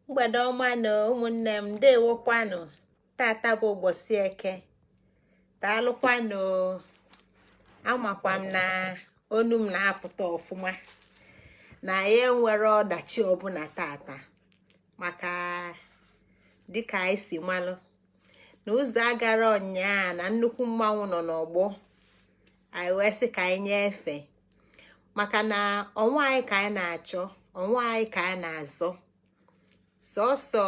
Mgbede ọma na ụmụnne m, ndewokwanụ. Tata bụ ụbọchị Eke. Daalụkwanụ. Amakwa m na onu m na-apụta ọfụma, na ya enwere ọdachi ọbụla tata, maka dịka anyị si malụ na ụzọ agara ọnyaa na nnukwu mmanwụ nọ n'ọgbọ anyị, wee sị ka anyị nye efe, maka na ọnwa anyị ka anyị na-achọ, ọnwa anyị ka anyị na-azọ. Sọsọ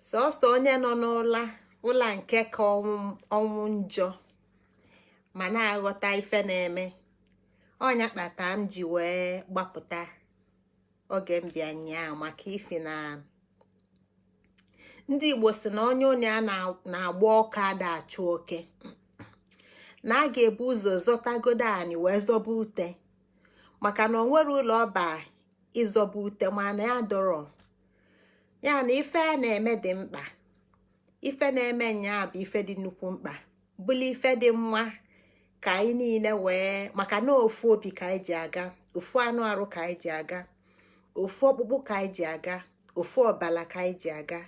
sọsọ onye nọ n'ụla ụla nke ka ọnwụ njọ ma na-aghọta ife na-eme ọnya kpata m ji wee gbapụta oge m bịa nyaa, maka ifi na ndị Igbo si na onye onye a na-agba ọkụ ada achụ oke, na a ga-ebu ụzọ zọtagodo anyị wee zọba ute, maka na o nwere ụlọ ọba ịzọba ute mana ya dọrọ ya na ife a na-eme dị mkpa. Ife na-eme nyaa bụ ife dị nnukwu mkpa, bụla ife dị mma ka anyị niile wee, maka na ofu obi ka anyị ji aga, ofu anụ arụ ka anyị ji aga, ofu ọkpụkpụ ka anyị ji aga, ofu ọbala ka anyị ji aga,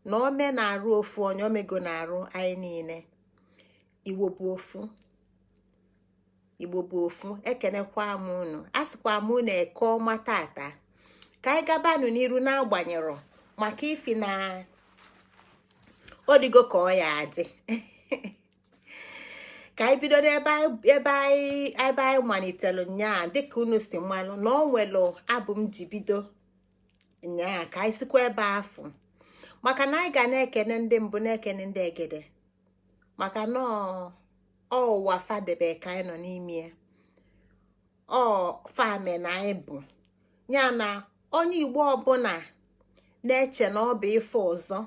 na ome na-arụ ofu onye omego na-arụ anyị niile. Igbo bụ ofu, Igbo bụ ofu. Ekenekwa m unu, asịkwa m unu Eke ọma tata. Ka anyị gabanụ n'iru n'agbanyerọ, maka ifi na ọ dịgo ka ọ ya adị. Ka anyị bido n'ebe anyị malitere nyaa, dịka unu si mmalụ na ọ nwere abụ m ji bido nyaa, ka anyị sikwa ebe afụ, maka na anyị ga na-ekene ndị mbụ, na-ekene ndị egede, maka na ọ ụwa fadebe ka anyị nọ n'ime ya, ọ fame na anyị bụ ya, na onye Igbo ọbụla na-eche na ọ bụ ife ọzọ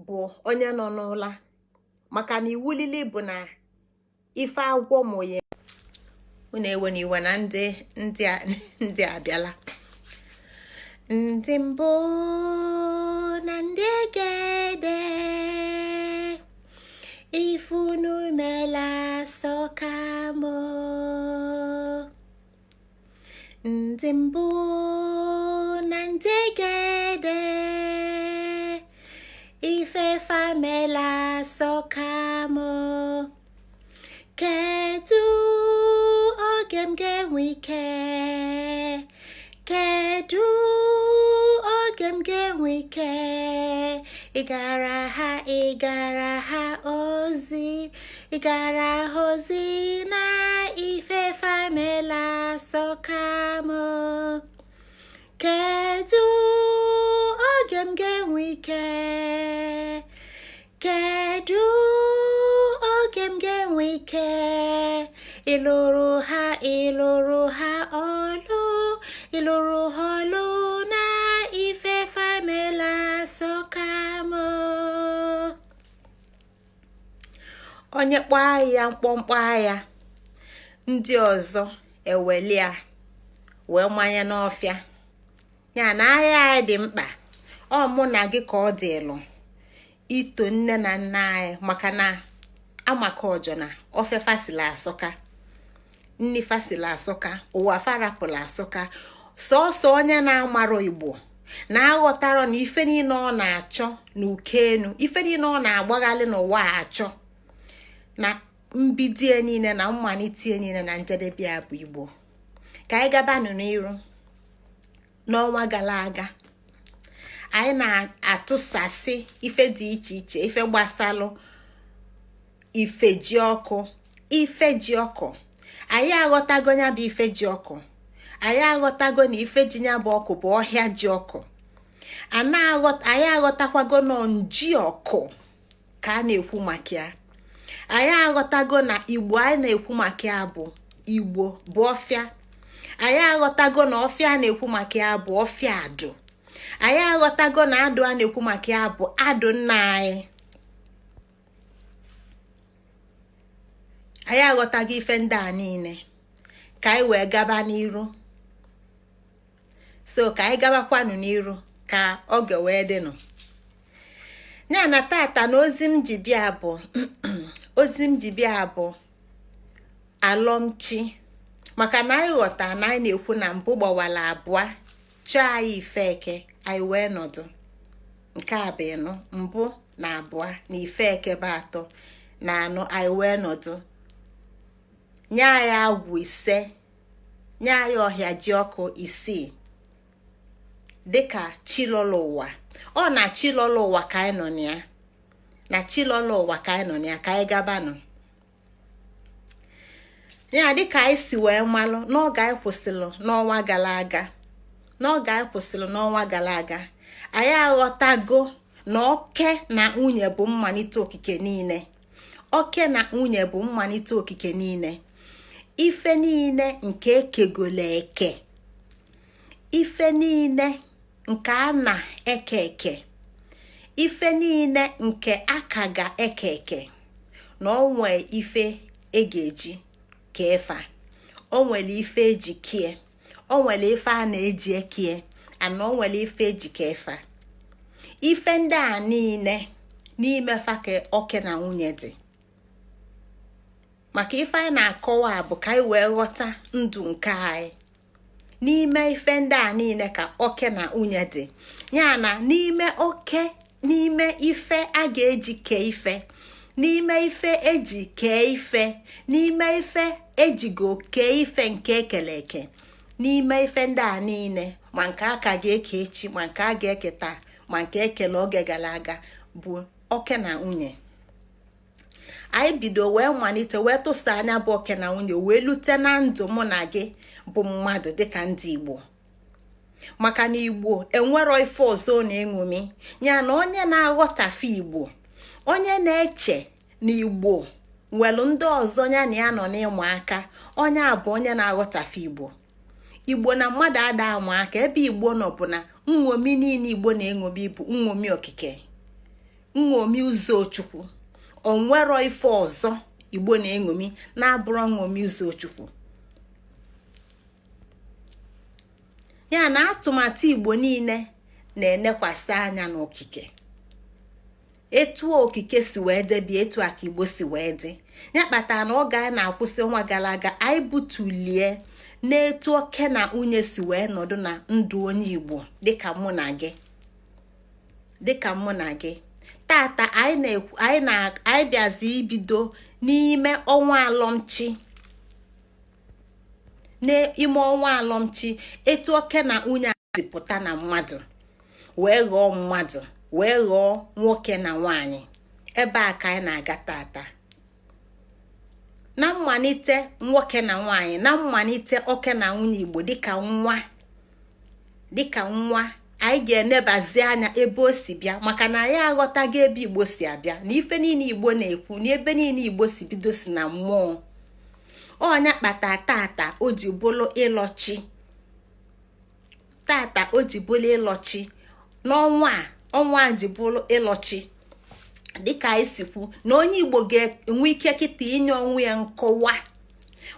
bụ onye nọ n'ụla, maka na iwulili bụ na ife agwọ mụnye unu. Ewe na iwe na ndị abịala, ndị mbụ na ndị egede, ifunu mela sọkamo. Ndị mbụ na ndị egede, ife famela sọkamo. Kedu oge m ga-enwe ike? Kedu oge m ga-enwe ike ịgara ha ozi, ịgara ha ozi na ife famela sọkamo? Kedu oge m ga-enwe ike? Kedu oge m ga-enwe ike ịlụrụ ha ọlụ, ịlụrụ ha ọlụ na ife famela sọkamo? Onye kpọọ ya mkpọmkpọ agha, ndị ọzọ ewelia wee manye n'ọfịa ya na agha anyị dị mkpa. Ọ mụ na gị ka ọ dịlụ ito nne na nna anyị, maka na amaka ọjọ na ofe fasila asọka, nni fasila asọka, ụwa farapụla asọka. Sọọsọ onye na-amarọ Igbo na-aghọtarọ na ife niile ọ na-achọ na uke enu, ife niile ọ na-agbaghalị n'ụwa achọ, na mbidie niile na mmalite niile na njedebe ya bụ Igbo. Ka anyị gabanụ n'iru. N'ọnwa gara aga anyị na-atụsasị ife dị iche iche, ife gbasalụ ife ji ọkụ, ife ji ọkụ. Anyị aghọtago ya bụ ife ji ọkụ. Anyị aghọtago na ife ji ya bụ ọkụ bụ ọhịa ji ọkụ. Anyị aghọtakwago nọ nji ọkụ ka a na-ekwu maka ya. Anyị aghọtago na Igbo anyị na-ekwu maka ya bụ Igbo bụ ọfịa. Anyị aghọtago na ọfịa a na-ekwu maka ya bụ ọfịa adụ. Anyị aghọtago na adụ a na-ekwu maka ya bụ adụ nna anyị. Anyị aghọtago ife ndị a niile, ka anyị wee gaba n'iru. So ka anyị gabakwanụ n'iru ka oge wee dịnụ ya. Na tata na ozi m ji bịa bụ, ozi m ji bịa bụ alọmchi, maka na anyị ghọta na anyị na-ekwu na mbụ gbawara abụọ. Chọọ anyị ife eke, anyị wee nọdụ. Nke a bụ ịnọ mbụ na abụọ na ife eke bụ atọ na anọ. Anyị wee nọdụ, nye anyị agwụ ise, nye anyị ọhịa ji ọkụ isii, dịka chilọlọ ụwa. Ọ na chilọlọ ụwa ka anyị nọ na ya, na chilọlọ ụwa ka anyị nọ na ya. Ka anyị gabanụ ya. Dịka anyị si wee malụ n'oge anyị kwụsịrị n'ọnwa gara aga, n'oge anyị kwụsịrị n'ọnwa gara aga, anyị aghọtago na oke na nwunye bụ mmalite okike niile. Oke na nwunye bụ mmalite okike niile, ife niile nke ekegolo eke, ife niile nke a na-eke eke, ife niile nke aka ga-eke eke, na onwe ife e ga-eji kee fa. O nwere ife eji kie, o nwere ife a na-eji ekie ana, o nwere ife eji kee fa. Ife ndị a niile n'ime fa ka oke na nwunye dị. Maka ife anyị na-akọwa bụ ka anyị wee ghọta ndụ nke anyị. N'ime ife ndị a niile ka oke na nwunye dị. Ya na n'ime oke, n'ime ife a ga-eji kee ife, n'ime ife eji kee ife, n'ime ife ejigo kee ife nke ekele eke, n'ime ife ndị a niile, ma nke aka ga-eke echi, ma nke a ga-eke taa, ma nke ekele oge gara aga, bụ oke na nwunye. Anyị bido wee malite wee tụsa anya bụ oke na nwunye wee lute na ndụ mụ na gị bụ mmadụ dịka ndị Igbo, maka na Igbo enwero ife ọzọ na-eṅomi ya. Na onye na-aghọtafe Igbo, onye na-eche na Igbo nwelu ndị ọzọ ya na ya nọ n'ịmụ aka, onye a bụ onye na-aghọtafe Igbo. Igbo na mmadụ ada ama aka. Ebe Igbo nọ bụ na nṅomi niile Igbo na-eṅomi bụ nṅomi okike, nṅomi ụzọ Chukwu. Onwero ife ọzọ Igbo na-eṅomi na-abụrụ nṅomi ụzọ Chukwu. Ya na atụmatụ Igbo niile na-enekwasị anya n'okike, etu okike si wee debie, etu aka Igbo si wee dị. Ya kpatara na oge anyị na-akwụsị ọnwa gara aga, anyị butulie n'etu oke na nwunye si wee nọdụ na ndụ onye Igbo dịka mụ na gị, dịka mụ na gị. Tata anyị bịazi ibido n'ime ọnwa alọmchi, n'ime ọnwa alọmchi, etu oke na nwunye si pụta na mmadụ wee ghọọ mmadụ, wee ghọọ nwoke na nwanyị. Ebe a ka anyị na-aga tata, na mmalite nwoke na nwanyị, na mmalite oke na nwunye Igbo dịka nwa, dịka nwa. Anyị ga-enebazi anya ebe o si bịa, maka na anyị aghọtago ebe Igbo si abịa na ife niile Igbo na-ekwu na ebe niile Igbo si bido si na mmụọ. Ọnya kpata tata o ji bụrụ ịlọchi, tata o ji bụrụ ịlọchi n'ọnwa a, ọnwa a ji bụrụ ịlọchi. Dịka anyị si kwu na onye Igbo ga-enwe ike kịta inye onwe ya nkọwa,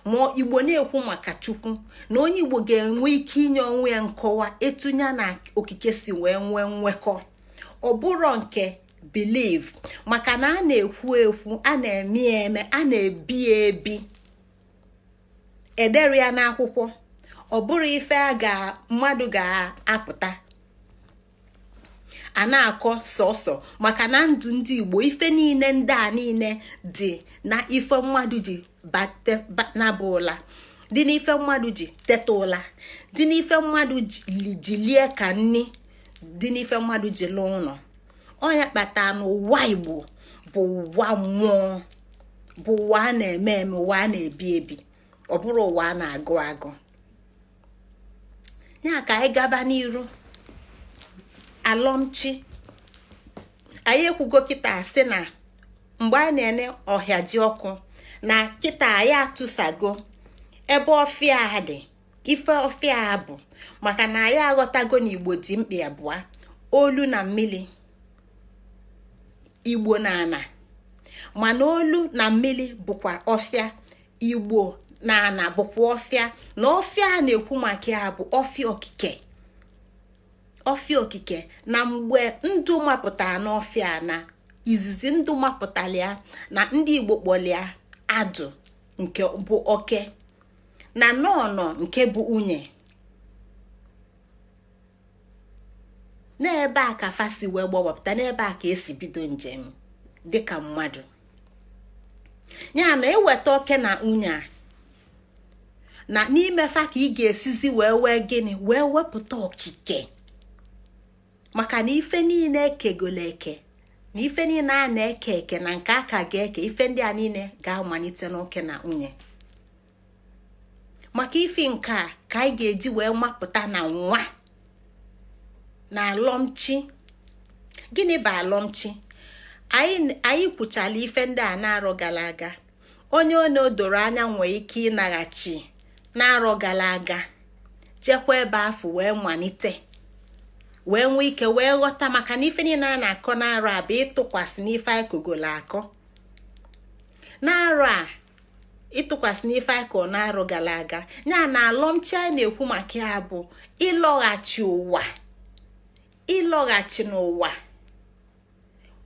ma Igbo na-ekwu maka Chukwu, na onye Igbo ga-enwe ike inye onwe ya nkọwa etu ya na okike si wee nwee nwekọ. Ọ bụrụ nke believe, maka na a na-ekwu ekwu, a na-eme eme, a na-ebi ebi, edere ya n'akwụkwọ. Ọ bụrụ ife a ga mmadụ ga-apụta a na-akọ sọsọ, maka na ndụ ndị Igbo, ife niile ndị a niile dị na ife mmadụ ji naba ụla, dị n'ife mmadụ ji teta ụla, dị n'ife mmadụ ji lie ka nni, dị n'ife mmadụ ji lụọ ụlọ. Ọnya kpatara na ụwa Igbo bụ ụwa mmụọ, bụ ụwa a na-eme eme, ụwa a na-ebi ebi. Ọ bụrụ ụwa a na-agụ agụ. Ya ka anyị gaba n'iru alọmchi. Anyị ekwugo kịta sị na mgbe anyị na-ene ọhịa ji ọkụ na kịta, anyị atụsago ebe ọfịa dị, ife ọfịa bụ maka na anyị aghọtago na Igbo dị mkpa abụọ: olu na mmili, Igbo na ana. Mana olu na mmili bụkwa ọfịa, Igbo na ana bụkwa ọfịa. Na ọfịa a na-ekwu maka ya bụ ọfịa okike, ọfịa okike. Na mgbe ndụ mapụtara n'ọfịa, na izizi ndụ mapụtara ya, na ndị Igbo kpọrọ adụ, nke bụ oke, na nọọnọ, nke bụ nwunye. N'ebe a ka fa si wee gbawapụta, n'ebe a ka esi bido njem dịka mmadụ. Ya na eweta oke na nwunye a na n'ime fa ka ị ga-esizi wee wee gịnị, wee wepụta okike, maka na ife niile ekegolo eke na ife niile a na-eke eke na nke aka ga-eke, ife ndị a niile ga-amalite n'oke na nwunye. Maka ife nke a ka anyị ga-eji wee mapụta na nwa na alọmchi. Gịnị bụ alọmchi? Anyị kwuchala ife ndị a na-arọ gara aga. Onye one o doro anya nwee ike ịnaghachi na-arọ gara aga, jekwa ebe afọ wee malite, wee nwee ike wee ghọta, maka na ife niile a na-akọ n'arọ a bụ ịtụkwasị n'ife anyị kogolo akọ n'arọ a, ịtụkwasị n'ife anyị kọ n'arọ gara aga. Ya na alọmchi anyị na-ekwu maka ya bụ ịlọghachi ụwa, ịlọghachi n'ụwa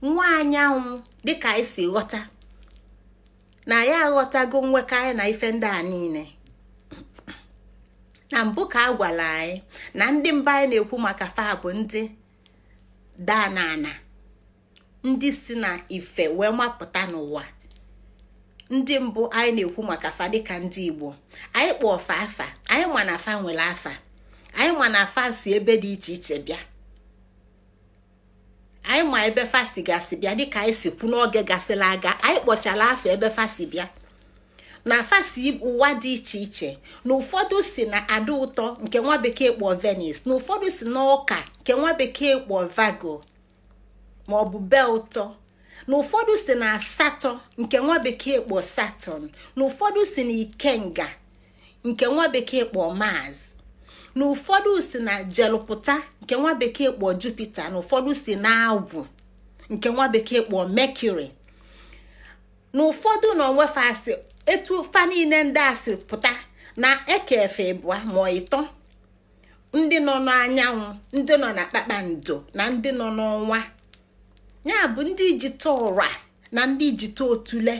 nwa anyanwụ, dịka anyị si ghọta na ya aghọtago nwekọ anyị na ife ndị a niile. Na mbụ ka a gwara anyị na ndị mba anyị na-ekwu maka fa bụ ndị daa n'ana, ndị si na ife wee mapụta n'ụwa. Ndị mbụ anyị na-ekwu maka fa dịka ndị Igbo, anyị kpọọ fa afa. Anyị ma na fa nwere afa, anyị ma na fa si ebe dị iche iche bịa, anyị ma ebe fa si gasị bịa. Dịka anyị si kwu n'oge gasịrị aga, anyị kpọchara afa ebe fa si bịa, na fa si ụwa dị iche iche, na ụfọdụ si na ada ụtọ nke nwa bekee kpọọ Venus, na ụfọdụ si n'ọka nke nwa bekee kpọọ Virgo ma ọ bụ be ụtọ, na ụfọdụ si na asatọ nke nwa bekee kpọọ Saturn, na ụfọdụ si na ikenga nke nwa bekee kpọọ Mars, na ụfọdụ si na jelụpụta nke nwa bekee kpọọ Jupiter, na ụfọdụ si na agwụ nke nwa bekee kpọọ Mercury, na ụfọdụ na onwefa asị etu fa niile ndị a si pụta na eke efe ịbụa ma ịtọ, ndị nọ n'anyanwụ, ndị nọ na kpakpando, na ndị nọ n'ọnwa, ya bụ ndị jite ụra na ndị jite otule.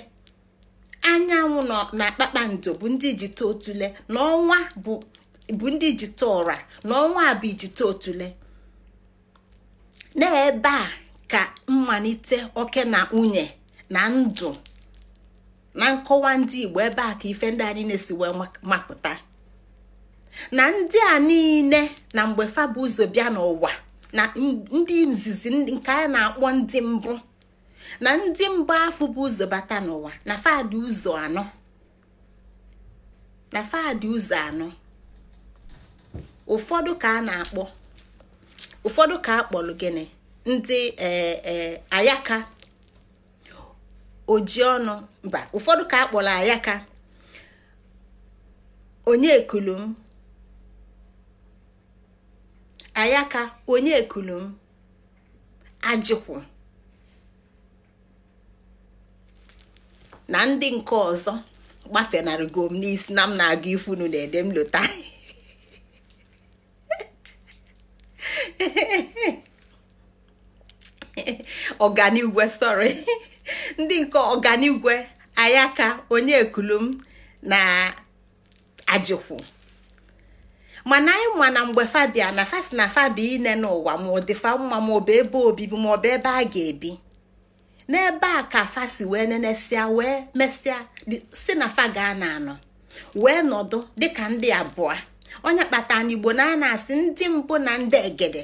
Anyanwụ nọ na kpakpando bụ ndị jite otule, na ọnwa bụ ndị jite ụra, na ọnwa bụ ijite otule. N'ebe a ka mmalite oke na nwunye na ndụ na nkọwa ndị Igbo, ebe a ka ife ndị a niile si wee mapụta, na ndị a niile na mgbe fa bụ ụzọ bịa n'ụwa, na ndị nzizi nke a na-akpọ ndị mbụ, na ndị mbụ afọ bụ ụzọ bata n'ụwa, na fa dị ụzọ anọ, na fa dị ụzọ anọ. Ụfọdụ ka a na-akpọ, ụfọdụ ka a kpọrọ gịnị? Ndị ee ayaka oji ọnụ mba. Ụfọdụ ka a kpọrọ ayaka onye ekulum, ayaka onye ekulum, ajịkwụ, na ndị nke ọzọ gbafenarịgo m n'isi na m na-agụ ifunu na-ede m lota. Ọganigwe, sorry, ndị nke ọganigwe, ayaka onye ekulum na ajịkwụ. Mana anyị ma na mgbe fa bịa na fa si na fa bịa ine n'ụwa, ma ọ dịfa mma, ma ọ bụ ebe obibi, ma ọ bụ ebe a ga-ebi. N'ebe a ka fa si wee nenesịa, wee mesịa si na fa ga na anọ wee nọdụ dịka ndị abụọ. Onye kpata na Igbo na a na-asị ndị mbụ na ndị egede.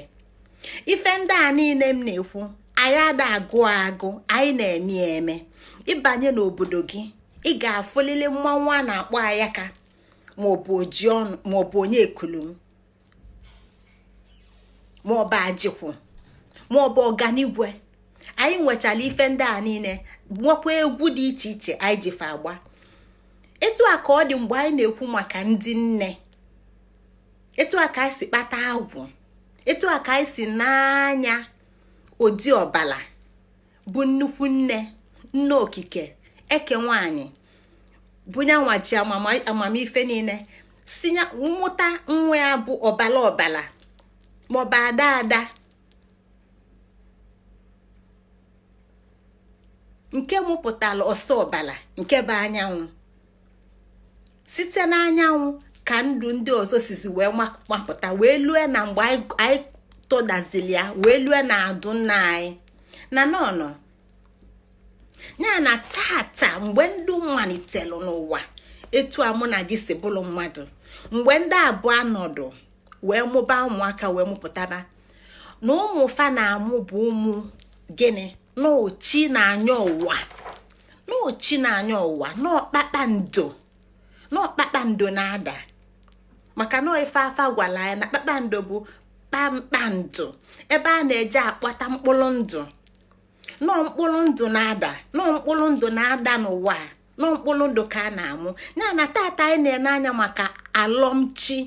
Ife ndị a niile m na-ekwu, anyị ada agụ agụ, anyị na-eme eme. Ịbanye n'obodo gị, ị ga-afụlili mmanwụ a na-akpọ ayaka, maọbụ oji ọnụ, maọbụ onye ekulum, maọbụ ajịkwụ, maọbụ ọganigwe. Anyị nwechara ife ndị a niile, nwekwa egwu dị iche iche anyị jife agba. Etu a ka ọ dị mgbe anyị na-ekwu maka ndị nne, etu a ka anyị si kpata agwụ, etu a ka anyị si n'anya odi ọbala bụ nnukwu nne, nne okike eke nwanyị, bụ nyanwa ji amamife niile si mmụta nwa ya bụ ọbala ọbala maọbụ ada ada, nke mụpụtara ọsọ ọbala nke bụ anyanwụ. Site n'anyanwụ ka ndụ ndị ọzọ sizi wee mapụta, wee lue na mgbe anyị Tụdazili ya wee lue na adụ nna anyị na nọnọ ya na tata. Mgbe ndụ malitelu n'ụwa, etu a mụ na gị si bụrụ mmadụ, mgbe ndị abụọ nọdụ wee mụba ụmụaka, wee mụpụtaba na ụmụ fa na-amụ bụ ụmụ gịnị? N'ochi na-anya ụwa, n'ochi na-anya ụwa, n'ọkpakpando, n'ọkpakpando na-ada. Maka na ife afa gwara anyị na kpakpando bụ kpakpando ebe a na-eje akpata mkpụrụ ndụ, nọọ mkpụrụ ndụ na-ada, nọọ mkpụrụ ndụ na-ada n'ụwa, nọọ mkpụrụ ndụ ka a na-amụ ya. Na tata anyị na-ene anya maka alọmchi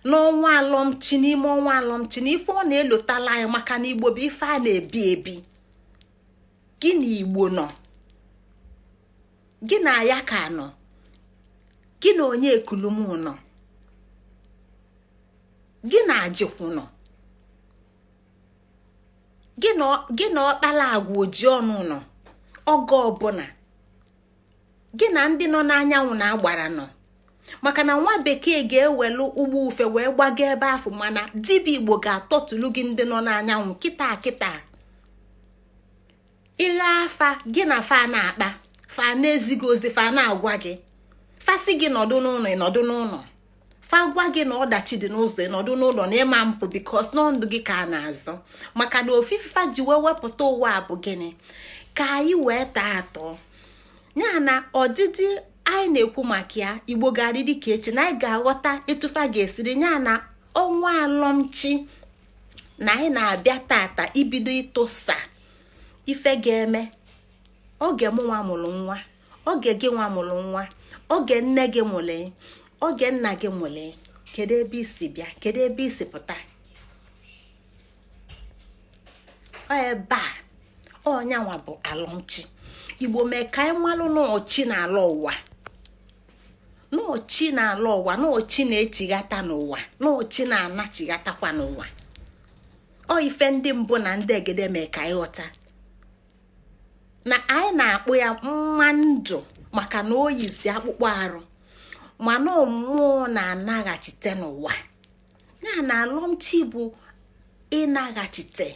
n'ọnwa alọmchi, n'ime ọnwa alọmchi, na ife ọ na-elotala anyị, maka na Igbo bụ ife a na-ebi ebi. Gị na Igbo nọ, gị na ya ka nọ, gị na onye ekulum nọ, gị na ajikwu nọ, gị na ọkpala agwa oji ọnụ nọ. Oge ọbụla gị na ndị nọ n'anyanwụ na-agbara nọ, maka na nwa bekee ga-ewelu ụgbọ ufe wee gbago ebe ahụ, mana dibịa Igbo ga-atọtulu gị ndị nọ n'anyanwụ kịta kịta. Ịgha afa, gị na fa na-akpa, fa na-ezighị ozi, fa na-agwa gị, fasị gị nọdụ n'ụlọ, ịnọdụ n'ụlọ. Fa gwa gị na ọdachi dị n'ụzọ, ịnọdụ n'ụlọ na ịma mpụ, because nọ ndụ gị ka a na-azọ. Maka na ofufe ji wee wepụta ụwa bụ gịnị? Ka anyị wee taa atọ ya na ọdịdị anyị na-ekwu maka ya. Igbo ga-adị dị ka echi, na anyị ga-aghọta etufa ga-esiri ya na ọnwa alọmchi na anyị na-abịa tata ibido ịtụsa ife ga-eme. Oge mụ nwa mụrụ nwa, oge gị nwa mụrụ nwa, oge nne gị mụrụ, oge nna gị mụrụ, kedu ebe isi bịa? Kedu ebe isi pụta? Ọ ebe a ọnyanwa bụ alọmchi. Igbo mee ka anyị malụ n'ọchị na-ala ụwa, n'ọchị na-ala ụwa, n'ọchị na-echighata n'ụwa, n'ọchị na-anachighatakwa n'ụwa. Ọ ife ndị mbụ na ndị egede mee ka anyị ghọta na anyị na-akpụ ya mma ndụ, maka na o yizi akpụkpọ arụ, mana mmụọ na-anaghachite n'ụwa ya. Na alọmchi bụ ịnaghachite,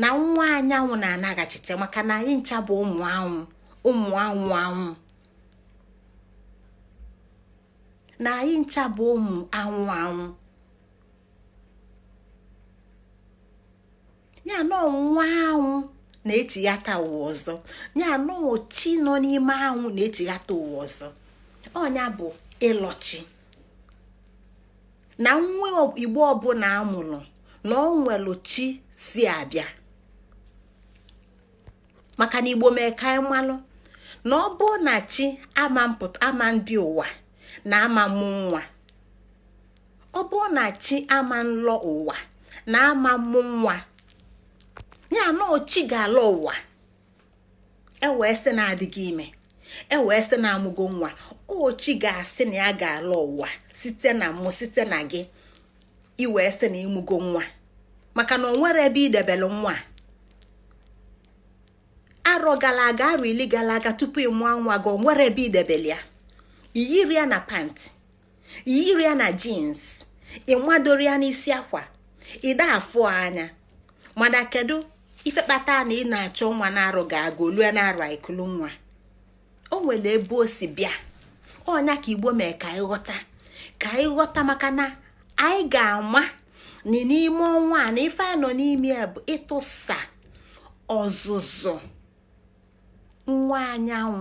na nwa anyanwụ na-anaghachite, maka na anyị ncha bụ ụmụ anwụ, ụmụ anwụ anwụ, na anyị ncha bụ ụmụ anwụ anwụ. Ya na nwa anwụ na-echighata ụwa ọzọ, ya na chi nọ n'ime anwụ na-echighata ụwa ọzọ. Ọnya bụ ịlọchi na nwa Igbo ọbụla amụrụ na ọ nwelu chi si abịa. Maka na Igbo mee ka anyị malụ na ọ bụ na chi ama ama mbịa ụwa na ama mụ nwa, ọ bụ na chi ama nlọ ụwa na ama mụ nwa, ya na chi ga-alọ ụwa, ewee sị na adịghị ime, ewee sị na amụgo nwa. Ochi ga-asị na ya ga-alọ ụwa site na mụ, site na gị, iwee sị na ịmụgo nwa, maka na o nwere ebe idebelu nwa. Arọ gara aga, arọ 10 gara aga, tupu ị mụọ nwa gị, o nwere ebe idebelu ya. Iyiri ya na pant, iyiri ya na jeans, ịnwadoro ya n'isi akwa, ịda afụ anya. Mana kedu ife kpata na ị na-achọ nwa na-arụ ga-aga olue na-arụ ikulu nwa? O nwere ebe o si bịa. Ọnya ka Igbo mee ka anyị ghọta, ka anyị ghọta, maka na anyị ga-ama na n'ime ọnwa a na ife anyị nọ n'ime ya bụ ịtụsa ọzụzụ nwa anyanwụ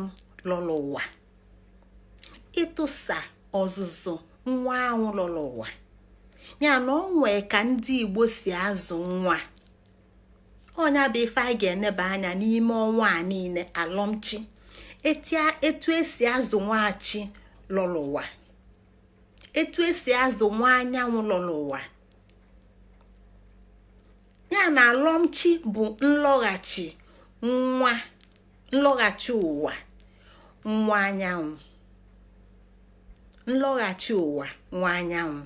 lọrọ ụwa, ịtụsa ọzụzụ nwa anwụ lọrọ ụwa. Ya na ọ nwee ka ndị Igbo si azụ nwa. Ọnya bụ ife anyị ga-eneba anya n'ime ọnwa a niile, alọmchi, etu esi azụ nwachi lọrọ ụwa, etu esi azụ nwa anyanwụ lọrọ ụwa. Ya na alọmchi bụ nlọghachi nwa, nlọghachi ụwa nwa anyanwụ, nlọghachi ụwa nwa anyanwụ.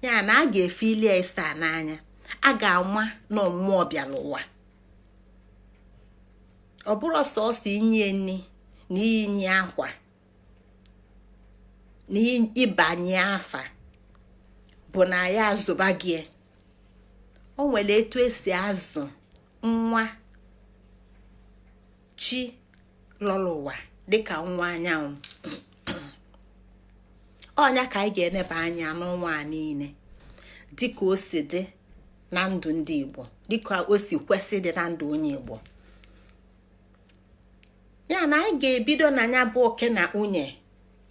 Ya na a ga-efe ili ịsa n'anya, a ga-ama na mmụọ bịara ụwa. Ọ bụrụ sọsọ inye nni na inye akwa na ịbanye afa bụ na ya azụba gị. O nwere etu esi azụ nwa chi lọrọ ụwa dịka nwa anyanwụ. Ọnya ka anyị ga-eneba anya n'ọnwa a niile, dịka o si dị na ndụ ndị Igbo, dịka o si kwesị dị na ndụ onye Igbo. Ya na anyị ga-ebido na ya bụ oke na nwunye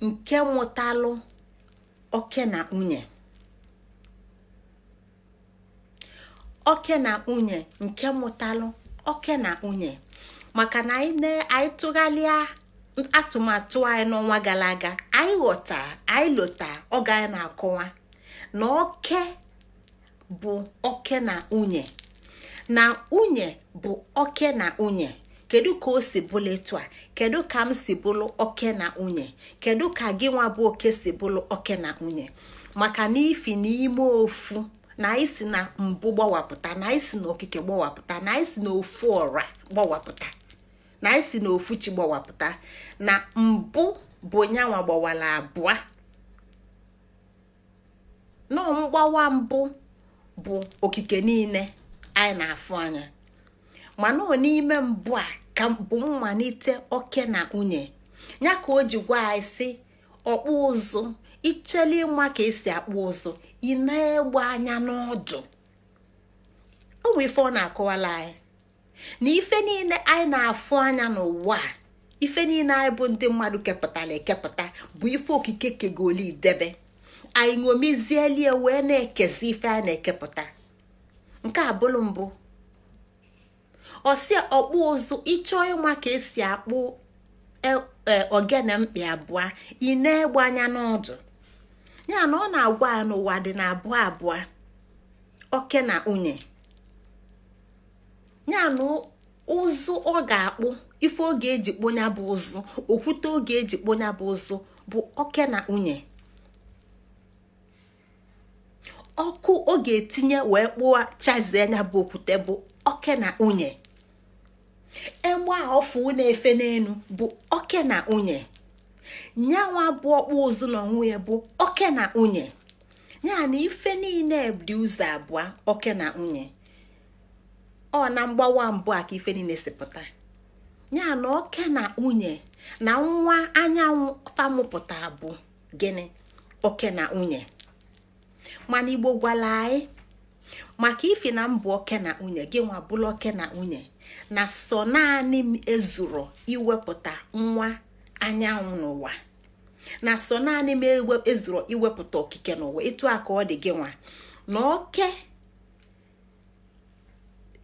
nke mụtalụ oke na nwunye, oke na nwunye nke mụtalụ oke na nwunye, maka na anyị tụgharịa atụmatụ anyị n'ọnwa gara aga, anyị ghọta, anyị lota oge anyị na-akọwa na oke bụ oke na nwunye, na nwunye bụ oke na nwunye. Kedu ka o si bụlụ etu a? Kedu ka m si bụlụ oke na nwunye? Kedu ka gị nwa bụ oke si bụlụ oke na nwunye? Maka na ifi n'ime ofu, na anyị si na mbụ gbawapụta, na anyị si na okike gbawapụta, na anyị si na ofu ọra gbawapụta, na anyị si na ofu chi gbawapụta, na mbụ bụ nyanwa gbawara abụọ. Nọọ mgbawa mbụ bụ okike niile anyị na-afụ anya, mana ọ n'ime mbụ a ka bụ mmalite oke na nwunye. Ya ka o ji gwa anyị sị, ọkpụ ụzụ, ichele ịma ka esi akpụ ụzụ, ị na-egbe anya n'ọdụ. O nwee ife ọ na-akọwala anyị na ife niile anyị na-afụ anya n'ụwa a, ife niile anyị bụ ndị mmadụ kepụtara ekepụta, bụ ife okike kegoli idebe. Anyị ṅomizielie wee na-ekezi ife a na-ekepụta. Nke a bụrụ mbụ. Ọsị ọkpụ ụzụ, ịchọọ ịma ka esi akpụ ogene mkpị abụọ, ị na-egbe anya n'ọdụ. Ya na ọ na-agwa ya n'ụwa dị na abụọ abụọ, oke na nwunye. Ya na ụzụ ọ ga-akpụ, ife ọ ga-eji kponya bụ ụzụ, okwute ọ ga-eji kponya bụ ụzụ bụ oke na nwunye. Ọkụ ọ ga-etinye wee kpụọ chazie anya bụ okwute bụ oke na nwunye. Egbe a ọfụ na-efe n'elu bụ oke na nwunye. Nyanwa bụ ọkpụ ụzụ na onwe ya bụ oke na nwunye. Ya na ife niile dị ụzọ abụọ, oke na nwunye. Ọ na mgbawa mbụ a ka ife niile si pụta. Ya na oke na nwunye na nwa anyanwụ famụpụta bụ gịnị? Oke na nwunye. Mana Igbo gwara anyị, maka ifi na mbụ oke na nwunye, gị nwa bụrụ oke na nwunye, na sọ naanị m ezuro iwepụta nwa anyanwụ n'ụwa, na sọ naanị m ezuro iwepụta okike n'ụwa. Etu a ka ọ dị gị nwa na oke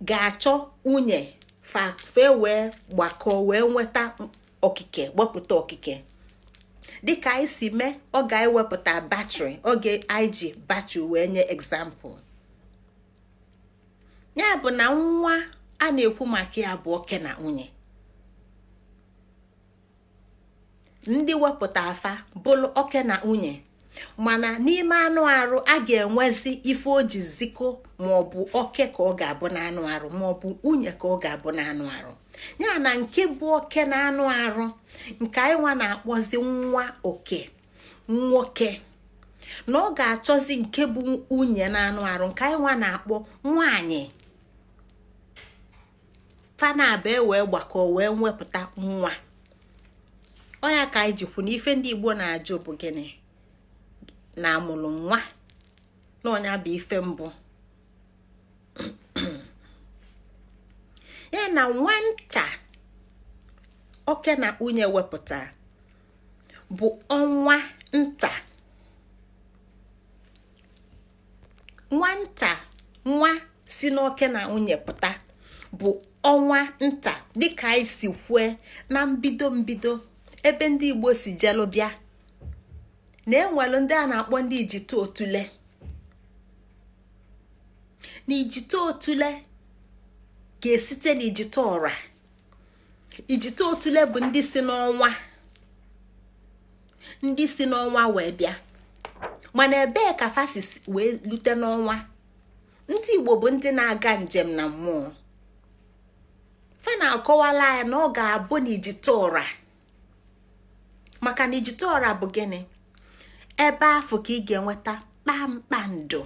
ga-achọ nwunye fe wee gbakọọ wee nweta okike, wepụta okike. Dịka anyị si mee ọ ga-ewepụta batrị, oge anyị ji batrị wee nye example. Ya bụ na nwa a na-ekwu maka ya bụ oke na nwunye. Ndị wepụta afa bụrụ oke na nwunye, mana n'ime anụ arụ a ga-enwezi ife o ji ziko, maọbụ oke ka ọ ga-abụ n'anụ arụ, maọbụ nwunye ka ọ ga-abụ n'anụ arụ. Ya na nke bụ oke na anụ arụ, nke anyị nwa na-akpọzi nwa oke nwoke, na ọ ga-achọzi nke bụ nwunye na anụ arụ, nke anyị nwa na-akpọ nwanyị. Fana abụọ wee gbakọ wee nwepụta nwa. Ọ ya ka anyị jikwu na ife ndị Igbo na-ajụ bụ gịnị na amụrụ nwa, na ọnya bụ ife mbụ. Ya na nwata oke na nwunye wepụta bụ ọnwa nta. Nwata nwa si n'oke na nwunye pụta bụ ọnwa nta, dịka anyị si kwue na mbido mbido ebe ndị Igbo si jelu bịa, na enwelu ndị a na-akpọ ndị ijite otule. Na ijite otule ga-esite n'ijite ọra. Ijite otule bụ ndị si n'ọnwa, ndị si n'ọnwa wee bịa. Mana ebee ka fa si wee lute n'ọnwa? Ndị Igbo bụ ndị na-aga njem na mmụọ. Fa na-akọwala ya na ọ ga-abụ na ijite ọra, maka na ijite ọra bụ gịnị? Ebe afụ ka ị ga-enweta kpakpando.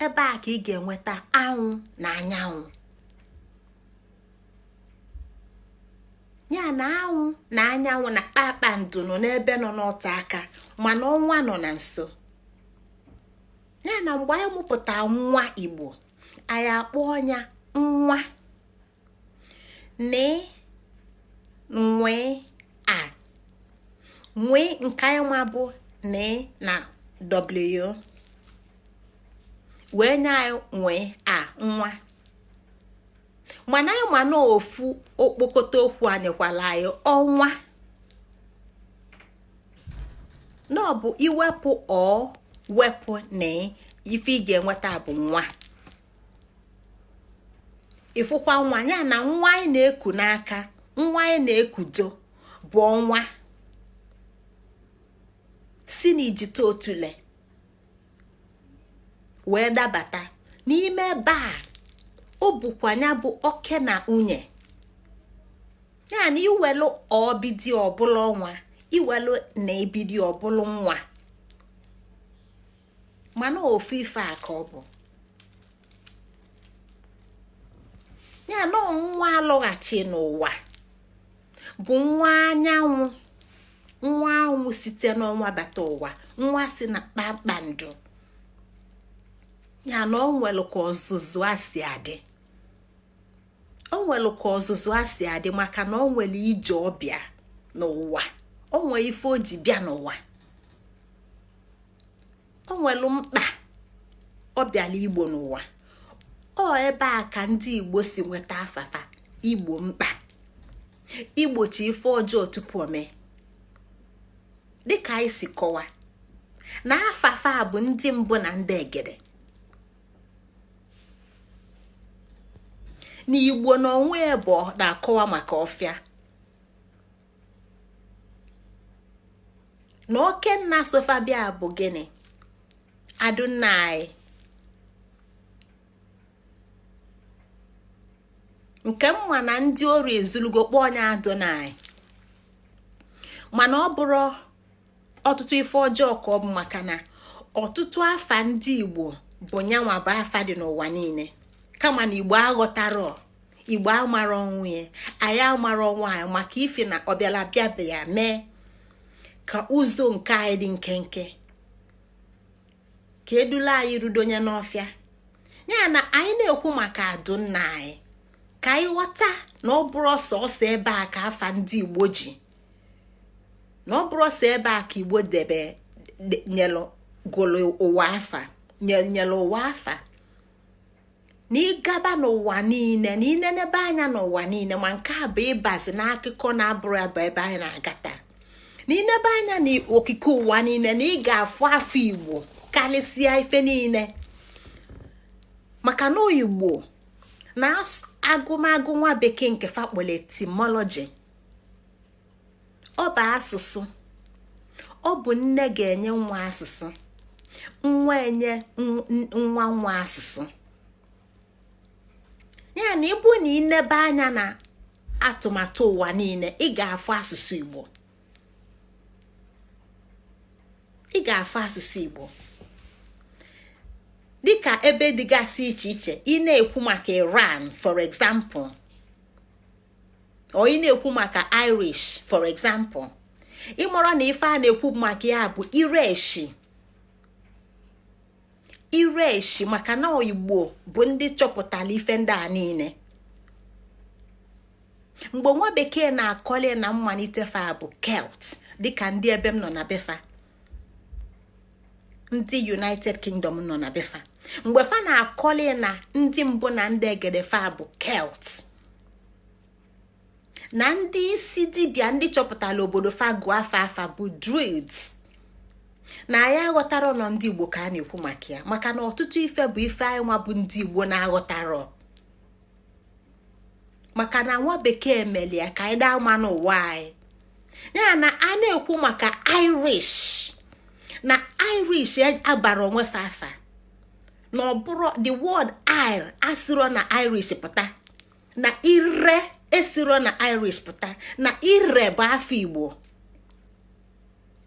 Ebe a ka ị ga-enweta anwụ na anyanwụ. Ya na anwụ na anyanwụ na kpakpando nọ n'ebe nọ n'ọtọ aka, mana ọnwa nọ na nso. Ya na mgbe anyị mụpụta nwa Igbo, anyị akpọ ya nwa na nwee a nwee nke anyị ma bụ n na w wee nye anyị nwee a nwa. Mana anyị ma na ofu okpokọta okwu anyị kwala anyị ọnwa, na ọ bụ iwepụ ọ wepụ na ife ị ga-enweta bụ nwa. Ịfụkwa nwa ya na nwa anyị na-eku n'aka, nwa anyị na-ekudo bụ ọnwa si n'ijite otule wee dabata n'ime ebe a. Ọ bụkwa ya bụ oke na nwunye ya na iwelu ọbidi ọbụla ọnwa, iwelu na ebidi ọbụla nwa, mana ofu ife a ka ọ bụ. Ya na nwa alọghachi n'ụwa bụ nwa anyanwụ, nwa anwụ site n'ọnwa bata ụwa, nwa si na kpakpando. Ya na o nwere ka ọzụzụ a si adị, o nwere ka ọzụzụ a si adị, maka na o nwere ije ọbịa n'ụwa, o nwere ife o ji bịa n'ụwa, o nwere mkpa ọ bịala Igbo n'ụwa. Ọ ebe a ka ndị Igbo si nweta afafa igbo mkpa, igbochi ife ọjọọ tupu o mee. Dịka anyị si kọwa na afafa bụ ndị mbụ na ndị egede na Igbo na onwe bụ na-akọwa maka ọfịa na okenna sofabia bụ gịnị adụnna anyị nke mma na ndị ori ezulugo kpọọ onye Adonai. Mana ọ bụrụ ọtụtụ ife ọjọọ ka ọ bụ, maka na ọtụtụ afa ndị Igbo bụ nyanwa bụ afa dị n'ụwa niile, kama na Igbo aghọtara, Igbo amara onwe ya, anyị amara onwe anyị, maka ife na ọ bịala bịa bịa mee ka ụzọ nke anyị dị nkenke, ka edula anyị rudonye n'ọfịa. Ya na anyị na-ekwu maka adụnna anyị, ka anyị ghọta na ọ bụrụ sọsọ ebe a ka afa ndị Igbo ji, na ọ bụrụ sọ ebe a ka Igbo debe nyelụ gụlụ ụwa afa, nyelụ ụwa afa, na ịgaba n'ụwa niile, na inenebe anya n'ụwa niile. Ma nke a bụ ịbazi n'akụkọ na-abụrụ abụ ebe anyị na-aga taa. Na inebe anya na okike ụwa niile, na ị ga-afụ afa Igbo karịsịa ife niile, maka na Igbo na agụmagụ nwa bekee nke fa kpọrọ etymology, ọ bụ asụsụ, ọ bụ nne ga-enye nwa asụsụ, nwa enye nwa nwa asụsụ. Ya na ịbụ na inebe anya na atụmatụ ụwa niile, ị ga-afụ asụsụ Igbo, ị ga-afụ asụsụ Igbo dịka ebe dịgasị iche iche. Ị na-ekwu maka Iran, for example, or ị na-ekwu maka Irish, for example, ị mara na ife a na-ekwu maka ya bụ ireshi, ireshi, maka na Igbo bụ ndị chọpụtara ife ndị a niile. Mgbe nwa bekee na-akọli na mmalite fa bụ Celt, dịka ndị ebe m nọ na befa, ndị United Kingdom nọ na befa, mgbe fa na-akọli na ndị mbụ na ndị egede fa bụ Celt, na ndị isi dibịa ndị chọpụtara obodo fa gụọ afa afa bụ Druids, na anyị aghọtara nọ ndị Igbo ka a na-ekwu maka ya, maka na ọtụtụ ife bụ ife anyị nwa bụ ndị Igbo na-aghọtara, maka na nwa bekee melie ya ka anyị daa ma n'ụwa anyị. Ya na a na-ekwu maka Irish, na Irish abara onwe fa afa, na ọ bụrụ the word ir asịrọ na Irish pụta, na ire esiro na Irish pụta, na ire bụ afa Igbo,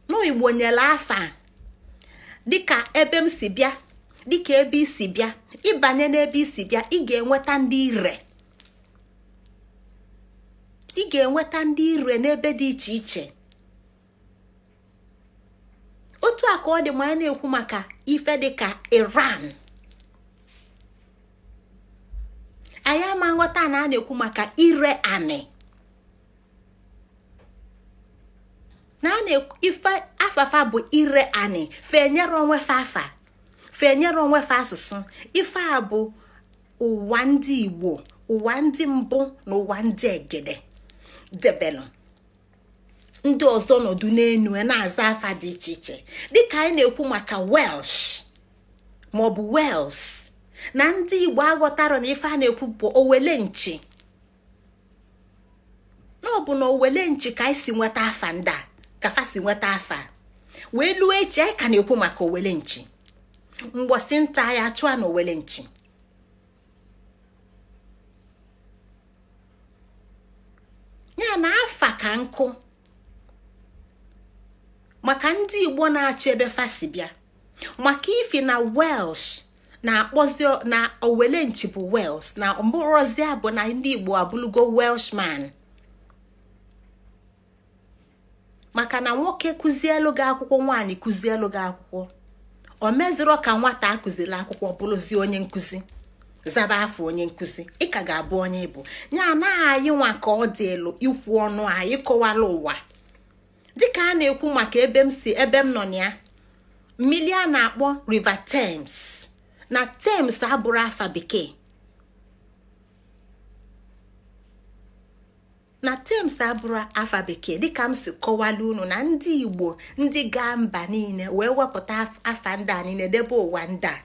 na Igbo nyere afa dịka ebe m si bịa, Dịka ebe isi bịa, ịbanye n'ebe isi bịa, ị ga-enweta ndị ire, ị ga-enweta ndị ire n'ebe dị iche iche. Otu a ka ọ dị ma anyị na-ekwu maka ife dịka Iran. Anyị ama nghọta na a na-ekwu maka ire anị, na a na ife afafa bụ ire anị. Fenyere onwe fa afa, fenyere onwe fa asụsụ. Ife a bụ ụwa ndị Igbo, ụwa ndị mbụ na ụwa ndị egede debelụ. Ndị ọzọ nọdụ n'enu na-aza afa dị iche iche. Dịka anyị na-ekwu maka Welsh maọbụ Wales, na ndị Igbo aghọtara na ife a na-ekwu bụ owele nchi, na ọ bụ na owele nchi ka anyị si nweta afa ndị a, ka fa si nweta afa wee luo echi. Anyị ka na-ekwu maka owele nchi. Mgbọsị nta ya achụa na owele nchi. Ya na afa ka nkụ maka ndị Igbo na-achọ ebe fa si bịa, maka ifi na Welsh na-akpọzi na owele nchi bụ Wales, na mbụrụzia bụ na ndị Igbo abụlụgo Welshman. Maka na nwoke kụzielu gị akwụkwọ, nwaanyị kụzielu gị akwụkwọ, o meziro ka nwata akụziri akwụkwọ bụrụzi onye nkụzi, zaba afa onye nkụzi, ị ka ga-abụ onye ịbụ ya. Na anyị nwa ka ọ dị elu ikwu ọnụ anyị kọwara ụwa. Dịka a na-ekwu maka ebe m si, ebe m nọ na ya, mmili a na-akpọ River Thames, na Thames abụrụ afa bekee, na Thames abụrụ afa bekee. Dịka m si kọwala unu na ndị Igbo ndị gaa mba niile wee wepụta afa ndị a niile debe ụwa ndị a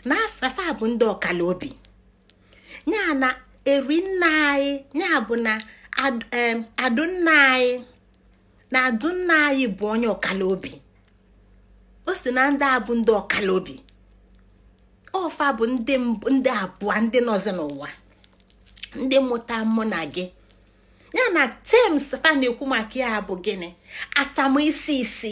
na afa bụ ndị ọkala obi ya na eri nna anyị, ya bụ na adụnna anyị, na adụnna anyị bụ onye ọkala obi. O si na ndị a bụ ndị ọkala obi ọfa bụ ndị abụọ ndị nọzi n'ụwa, ndị mụta mụ na gị. Ya na Thames fa na-ekwu maka ya bụ gịnị? Atamụ isi isi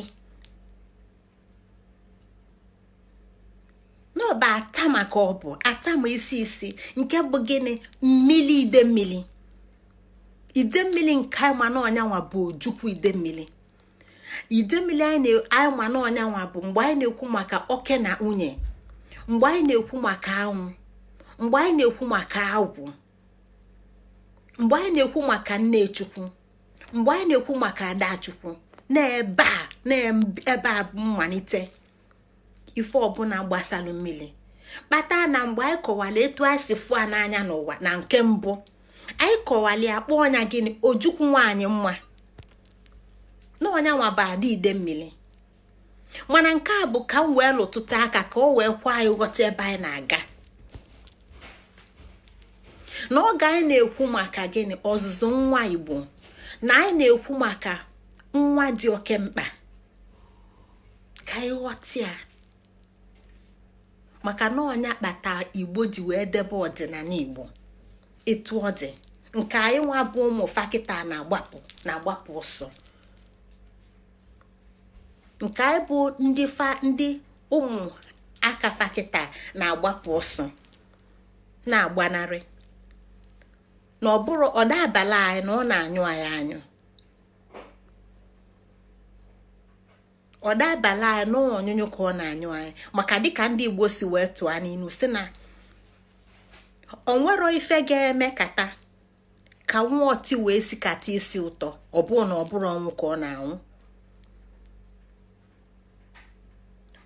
n'ọba ata, maka ọ bụ atamụ isi isi nke bụ gịnị? Mmili ide mmili, ide mmili nke anyị ma na ọnyanwa bụ ojukwu ide mmili. Ide mmili anyị ma na ọnyanwa bụ mgbe anyị na-ekwu maka oke na nwunye, mgbe anyị na-ekwu maka anwụ, mgbe anyị na-ekwu maka agwụ, mgbe anyị na-ekwu maka nne chukwu, mgbe anyị na-ekwu maka adachukwu. N'ebe a, n'ebe a bụ mmalite ife ọbụla gbasara mmiri. Kpata na mgbe anyị kọwara etu anyị si fụa n'anya n'ụwa na nke mbụ, anyị kọwara ya kpọọ ọnya gịnị? Ojukwu nwaanyị mma na ọnya nwa bụ ada ide mmiri. Mana nke a bụ ka m wee lụtụta aka ka o wee kwa anyị ghọta ebe anyị na-aga. Na oge anyị na-ekwu maka gịnị? Ọzụzụ nwa Igbo, na anyị na-ekwu maka nwa dị oke mkpa ka anyị ghọta ya, maka na ọnya kpata Igbo ji wee debe ọdịnala Igbo etu ọ dị, nke anyị nwa bụ ụmụ fakịta na-agbapụ ọsọ, nke anyị bụ ndị fa ndị ụmụ aka fakịta na-agbapụ ọsọ na-agbanarị, na ọ bụrụ ọdabala anyị na ọ na-anyụ anyị anyụ, ọ dabala anyị na onyụnyụ ka ọ na-anyụ anyị. Maka dịka ndị Igbo si wee tụọ n'inu si na onwero ife ga-eme kata ka nwa ọtị wee sikata isi ụtọ, ọ bụrụ na ọ bụrụ ọnwụ ka ọ na-anwụ.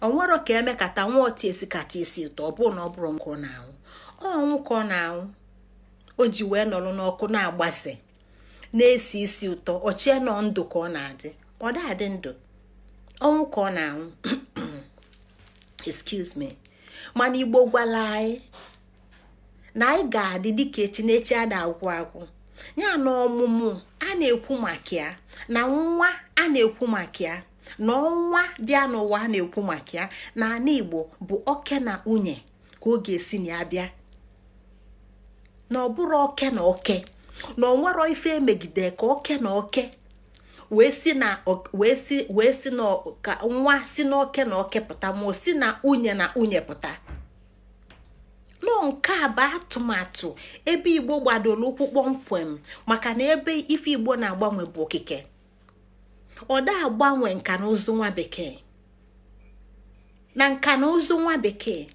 Onwero ka emekata nwa ọtị esikata isi ụtọ, ọ bụrụ na ọ bụrụ ọnwụ ka ọ na-anwụ. Ọnwụ ka ọ na-anwụ o ji wee nọrọ n'ọkụ na-agbase na-esi isi ụtọ, ochie nọ ndụ ka ọ na-adị, ọ da-adị ndụ, ọnwụ ka ọ na-anwụ. Excuse me. Mana Igbo gwara anyị na anyị ga-adị dịka echi na echi ada agwụ agwụ. Ya na ọmụmụ a na-ekwu maka ya, na nwa a na-ekwu maka ya, na ọnwa bịa n'ụwa a na-ekwu maka ya na ana Igbo bụ oke na nwunye ka ọ ga-esi na ya bịa, na ọ bụrụ oke na oke, na ọ nwero ife emegide ka oke na oke Wee si na wee si na ka nwa si n'oke na oke pụta, ma o si na unye na unye pụta. Nọ nke a bụ atụmatụ ebe Igbo gbadoro ụkwụ kpọmkwem, maka na ebe ife Igbo na-agbanwe bụ okike. Ọ da agbanwe nka na ụzụ nwa bekee. Na nka na ụzụ nwa bekee,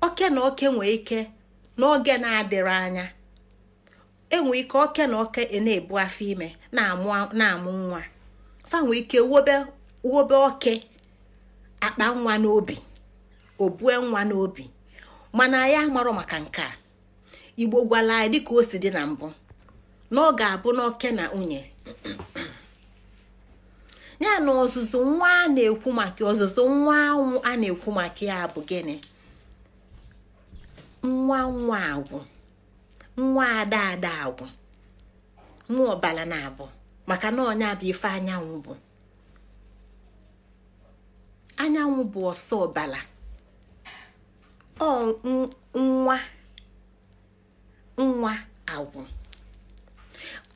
oke na oke nwee ike n'oge na-adịrị anya enwe ike oke na oke na-ebu afọ ime, na-amụ nwa. Fa nwee ike wobe wobe oke akpa nwa n'obi, obue nwa n'obi. Mana ya amarọ maka nke a. Igbo gwala anyị dịka o si dị na mbụ na ọ ga-abụ n'oke na nwunye ya. Na ọzụzụ nwa a na-ekwu maka, ọzụzụ nwa anwụ a na-ekwu maka ya bụ gịnị? Nwa nwa agwụ, nwa ada ada agwụ, nwa ọbala na-abụ, maka na ọnya bụ ife anyanwụ bụ. Anyanwụ bụ ọsọ ọbala. Ọ nwa nwa agwụ.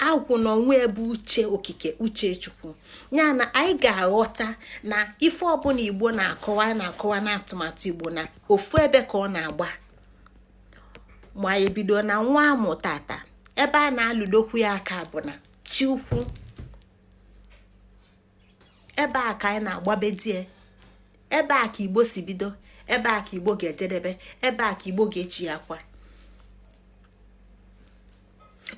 Agwụ na onwe ebe uche okike, uche Chukwu ya. Na anyị ga-aghọta na ife ọbụla Igbo na-akọwa na-akọwa na atụmatụ Igbo na ofu ebe ka ọ na-agba. Ma ebido na nwa amụ tata, ebe a na-alụdokwu ya aka bụ na chi ukwu. Ebe a ka anyị na-agbabedie, ebe a ka Igbo si bido, ebe a ka Igbo ga-ejedebe, ebe a ka Igbo ga-echi ya kwa.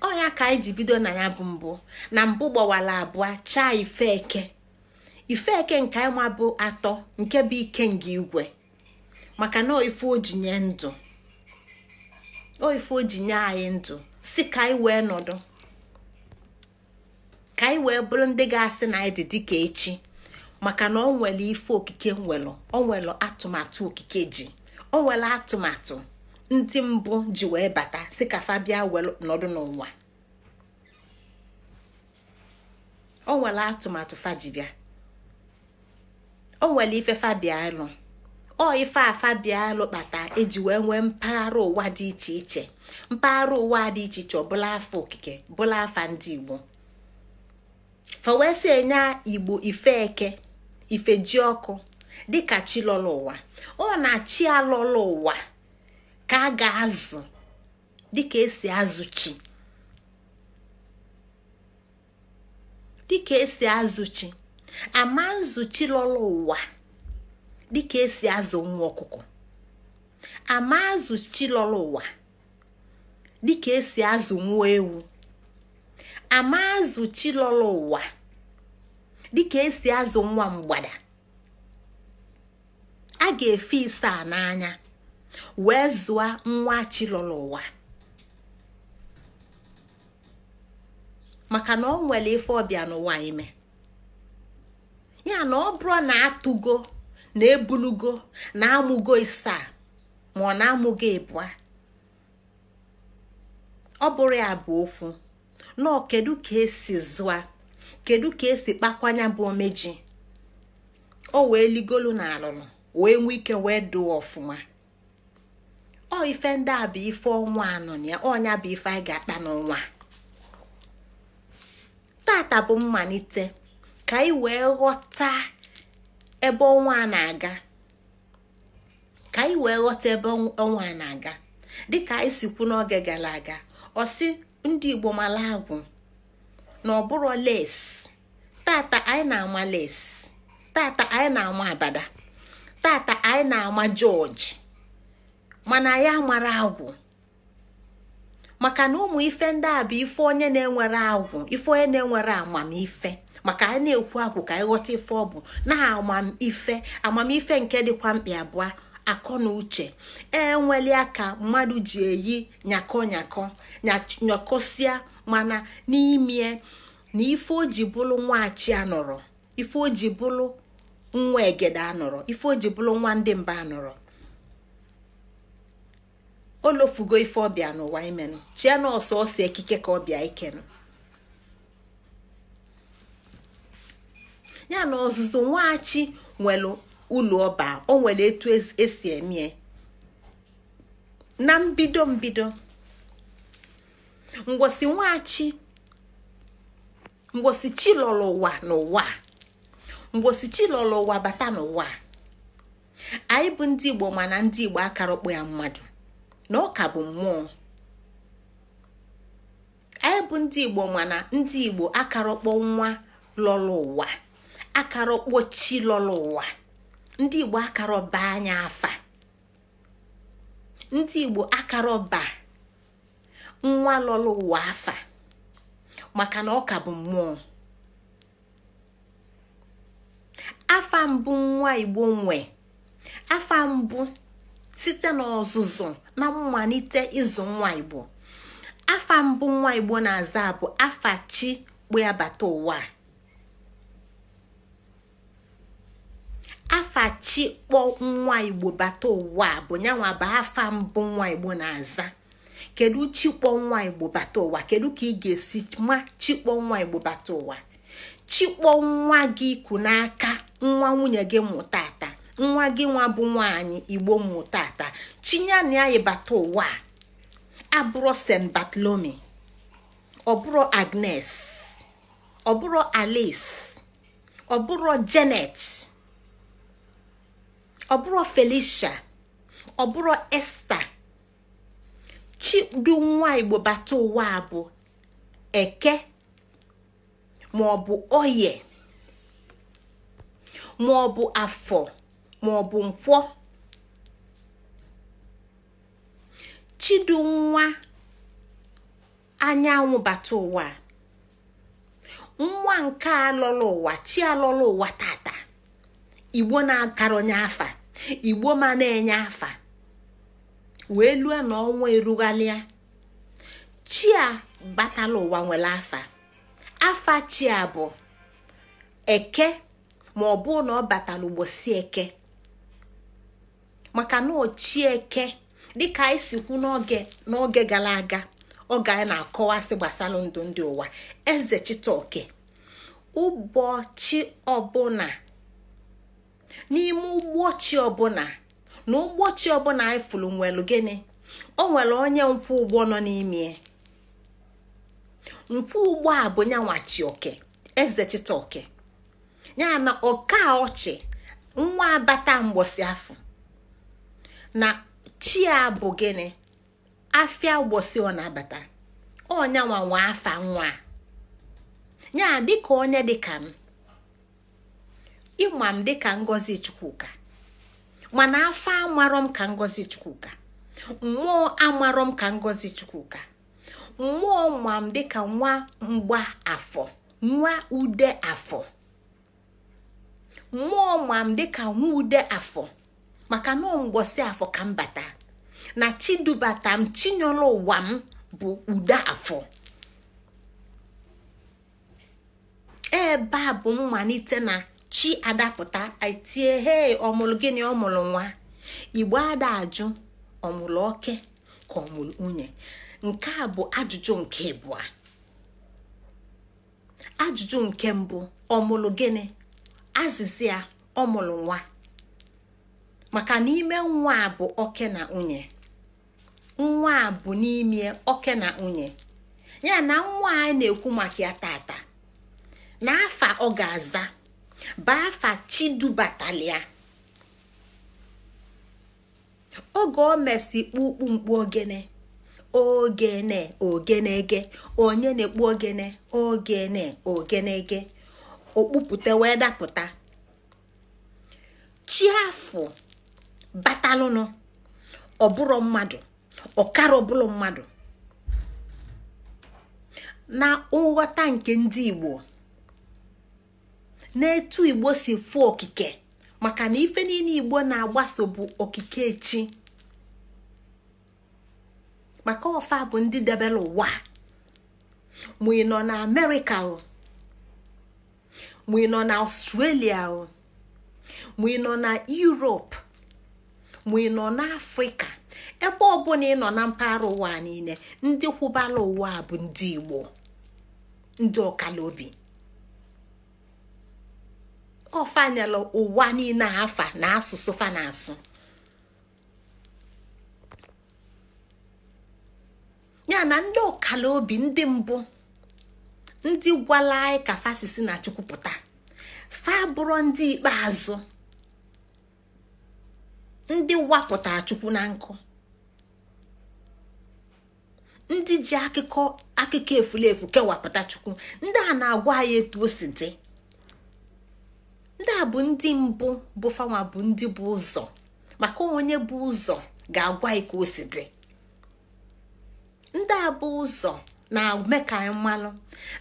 Ọ ya ka anyị ji bido na ya bụ mbụ na mbụ gbawara abụọ chaa ife eke. Ife eke nke anyị ma bụ atọ, nke bụ ike nga igwe, maka na ife o ji nye ndụ, o ife o ji nye anyị ndụ, si ka anyị wee nọdụ, ka anyị wee bụrụ ndị ga-asị na anyị dị dịka echi. Maka na ọ nwere ife okike nwere, ọ nwere atụmatụ okike ji, o nwere atụmatụ ndị mbụ ji wee bata, si ka fa bịa wee nọdụ n'ụwa. O nwere atụmatụ fa ji bịa, o nwere ife fa bịa ịlụ. Ọ ife afa bịa alụ kpata eji wee nwee mpaghara ụwa dị iche iche, mpaghara ụwa dị iche iche, ọbụla afa okike, bụla afa ndị Igbo. Fa wee sị enye Igbo ife eke, ife ji ọkụ, dịka chi lọrọ ụwa. Ọ na chi alọrọ ụwa ka a ga-azụ dịka esi azụ chi, dịka esi azụ chi. Ama nzụ chi lọrọ ụwa dịka esi azụ nwa ọkụkọ. Ama azụ chi lọrọ ụwa dịka esi azụ nwa ewu. Ama azụ chi lọrọ ụwa dịka esi azụ nwa mgbada. A ga-efe ise a n'anya wee zụọ nwa chi lọrọ ụwa, maka na ọ nwere ife ọbịa n'ụwa ime ya. Na ọ bụrụ na atụgo na ebulugo na amụgo isaa, ma ọ na-amụgo ịbụa, ọ bụrụ ya bụ okwu nọọ. Kedu ka esi zụa? Kedu ka esi kpakwanya bụ omeji o wee ligolu na alụlụ wee nwee ike wee dụọ ọfụma? Ọ ife ndị a bụ ife ọnwa anọ na ya. Ọnya bụ ife anyị ga-akpa n'ọnwa tata bụ mmalite, ka anyị wee ghọta ebe ọnwa a na-aga, ka anyị wee ghọta ebe ọnwa a na-aga. Dịka anyị si kwu n'oge gara aga, ọ sị ndị Igbo mara agwụ na ọ bụrụ lace. Tata anyị na-ama lace, tata anyị na-ama abada, tata anyị na-ama jọji, mana anyị amara agwụ. Maka na ụmụ ife ndị a bụ ife onye na-enwere agwụ, ife onye na-enwere amamife. Maka anyị na-ekwu agwụ ka anyị ghọta ife ọ bụ na amamife. Amamife nke dịkwa mkpi abụọ, akọ na uche. Enweli aka mmadụ ji eyi nyakọ nyakọ nyakọsịa, mana n'ime na ife o ji bụrụ nwachi anọrọ, ife o ji bụrụ nwa egede anọrọ, ife o ji bụrụ nwa ndị mba anọrọ, o lofugo ife ọbịa n'ụwa imenụ chie na ọsọ ọsọ ekike ka ọbịa ikenụ ya. Na ọzụzụ nwachi nwere ụlọ ọba, o nwere etu esi emie na mbido mbido. Ngwọsi nwachi Mgbosi chi lọrọ ụwa n'ụwa, mgbosi chi lọrọ ụwa bata n'ụwa, anyị bụ ndị Igbo, mana ndị Igbo akarọkpọ ya mmadụ, na ọ ka bụ mmụọ. Anyị bụ ndị Igbo, mana ndị Igbo akarọkpọ nwa lọrọ ụwa, akarọkpọ chi lọrọ ụwa. Ndị Igbo akarọba anya afa. Ndị Igbo akarọba nwa lọrọ ụwa afa, maka na ọ ka bụ mmụọ. Afa mbụ nwa Igbo nwe, afa mbụ site n'ọzụzụ na mmalite ịzụ nwa Igbo, afa mbụ nwa Igbo na-aza bụ afa chi kpụ ya bata ụwa. Afa chi kpọ nwa Igbo bata ụwa bụ nyanwa bụ afa mbụ nwa Igbo na-aza. Kedu chi kpọ nwa Igbo bata ụwa? Kedu ka ị ga-esi ma chi kpọ nwa Igbo bata ụwa? Chi kpọ nwa gị ku n'aka, nwa nwunye gị mụ tata, nwa gị nwa bụ nwaanyị Igbo mụ tata, chi nya na ya yi bata ụwa abụrọ St. Bartholomew, ọ bụrọ Agnes, ọ bụrọ Alice, ọ bụrọ Janet, ọ bụrọ Felicia, ọ bụrọ Esther. Chi du nwa Igbo bata ụwa bụ Eke ma ọ bụ Oye ma ọ bụ Afọ ma ọ bụ Nkwọ. Chi du nwa anyanwụ bata ụwa, nwa nke a lọrọ ụwa, chi alọrọ ụwa tata, Igbo na-akara onye afa, Igbo ma na-enye afa wee lue na ọnwa erughalịa, chi a batala ụwa nwere afa. Afa chi a bụ Eke, ma ọ bụ na ọ batala ụbọchị Eke, maka na ọ chi Eke, dịka anyị si kwu n'oge gara aga, oge anyị na-akọwasị gbasara ndụ ndị ụwa, eze chitaoke, ụbọchị ọbụla n'ime ụbọchị ọbụla na ụbọchị ọbụla anyị fụrụ nwere gịnị? O nwere onye nkwụ ụgbọ nọ n'ime nkwụ ụgbọ a bụ nyanwa chi oke, eze chitaoke ya na ọka ọchị nwa abata mgbọsị afọ na chi a bụ gịnị? Afịa ụbọchị ọ na-abata, ọnyanwa nwa afa nwa ya. Dịka onye dịka m, ịma m dịka Ngozi Chukwuka, mana afa amarọ m ka Ngozi Chukwuka, mmụọ amarọ m ka Ngozi Chukwuka. Mmụọ ma m dịka nwa mgba afọ, nwa ude afọ. Mmụọ ma m dịka nwa ude afọ, maka na mgbọsị afọ ka m bata, na chi dubata m, chi nyọrọ ụwa m bụ ude afọ. Ebe a bụ mmalite na chi adapụta etie he ọmụlụ gịnị? Ọmụlụ nwa. Igbo ada ajụ ọmụlụ oke ka ọmụlụ nwunye. Nke a bụ ajụjụ nke ịbụa. Ajụjụ nke mbụ, ọmụlụ gịnị? Azịza ya, ọmụlụ nwa, maka na ime nwa a bụ oke na nwunye. Nwa a bụ n'ime oke na nwunye ya, na nwa anyị na-ekwu maka ya tata, na afa ọ ga-aza bụ afa chi dubatalia. Oge o mesi kpukpu mkpu ogene ogene ogenege, onye na-ekpu ogene ogene ogenege, okpupụta wee dapụta. Chi afụ batalụnụ, ọ bụrụ mmadụ, ọkara ọbụla mmadụ na nghọta nke ndị Igbo, n'etu Igbo si fụ okike, maka na ife niile Igbo na-agbaso bụ okike chi, maka ọ fa bụ ndị debere ụwa. Ma ị nọ na Amerịka o, ma ị nọ na Ọstrelia o, ma ị nọ na Europe, ma ị nọ n'Afrịka, ebe ọbụla ị nọ na mpaghara ụwa niile, ndị kwụbara ụwa bụ ndị Igbo, ndị ọkala obi. Ọ fa nyere ụwa niile afa na asụsụ fa na-asụ. Ya na ndị ọkala obi ndị mbụ Ndị gwala anyị ka fa si na Chukwu pụta, fa bụrụ ndị ikpeazụ ndị wapụta Chukwu na nkụ, ndị ji akụkọ akụkọ efulefu kewapụta Chukwu. Ndị a na-agwa anyị etu o si dị. Ndị a bụ ndị mbụ, bụ fanwa bụ ndị bụ ụzọ, maka onye bụ ụzọ ga-agwa anyị ka o si dị. Ndị a bụ ụzọ na-eme ka anyị malụ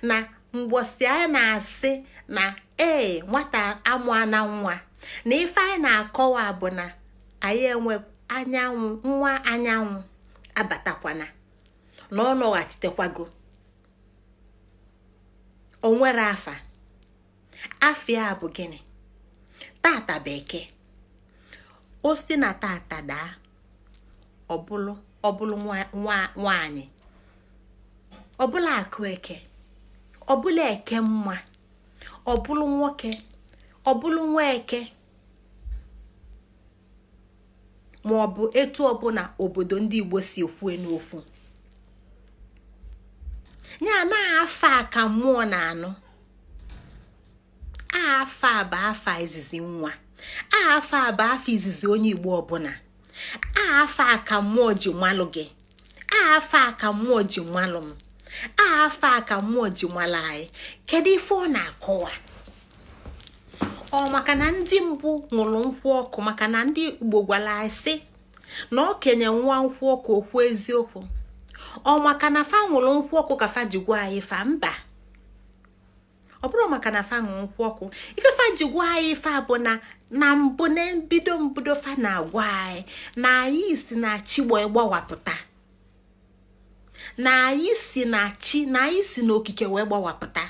na mgbosi anyị na-asị na ee, nwata amụa na nwa, na ife anyị na-akọwa bụ na anyị enwe anyanwụ, nwa anyanwụ abatakwana na ọ nọghachitekwago. O nwere afa. Afịa bụ gịnị? Tata bụ Eke. O si na tata daa, ọbụlụ ọbụlụ nwa nwanyị, ọbụla akụ eke, ọbụla eke mma, ọbụlụ nwoke, ọbụlụ nwa eke, ma ọ bụ etu ọbụla obodo ndị Igbo si ekwue n'okwu ya. Na afa a ka mmụọ na-anụ. Afa a bụ afa izizi nwa, afa a bụ afa izizi onye Igbo ọbụla. Afa a ka mmụọ ji malụ gị, afa a ka mmụọ ji malụ m, afa a ka mmụọ ji malụ anyị. Kedu ife ọ na-akọwa? Ọ maka na ndị mbụ ṅụrụ nkwụ ọkụ, maka na ndị Igbo gwara anyị sị na okenye nwa nkwụ ọkụ okwu eziokwu. Ọ maka na fa ṅụrụ nkwụ ọkụ ka fa ji gwa anyị fa? Mba, ọ bụrụ maka na fa ṅụrụ nkwụ ọkụ ife fa ji gwa anyị ife a bụ na mbụ, na mbido mbido, fa na-agwa anyị na anyị si na chi gbawapụta, na anyị si na chi, na anyị si n'okike wee gbawapụta.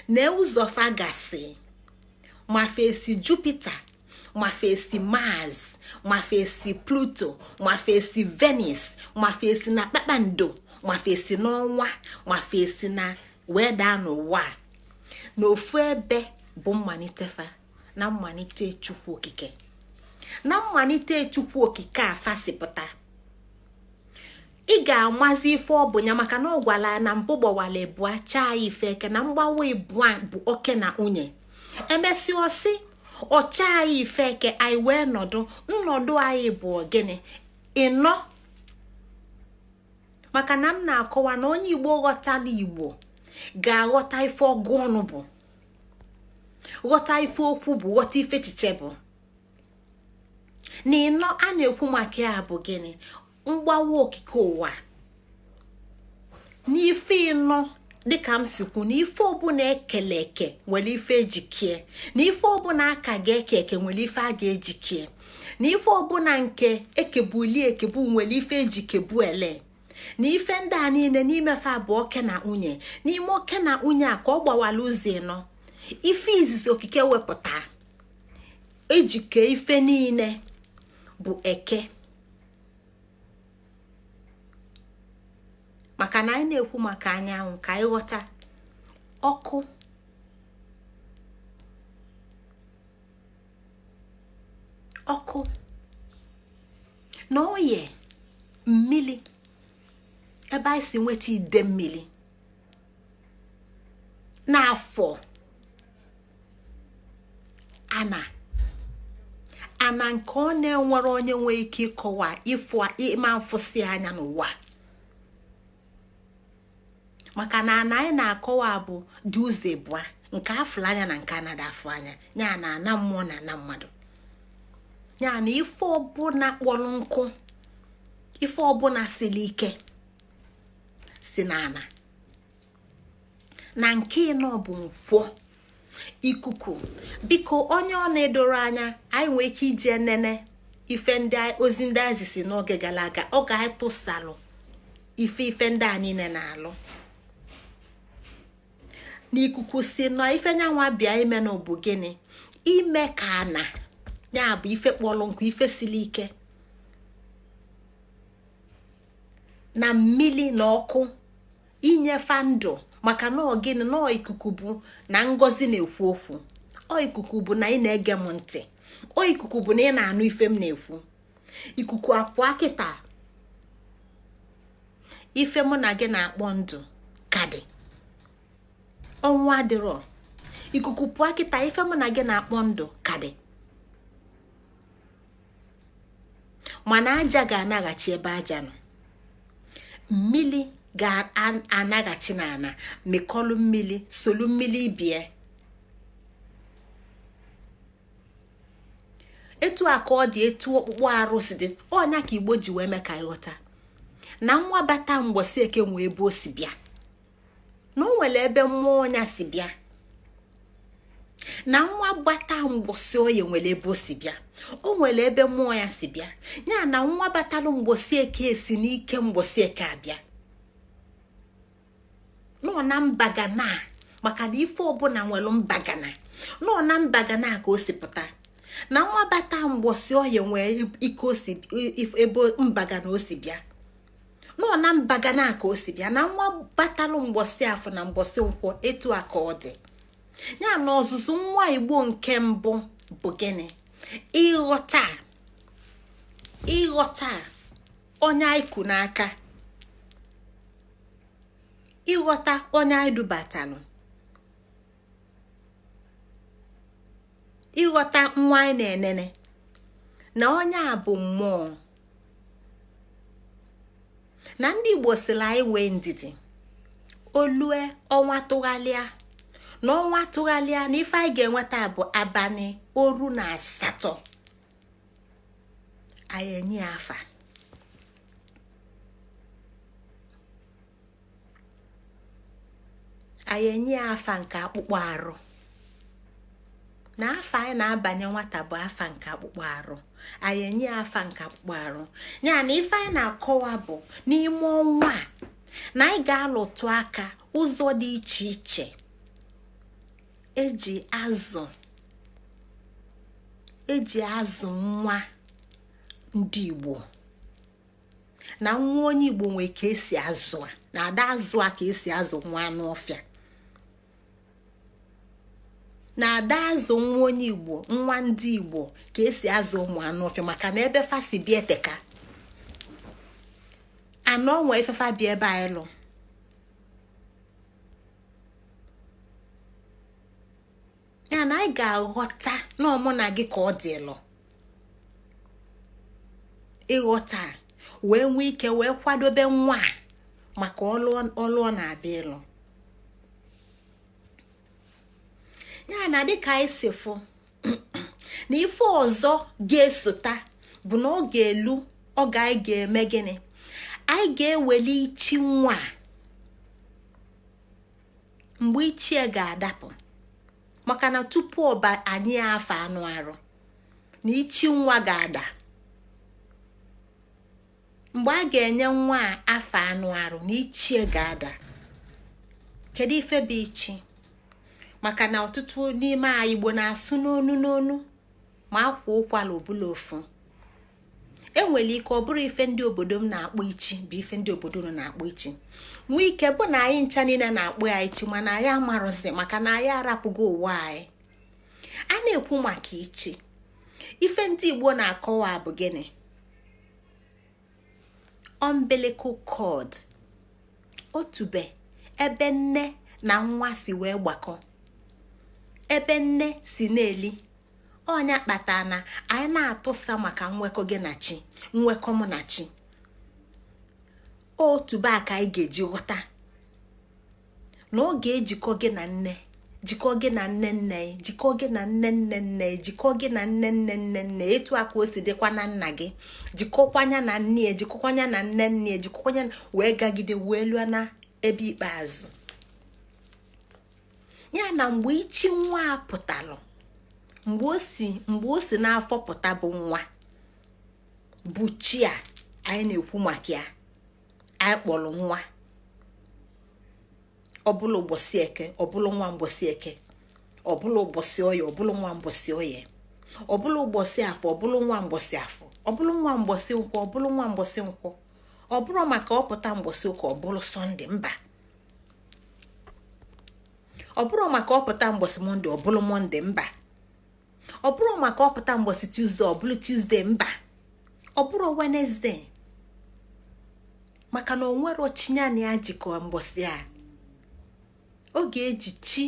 Na ụzọ fa gasị, ma fa esi Jupiter, ma fa esi Mars, ma fa esi Pluto, ma fa esi Venus, ma fa esi na kpakpando, ma fa esi n'ọnwa, ma fa esi na wee daa n'ụwa, na ofu ebe bụ mmalite fa, na mmalite Chukwu Okike, na mmalite Chukwu Okike a fasipụta. Ị ga-amazi ife ọ bụ ya, maka na ọ gwara ya na mbụ gbawara ebua chaa ife eke, na mgbawa ebua bụ oke na nwunye. Emesịa ọsị ọcha anyị ife eke, anyị wee nọdụ. Nnọdụ anyị bụ gịnị? Ịnọ. Maka na m na-akọwa na onye Igbo ghọtala Igbo ga-aghọta ife ọgụ ọnụ bụ, ghọta ife okwu bụ, ghọta ife echiche bụ. Na ịnọ a na-ekwu maka ya bụ gịnị? Mgbawa okike ụwa. N'ife ịnọ, dịka m si kwu, na ife ọbụla ekele eke nwere ife ejikie, na ife ọbụla aka ga-eke eke nwere ife a ga-ejikie, na ife ọbụla nke ekebuli ekebu nwere ife ejikebu ele, na ife ndị a niile n'ime fa bụ oke na nwunye. N'ime oke na nwunye a ka ọ gbawara ụzọ ịnọ. Ife izizi okike wepụta ejike ife niile bụ eke, maka na anyị na-ekwu maka anyanwụ ka anyị ghọta ọkụ. Ọkụ na oye mmili, ebe anyị si nweta ide mmili n'afọ ana ana nke ọ na-enwere onye nwee ike ịkọwa ịfụ ịma mfụsị anya n'ụwa, maka na ana anyị na-akọwa bụ dị ụzọ ịbụa: nke afụrụ anya na nke anaghị afụ anya, ya na ana mmụọ na ana mmadụ. Ya na ife ọbụla kpọrọ nkụ, ife ọbụla siri ike si na ana. Na nke ịnọ bụ nkwọ, ikuku. Biko, onye ọ na-edoro anya, anyị nwee ike iji enene ife ndị ozi ndị anyị zisi n'oge gara aga. Ọ ga-atụsalụ ife ife ndị a niile na-alụ n'ikuku si na ife nyanwa bịa ime na bụ gịnị? Ime ka ana ya bụ ife kpọrọ nkụ, ife siri ike, na mmili na ọkụ, inyefa ndụ. Maka na gịnị? Na ikuku bụ na Ngozi na-ekwu okwu, ọ ikuku bụ na ị na-ege m ntị, ọ ikuku bụ na ị na-anụ ife m na-ekwu. Ikuku apụọ kịta, ife mụ na gị na-akpọ ndụ ka dị. Ọnwụ adịrọ. Ikuku pụọ kịta, ife mụ na gị na-akpọ ndụ ka dị, mana aja ga-anaghachi ebe aja nọ, mmili ga-anaghachi n'ana, mekọlụ mmili, solu mmili ibie. Etu a ka ọ dị, etu ọkpụkpụ arụ si dị. Ọ nya ka Igbo ji wee mee ka anyị ghọta na nwa bata mgbọsị eke nwee ebe o si bịa, na o nwere ebe mmụọ nya si bịa, na nwa gbata mgbọsị oye nwere ebe o si bịa, o nwere ebe mmụọ ya si bịa. Ya na nwa batalụ mgbọsị eke si n'ike mgbọsị eke abịa nọ na mbagana, maka na ife ọbụla nwere mbagana, nọ na mbagana ka o si pụta. Na nwa bata mgbọsị oye nwee ike o si ebe mbagana o si bịa, nọ na mbagana ka o si bịa. Na nwa batalụ mgbọsị afọ na mgbọsị nkwọ, etu a ka ọ dị. Ya na ọzụzụ nwa Igbo nke mbụ bụ gịnị? Ịghọta, ịghọta onye anyị ku n'aka, ịghọta onye anyị dubatalụ, ịghọta nwa anyị na-enene na onye a bụ mmụọ. Na ndị Igbo sịrị anyị wee ndidi, olue ọnwa tụgharịa, na ọnwa tụgharịa na ife anyị ga-enweta bụ abalị 18, anyị enye ya afa. Anyị enye ya afa nke akpụkpọ arụ, na afa anyị na-abanye nwata bụ afa nke akpụkpọ arụ. Anyị enye ya afa nke akpụkpọ arụ. Ya na ife anyị na-akọwa bụ n'ime ọnwa a na anyị ga-alụtụ aka ụzọ dị iche iche eji azụ, eji azụ nwa ndị Igbo. Na nwa onye Igbo nwee ka esi azụ a, na ada azụ a ka esi azụ nwa anụ ọfịa, na ada azụ nwa onye Igbo, nwa ndị Igbo ka esi azụ ụmụ anụ ọfịa, maka na ebe fa si bịa eteka anọ nwe ife fa bịa ebe anyị lụ. Ya na anyị ga-aghọta na ọ mụ na gị ka ọ dịlụ ịghọta, wee nwee ike wee kwadobe nwa a maka ọlụ ọ na-abịa ịlụ. Ya na dịka anyị si fụ na ife ọzọ ga-esota bụ na ọ ga-elu oge anyị ga-eme gịnị? Anyị ga-eweli ichi nwa a mgbe ichie ga-adapụ, maka na tupu ọba anyị afa anụ arụ na ichi nwa ga-ada. Mgbe a ga-enye nwa a afa anụ arụ na ichie ga-ada. Kedu ife bụ ichi? Maka na ọtụtụ n'ime anyị Igbo na-asụ n'onu n'onu, ma akwa ụkwala ọbụla ofu. Enwere ike ọ bụrụ ife ndị obodo m na-akpọ ichi bụ ife ndị obodo unu na-akpọ ichi. Nwee ike bụ na anyị ncha niile na-akpọ ya ichi, mana anyị amarụzi, maka na anyị arapụgo ụwa anyị. A na-ekwu maka ichi, ife ndị Igbo na-akọwa bụ gịnị? Umbilical cord, otube ebe nne na nwa si wee gbakọ, ebe nne si na-eli. Ọ nya kpatara na anyị na-atụsa maka nwekọ gị na chi, nwekọ mụ na chi. Otube a ka anyị ga-eji ghọta na ọ ga-ejikọ gị na nne, jikọ gị na nne nne, jikọ gị na nne nne nne, jikọ gị na nne nne nne nne. Etu a ka o si dịkwa na nna gị, jikọkwanya na nne ya, jikọkwanya na nne nne ya, jikọkwanya wee gagide wee lụọ na ebe ikpeazụ. Ya na mgbe ichi nwa a pụtalụ, mgbe o si n'afọ pụta bụ nwa, bụ chi a anyị na-ekwu maka ya, anyị kpọrọ nwa. Ọbụla ụbọchị eke, ọbụla nwa mbọsị eke, ọbụla ụbọchị oye, ọbụla nwa mbọsị oye, ọbụla ụbọchị afọ, ọbụla nwa mbọsị afọ, ọbụla nwa mbọsị nkwọ, ọbụla nwa mbọsị nkwọ. Ọ bụrụ maka ọ pụta mbọsị ụka, ọbụla Sunday, mba. Ọ bụrụ maka ọ pụta mbọsị Monday, ọ bụrụ Monday, mba. Ọ bụrụ maka ọ pụta mbọsị Tuesday, ọ bụrụ Tuesday, mba. Ọ bụrụ Wednesday, maka na o nwere chi ya na ya jikọ mbọsị a. Oge eji chi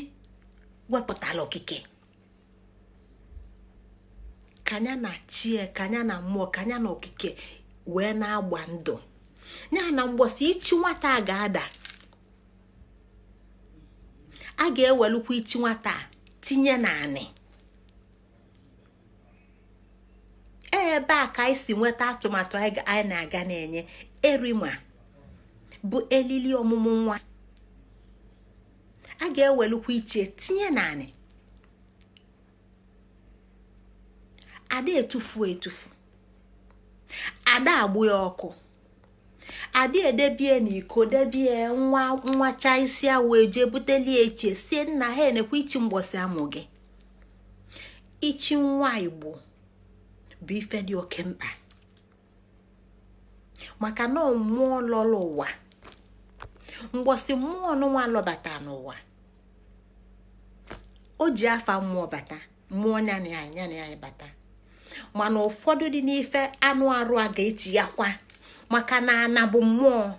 wepụtara okike, ka ya na chie, ka ya na mmụọ, ka ya na okike wee na-agba ndụ ya. Na mgbọsị ichi nwata a ga-ada, a ga-ewelukwa ichi nwata a tinye n'anị. Ebe a ka anyị si nweta atụmatụ anyị na-aga na-enye erima, bụ elili ọmụmụ nwa. A ga-ewelukwa ichie tinye n'anị. Ada etufu etufu, ada agbụ ya ọkụ, ada edebie n'iko, debie. Nwa nwacha isi awọ eje butelie ichie, sie nna ha enekwa ichi mgbọsị amụ gị. Ichi nwa Igbo bụ ife dị oke mkpa, maka na mmụọ lọrọ ụwa. Mgbọsị mmụọ nwa lọbata n'ụwa, o ji afa mmụọ bata, mmụọ nya na ya na ya bata. Mana ụfọdụ dị n'ife anụ arụ a ga-echi ya kwa, maka na ana bụ mmụọ,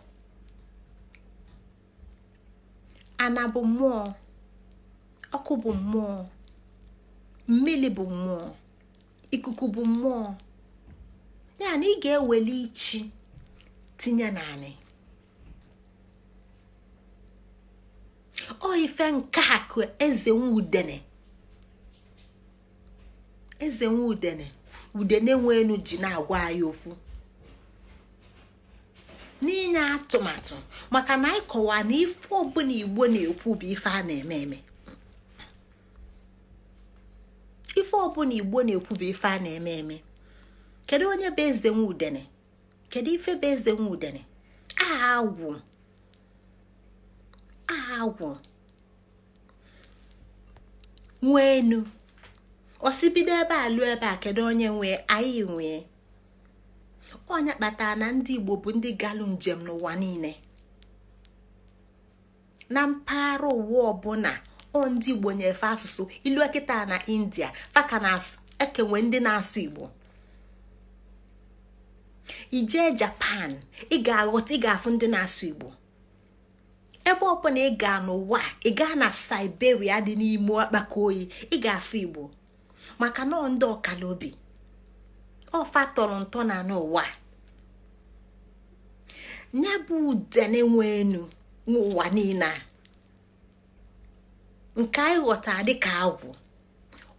ana bụ mmụọ, ọkụ bụ mmụọ, mmili bụ mmụọ, ikuku bụ mmụọ. Ya na ị ga-eweli ichi tinye n'anị. Ọ ife nke a ka eze nwe udene, eze nwe udene, udene nwe enu ji na-agwa anyị okwu n'inye atụmatụ, maka na anyị kọwaa na ife ọbụla Igbo na-ekwu bụ ife a na-eme eme. Ife ọbụla Igbo na-ekwu bụ ife a na-eme eme. Kedu onye bụ eze nwe udene? Kedu ife bụ eze nwe udene? Agwụ, agwụ nwe enu. Ọ sị bido ebe a lụọ ebe a, kedu onye nwee? Anyị nwee. Onye kpatara na ndị Igbo bụ ndị galụ njem n'ụwa niile, na mpaghara ụwa ọbụla. Ọ ndị Igbo nyefe asụsụ ilu. Kịta na India, faka na ekenwe ndị na-asụ Igbo. Ijee Japan, ị ga-aghọta, ị ga-afụ ndị na-asụ Igbo. Ebe ọbụla ị gaa n'ụwa, ị gaa na Siberia dị n'ime akpaka oyi, ị ga-afụ Igbo, maka na ndị ọkala obi ọfa tọrọ ntọ na n'ụwa ya bụ udene nwe enu n'ụwa niile a nke anyị ghọtara dịka agwụ.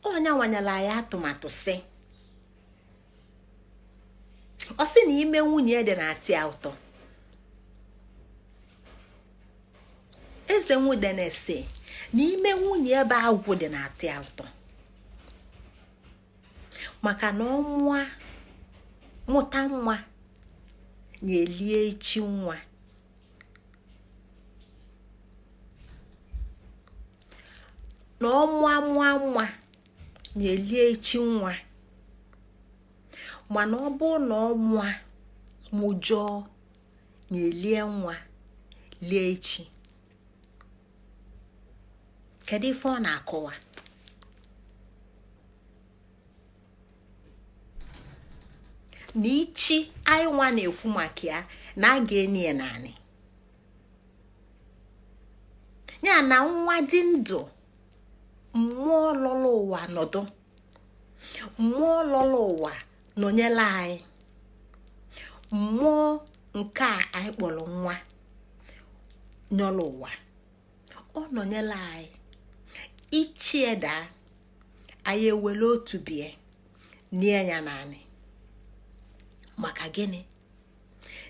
Ọnya nwanyere anyị atụmatụ, sị ọ sị na ime nwunye dị na-atị ya ụtọ. Eze nwe udene sị na ime nwunye ebe agwụ dị na-atị ya ụtọ, maka na ọ mụa mụta nwa na elie ichi nwa. Na ọ mụa mụa nwa na elie ichi nwa. Mana ọ bụ na ọ mụa mụjọọ, na elie nwa lie ichi. Kedu ife ọ na-akọwa? Na ichi anyị nwa na-ekwu maka ya na a ga-eni ya naanị ya na nwa dị ndụ. Mmụọ lọrọ ụwa nọdụ, mmụọ lọrọ ụwa nọnyere anyị. Mmụọ nke a anyị kpọrọ nwa nyọrọ ụwa, ọ nọnyere anyị. Ichie daa, anyị ewere otu bie nie ya naanị. Maka gịnị?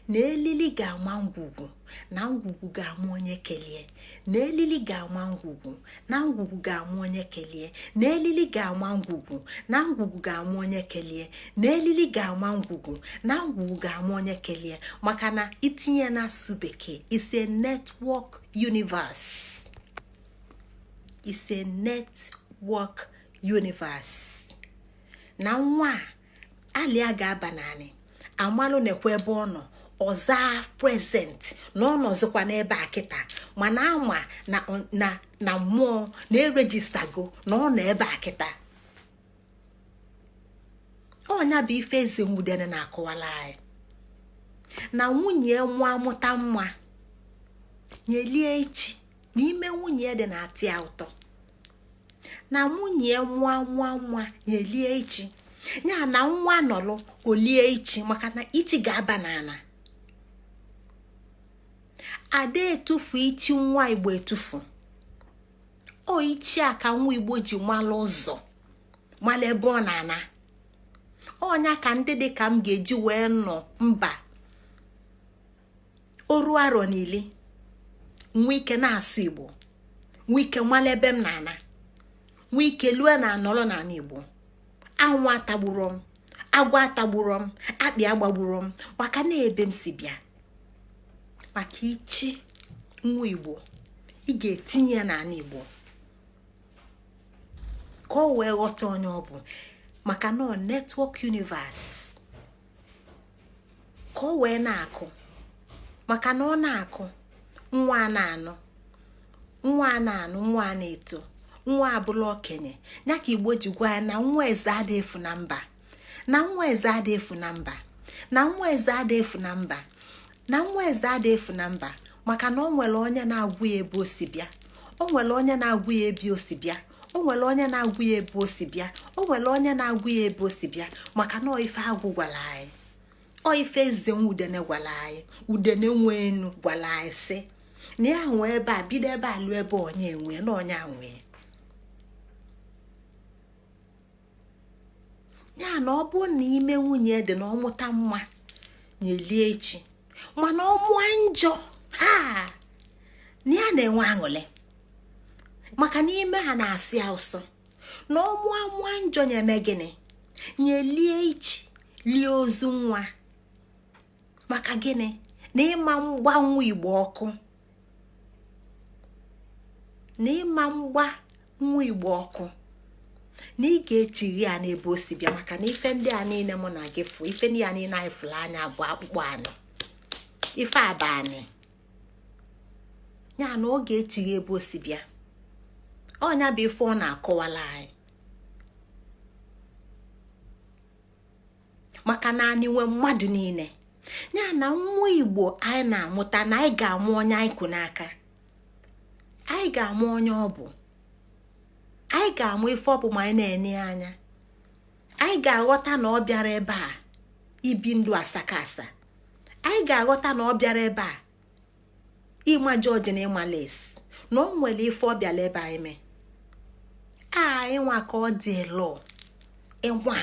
Na elili ga-ama ngwugwu, na ngwugwu ga-ama onye kelie. Na elili ga-ama ngwugwu, na ngwugwu ga-ama onye kelie. Na elili ga-ama ngwugwu, na ngwugwu ga-ama onye kelie. Na elili ga-ama ngwugwu, na ngwugwu ga-ama onye kelie. Maka na itinye n'asụsụ bekee, is a network universe, is a network universe. Na nwa a alia ga-aba naanị, amalụ nekwa ebe ọ nọ, ọza present na ọ nọzikwa n'ebe a kịta. Mana ama na na mmụọ na-eregistergo na ọ nọ ebe a kịta. Ọnya bụ ife eze nwudene na-akọwala anyị na nwunye nwa amụta nwa nyelie echi. Na ime nwunye ya dị na-atị ya ụtọ, na nwunye nwa nwa nwa nyelie ichi ya, na nwa nọlụ olie ichi, maka na ichi ga-aba n'ala. Ada etufu ichi nwa Igbo etufu. O ichi a ka nwa Igbo ji malụ ụzọ, malụ ebe ọ na-ana. Ọnya ka ndị dị ka m ga-eji wee nọ mba oru arọ niile, nwee ike na-asụ Igbo, nwee ike malụ ebe m na-ana, nwee ike lue na anọrọ n'ala Igbo. Anwụ atagburo m, agwọ atagburo m, akpị agbagburo m, maka na ebe m si bịa, maka ichi nwa Igbo ị ga-etinye ya n'ala Igbo ka ọ wee ghọta onye ọ bụ, maka na ọ network universe ka ọ wee na-akụ, maka na ọ na-akụ nwa a na-anụ, nwa a na-anụ, nwa a na-eto, nwa abụla okenye. Ya ka Igbo ji gwa ya na nwa eze ada efu na mba, na nwa eze ada efu na mba, na nwa eze ada efu na mba, na nwa eze ada efu na mba, maka na ọ nwere onye na-agwụ ya ebe o si bịa. O nwere onye na-agwụ ya ebe o si bịa. O nwere onye na-agwụ ya ebe o si bịa. O nwere onye na-agwụ ya ebe o si bịa, maka na ife agwụ gwara anyị, ọ ife eze nwa udene gwara anyị, udene nwe enu gwara anyị, sị na ya nwee ebe a, bido ebe a lụọ ebe onye enwe na onye anwee ya. Na ọ bụ na ime nwunye dị na ọmụta nwa nyelie echi, mana ọ mụọ njọ ha, na ya na-enwe aṅụrị, maka na ime ha na-asị ya ụsọ na ọ mụọ mụọ njọ, na-eme gịnị? Nyelie ichi, lie ozu nwa. Maka gịnị? Na ịma mgbanwe Igbo ọkụ, na ịma mgba nwa Igbo ọkụ, na ị ga-echighi ya n'ebe o si bịa, maka na ife ndị a niile mụ na gị fụ, ife ndị a niile anyị fụrụ anya bụ akpụkpọ anụ, ife abanị ya, na ọ ga-echighi ebe o si bịa. Ọnya bụ ife ọ na-akọwala anyị, maka na anyị nwe mmadụ niile ya, na nwa Igbo anyị na-amụta, na anyị ga-amụ onye anyị kụ n'aka, anyị ga-amụ onye ọ bụ, anyị ga-amụ ife ọ bụ. Ma anyị na-ene anya, anyị ga-aghọta na ọ bịara ebe a ibi ndụ asaka asa. Anyị ga-aghọta na ọ bịara ebe a ịma jọji na ịma les, na ọ nwere ife ọ bịara ebe anyị mee. Anyị nwa ka ọ dị lụ ịnwa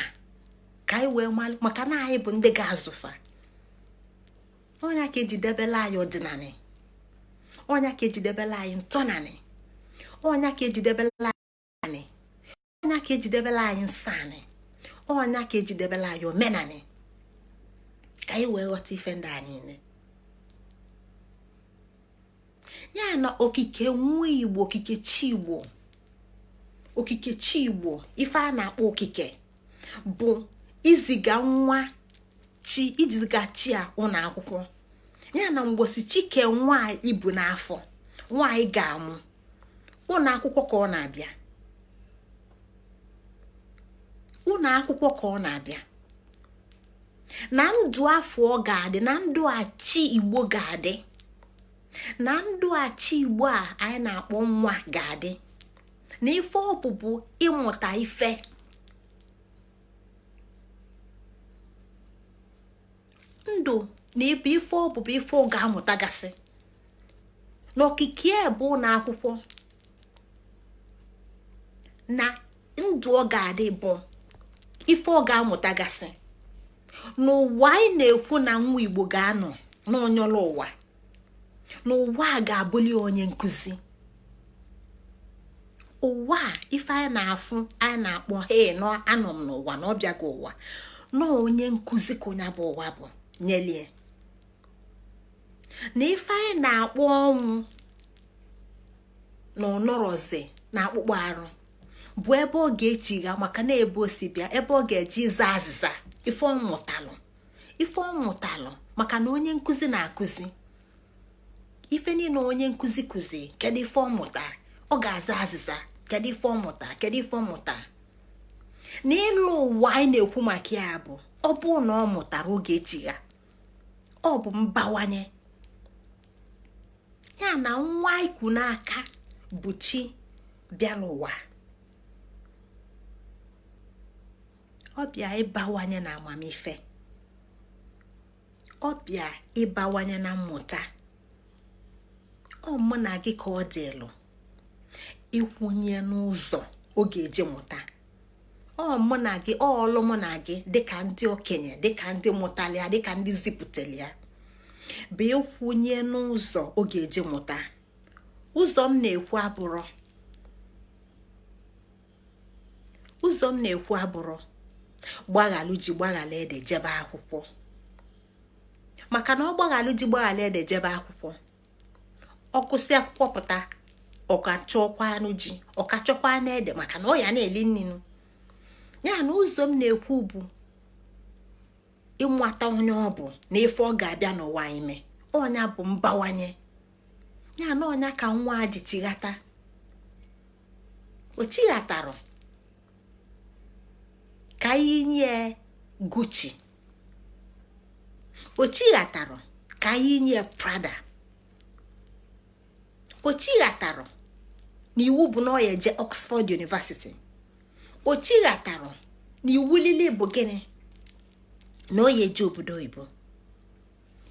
ka anyị wee malụ, maka na anyị bụ ndị ga-azụfa. Ọnya ka ejidebela anyị ọdịnanị, ọnya ka ejidebela anyị ntọnanị, ọnya ka ejidebela anyị, ọnya ka ejidebela anyị nsọ anị, ọnya ka ejidebela anyị omenanị, ka anyị wee ghọta ife ndị a niile. Ya na okike nwa Igbo, okike chi Igbo, okike chi Igbo, ife a na-akpọ okike bụ iziga nwa chi, iziga chi a ụlọ akwụkwọ ya. Na mgbosi chike nwaanyị ibu n'afọ, nwaanyị ga-amụ, ụlọ akwụkwọ ka ọ na-abịa, ụlọ akwụkwọ ka ọ na-abịa. Na ndụ afọ ọ ga-adị, na ndụ a chi Igbo ga-adị, na ndụ a chi Igbo a anyị na-akpọ nwa ga-adị, na ife ọ bụ bụ ịmụta ife. Ndụ na ịbụ ife ọ bụ bụ ife ọ ga-amụtagasị n'okike bụ ụlọ akwụkwọ, na ndụ ọ ga-adị bụ ife ọ ga-amụtagasị n'ụwa. Anyị na-ekwu na nwa Igbo ga-anọ n'onyọlọ ụwa, n'ụwa a ga-abụli onye nkụzi ụwa a. Ife anyị na-afụ, anyị na-akpọ he nọ, anọ m n'ụwa na ọ bịago ụwa nọ, onye nkụzi ka onye bụ ụwa bụ nyelie. Na ife anyị na-akpọ ọnwụ na ọnọrọzi na akpụkpọ arụ bụ ebe ọ ga-echigha, maka na ebe o si bịa, ebe ọ ga-eji ịza azịza ife ọ mụtalụ, ife ọ mụtalụ, maka na onye nkụzi na-akụzi ife niile. Onye nkụzi kụzi, kedu ife ọ mụtara? Ọ ga-aza azịza, kedu ife ọ mụtara, kedu ife ọ mụtara? Na ịlụ ụwa anyị na-ekwu maka ya bụ ọ bụ na ọ mụtara oge echigha, ọ bụ mbawanye ya. Na nwa iku n'aka bụ chi bịara ụwa, ọ bịa ịbawanye na amamife, ọ bịa ịbawanye na mmụta. Ọ mụ na gị ka ọ dịlụ ịkwụnye n'ụzọ ọ ga-eji mụta. Ọ mụ na gị, ọ ọlụ mụ na gị dịka ndị okenye, dịka ndị mụtali ya, dịka ndị zipụtali ya, bụ ịkwụnye n'ụzọ ọ ga-eji mụta. Ụzọ m na-ekwu abụrọ, ụzọ m na-ekwu abụrọ gbaghalụ ji gbaghalụ ede jebe akwụkwọ, maka na ọ gbaghalụ ji gbaghalụ ede jebe akwụkwọ, ọ gụsị akwụkwọ pụta, ọ ka chọkwa anụ ji, ọ ka chọkwa anụ ede, maka na ọ ya na-eli nninu ya. Na ụzọ m na-ekwu bụ ịmata onye ọ bụ na ife ọ ga-abịa n'ụwa ime. Ọnya bụ mbawanye ya, na ọnya ka nwa a ji chighata. O chighatara ka anyị nye Gucci, o chighatara ka anyị nye Prada, o chighatara na iwu bụ na ọ ya eje Oxford University, o chighatara na iwu lili bụ gịnị na ọ ya eje obodo oyibo.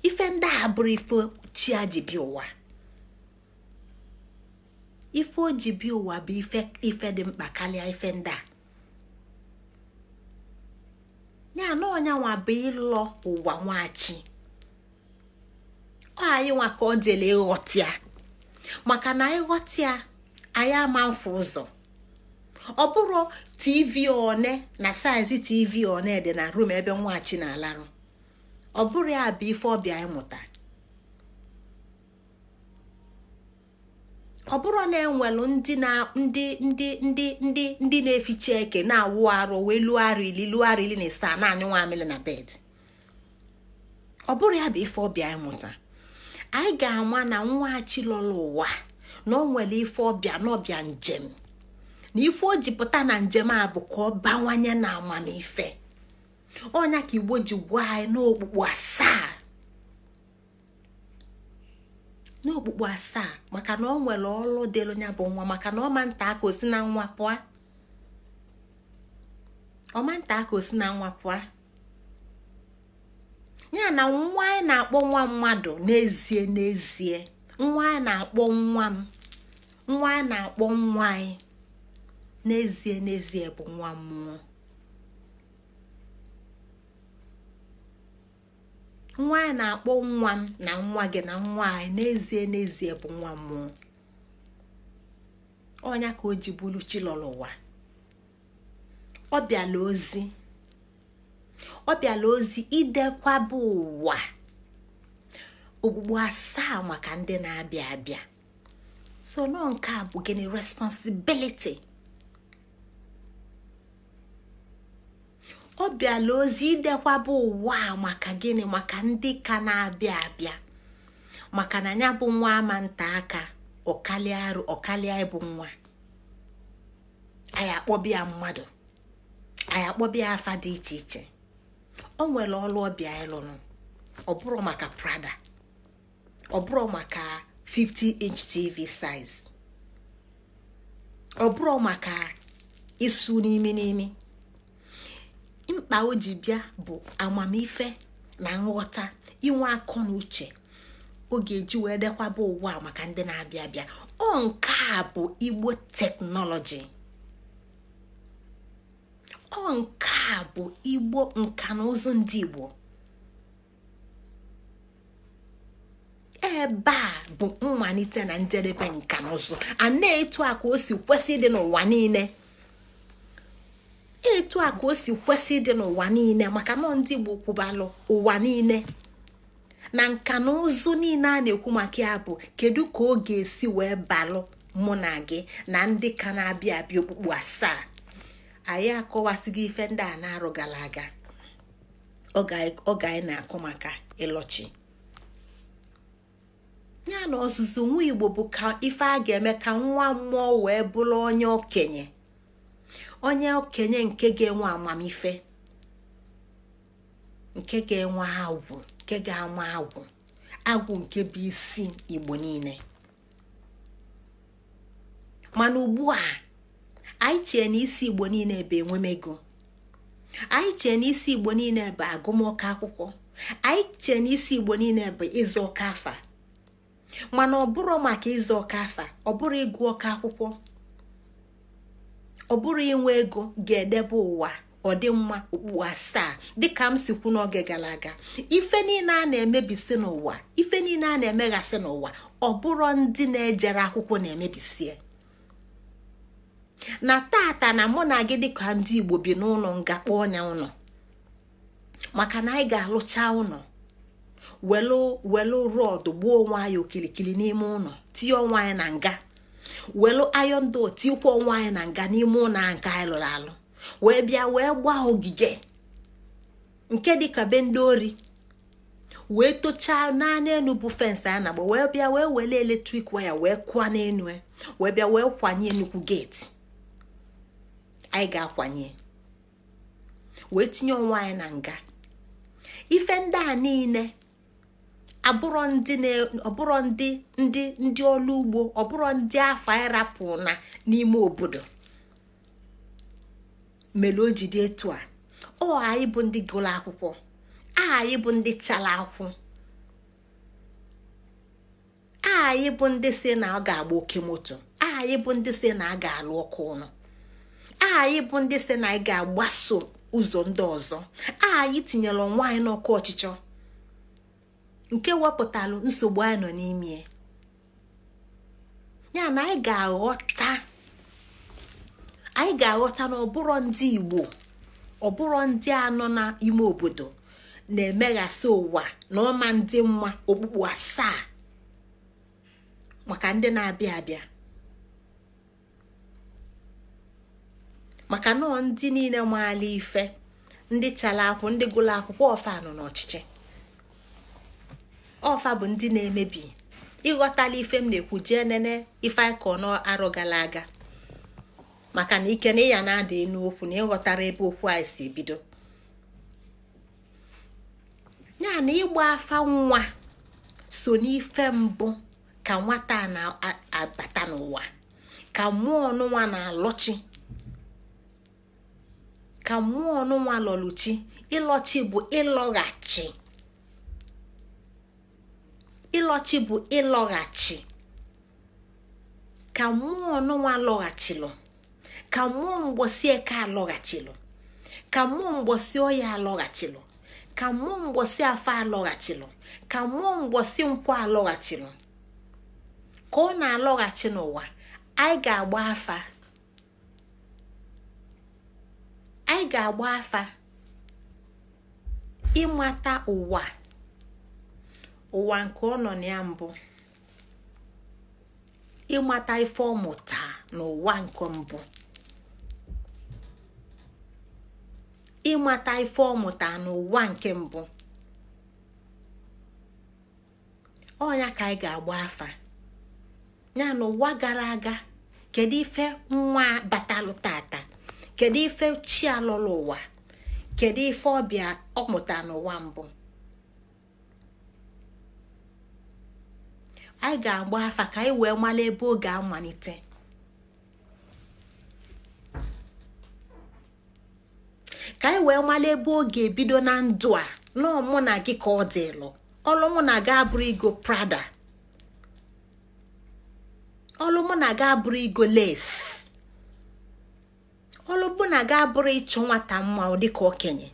Ife ndị a bụrụ ife chi a ji bịa ụwa. Ife o ji bịa ụwa bụ ife dị mkpa karịa ife ndị a. Ya na ọnya nwa bụ ịlọ ụwa nwachi. Ọ anyị nwa ka ọ dịla ịghọta ya, maka na ịghọta ya, anyị ama mfe ụzọ. Ọ bụrụ TV one na size TV one dị na room ebe nwachi na-alarụ, ọ bụrụ ya bụ ife ọ bịa ịmụta. Ọ bụrụ na enwelu ndị na ndị ndị ndị ndị ndị na-eficha eke na-awụ arụ wee lụọ arọ 10, lụọ arọ 17 na-anyụ nwamịlị na bed, ọ bụrụ ya bụ ife ọ bịa ịmụta. Anyị ga-ama na nwa chi lọrọ ụwa na o nwere ife ọ bịa, na ọ bịa njem, na ife o ji pụta na njem a bụ ka ọ bawanye na amamife. Ọnya ka Igbo ji gwa anyị n'okpukpu asaa, n'okpukpu asaa, maka na ọ nwere ọlụ dịlụ ya bụ nwa, maka na ọma nta aka osi na nwa pụọ, ọma nta aka osi na nwa pụọ. Ya na nwa anyị na-akpọ nwa mmadụ n'ezie n'ezie, nwa anyị na-akpọ nwa m, nwa anyị na-akpọ nwa anyị n'ezie n'ezie bụ nwa mmụọ. Nwa anyị na-akpọ nwa m na nwa gị na nwa anyị n'ezie n'ezie bụ nwa mmụọ. Ọnya ka o ji bụrụ chi lọrọ ụwa. Ọ bịala ozi, ọ bịala ozi idekwaba ụwa okpukpu asaa maka ndị na-abịa abịa. So nọ nke a bụ gịnị? Responsibility. Ọ bịala ozi idekwaba ụwa a maka gịnị? Maka ndị ka na-abịa abịa, maka na ya bụ nwa ama nta aka ọkalịa arụ ọkalịa ịbụ nwa. Anyị akpọbịa mmadụ, anyị akpọbịa afa dị iche iche. O nwere ọlụ ọ bịa ịlụnụ. Ọ bụrụ maka Prada, ọ bụrụ maka 50 inch TV size, ọ bụrụ maka isu n'imi n'imi. Mkpa o ji bịa bụ amamife na nghọta, inwe akọ na uche ọ ga-eji wee dekwaba ụwa maka ndị na-abịa abịa. Ọ nke a bụ Igbo technology, ọ nke a bụ Igbo nka na ụzụ ndị Igbo. Ebe a bụ mmalite na njedebe nka na ụzụ a na-etu a ka o si kwesị ịdị n'ụwa niile, etu a ka o si kwesị ịdị n'ụwa niile, maka na ndị Igbo kwubalụ ụwa niile na nka na ụzụ niile a na-ekwu maka ya bụ kedu ka ọ ga-esi wee balụ mụ na gị na ndị ka na-abịa abịa okpukpu asaa. Anyị akọwasịghị ife ndị a na-arụ gara aga oge anyị na-akọ maka ịlọchi ya na ọzụzụ nwa Igbo bụ ka ife a ga-eme ka nwa mmụọ wee bụrụ onye okenye, onye okenye nke ga-enwe amamife, nke ga-enwe agwụ, nke ga-ama agwụ, agwụ nke bụ isi Igbo niile. Mana ugbu a, anyị chee na isi Igbo niile bụ enwemego, anyị chee na isi Igbo niile bụ agụmụka akwụkwọ, anyị chee na isi Igbo niile bụ ịzụ ọka afa. Mana ọ bụrụ maka ịzụ ọka afa, ọ bụrụ ịgụ ọka akwụkwọ, ọ bụrụ inwe ego ga-edebe ụwa ọdịmma okpukpu asaa. Dịka m si kwu n'oge gara aga, ife niile a na-emebisi n'ụwa, ife niile a na-emeghasị n'ụwa, ọ bụrụ ndị na-ejere akwụkwọ na-emebisie. Na tata na mụ na gị dịka ndị Igbo bi n'ụlọ nga, kpọọ ọnya ụlọ, maka na anyị ga-alụcha ụlọ, welu welu rod gbuo onwe anyị okilikili n'ime ụlọ, tinye onwe anyị na nga, welu iron door tinyekwa onwe anyị na nga n'ime ụlọ a nke anyị lụrụ alụ, wee bịa wee gbaa ogige nke dịka be ndị ori, wee tochaa naanị enu bụ fence a na-agba, wee bịa wee wele electric wire wee kụọ n'enu, wee bịa wee kwanye nnukwu gate anyị ga-akwanye, wee tinye onwe anyị na nga. Ife ndị a niile abụrọ ndị, ọbụrọ ndị ọrụ ugbo, ọbụrọ ndị afọ anyị rapụ na n'ime obodo mere o ji dị etu a. Ọ anyị bụ ndị gụrụ akwụkwọ, anyị bụ ndị chala akwụ, anyị bụ ndị si na ọ ga-agba oke moto, anyị bụ ndị si na a ga-alụ ọkụ ụlọ, anyị bụ ndị si na anyị ga-agbaso ụzọ ndị ọzọ. Anyị tinyere onwe anyị n'ọkụ ọchịchọ nke wepụtalụ nsogbu anyị nọ n'ime ya. Na anyị ga-aghọta, anyị ga-aghọta na ọbụrụ ndị Igbo, ọbụrụ ndị anọ n'ime obodo na-emeghasị ụwa na ọma ndị mma okpukpu asaa maka ndị na-abịa abịa, maka nọọ ndị niile maala ife, ndị chala akwụ, ndị gụrụ akwụkwọ, ọfa nọ n'ọchịchị, ọfa bụ ndị na-emebi. Ịghọtala ife m na-ekwu? Jee nene ife akọ n'arọ gara aga, maka na ike na ịya na-ada enu okwu na ịghọtara ebe okwu anyị si ebido. Ya na ịgba afa nwa so n'ife mbụ ka nwata na-abata n'ụwa, ka mmụọ ọnụnwa na-alọchi, ka mmụọ ọnụnwa lọlụchi. Ịlọchi bụ ịlọghachi, ịlọchi bụ ịlọghachi. Ka mmụọ ọnụnwa lọghachilụ, ka mmụọ mgbọsị eke alọghachilụ, ka mmụọ mgbọsị ọya alọghachilụ, ka mmụọ mgbọsị afọ alọghachilụ, ka mmụọ mgbọsị nkwọ alọghachilụ. Ka ọ na-alọghachi n'ụwa, anyị ga-agba afa, anyị ga-agba afa ịmata ụwa, ụwa nke ọ nọ na ya mbụ, ịmata ife ọ mụta n'ụwa nke mbụ, ịmata ife ọ mụta n'ụwa nke mbụ. Ọ nya ka anyị ga-agba afa ya n'ụwa gara aga. Kedu ife nwa batalụ tata? Kedu ife chi alọlụ ụwa? Kedu ife ọbịa ọ mụta n'ụwa mbụ? Anyị ga-agba afa ka anyị wee mara ebe ọ ga-amalite. Ka anyị wee mara ebe ọ ga-ebido na ndụ a nọọ mụ na gị ka ọ dịlụ. Ọlụ mụ na gị abụrụ igo Prada, ọlụ mụ na gị abụrụ igo lace, ọlụ mụ na gị abụrụ ịchọ nwata mma dịka okenye.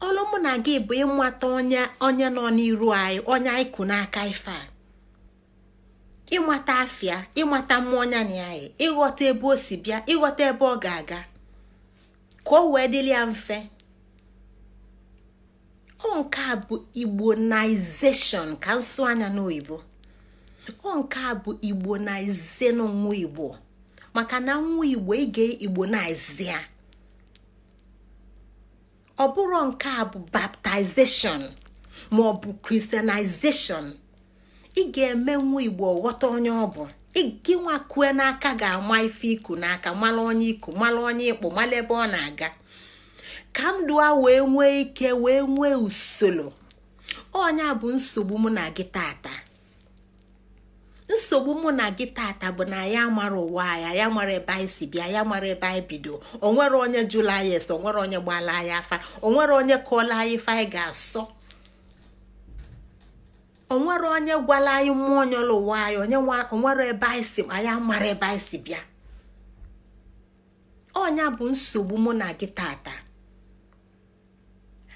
Ọlụ mụ na gị bụ ịmata onye onye nọ n'iru anyị, onye anyị kụ n'aka ife a, ịmata afịa, ịmata mmụọ ọnya na anyị, ịghọta ebe o si bịa, ịghọta ebe ọ ga-aga, ka o wee dịrị ya mfe. Ọ nke a bụ igbonization, ka nsụ anya n'oyibo. Ọ nke a bụ igbonize nwa Igbo, maka na nwa Igbo ị ga-igbonize ya. Ọ bụrụ nke a bụ baptization ma ọ bụ christianization, ị ga-eme nwa Igbo ghọta onye ọ bụ. Gị nwa kue n'aka ga-ama ife iku n'aka, mara onye iku, mara onye ịkpụ, mara ebe ọ na-aga, ka ndụ a wee nwee ike wee nwee usoro. Onye bụ nsogbu mụ na gị tata, nsogbu Nsogbu mụ na gị tata bụ na ya mara ụwa anyị, ya mara ebe anyị si bịa, ya mara ebe anyị bido. Onwere onye jụrụ anyị ese, onwere onye gbala anyị afa, onwere onye kọọla anyị ife anyị ga-asọ, onwere onye gwala anyị mmụọ nyọrọ ụwa anyị, onye onwere ebe anyị si, anyị amara ebe anyị si bịa. Ọnya bụ nsogbu mụ na gị tata,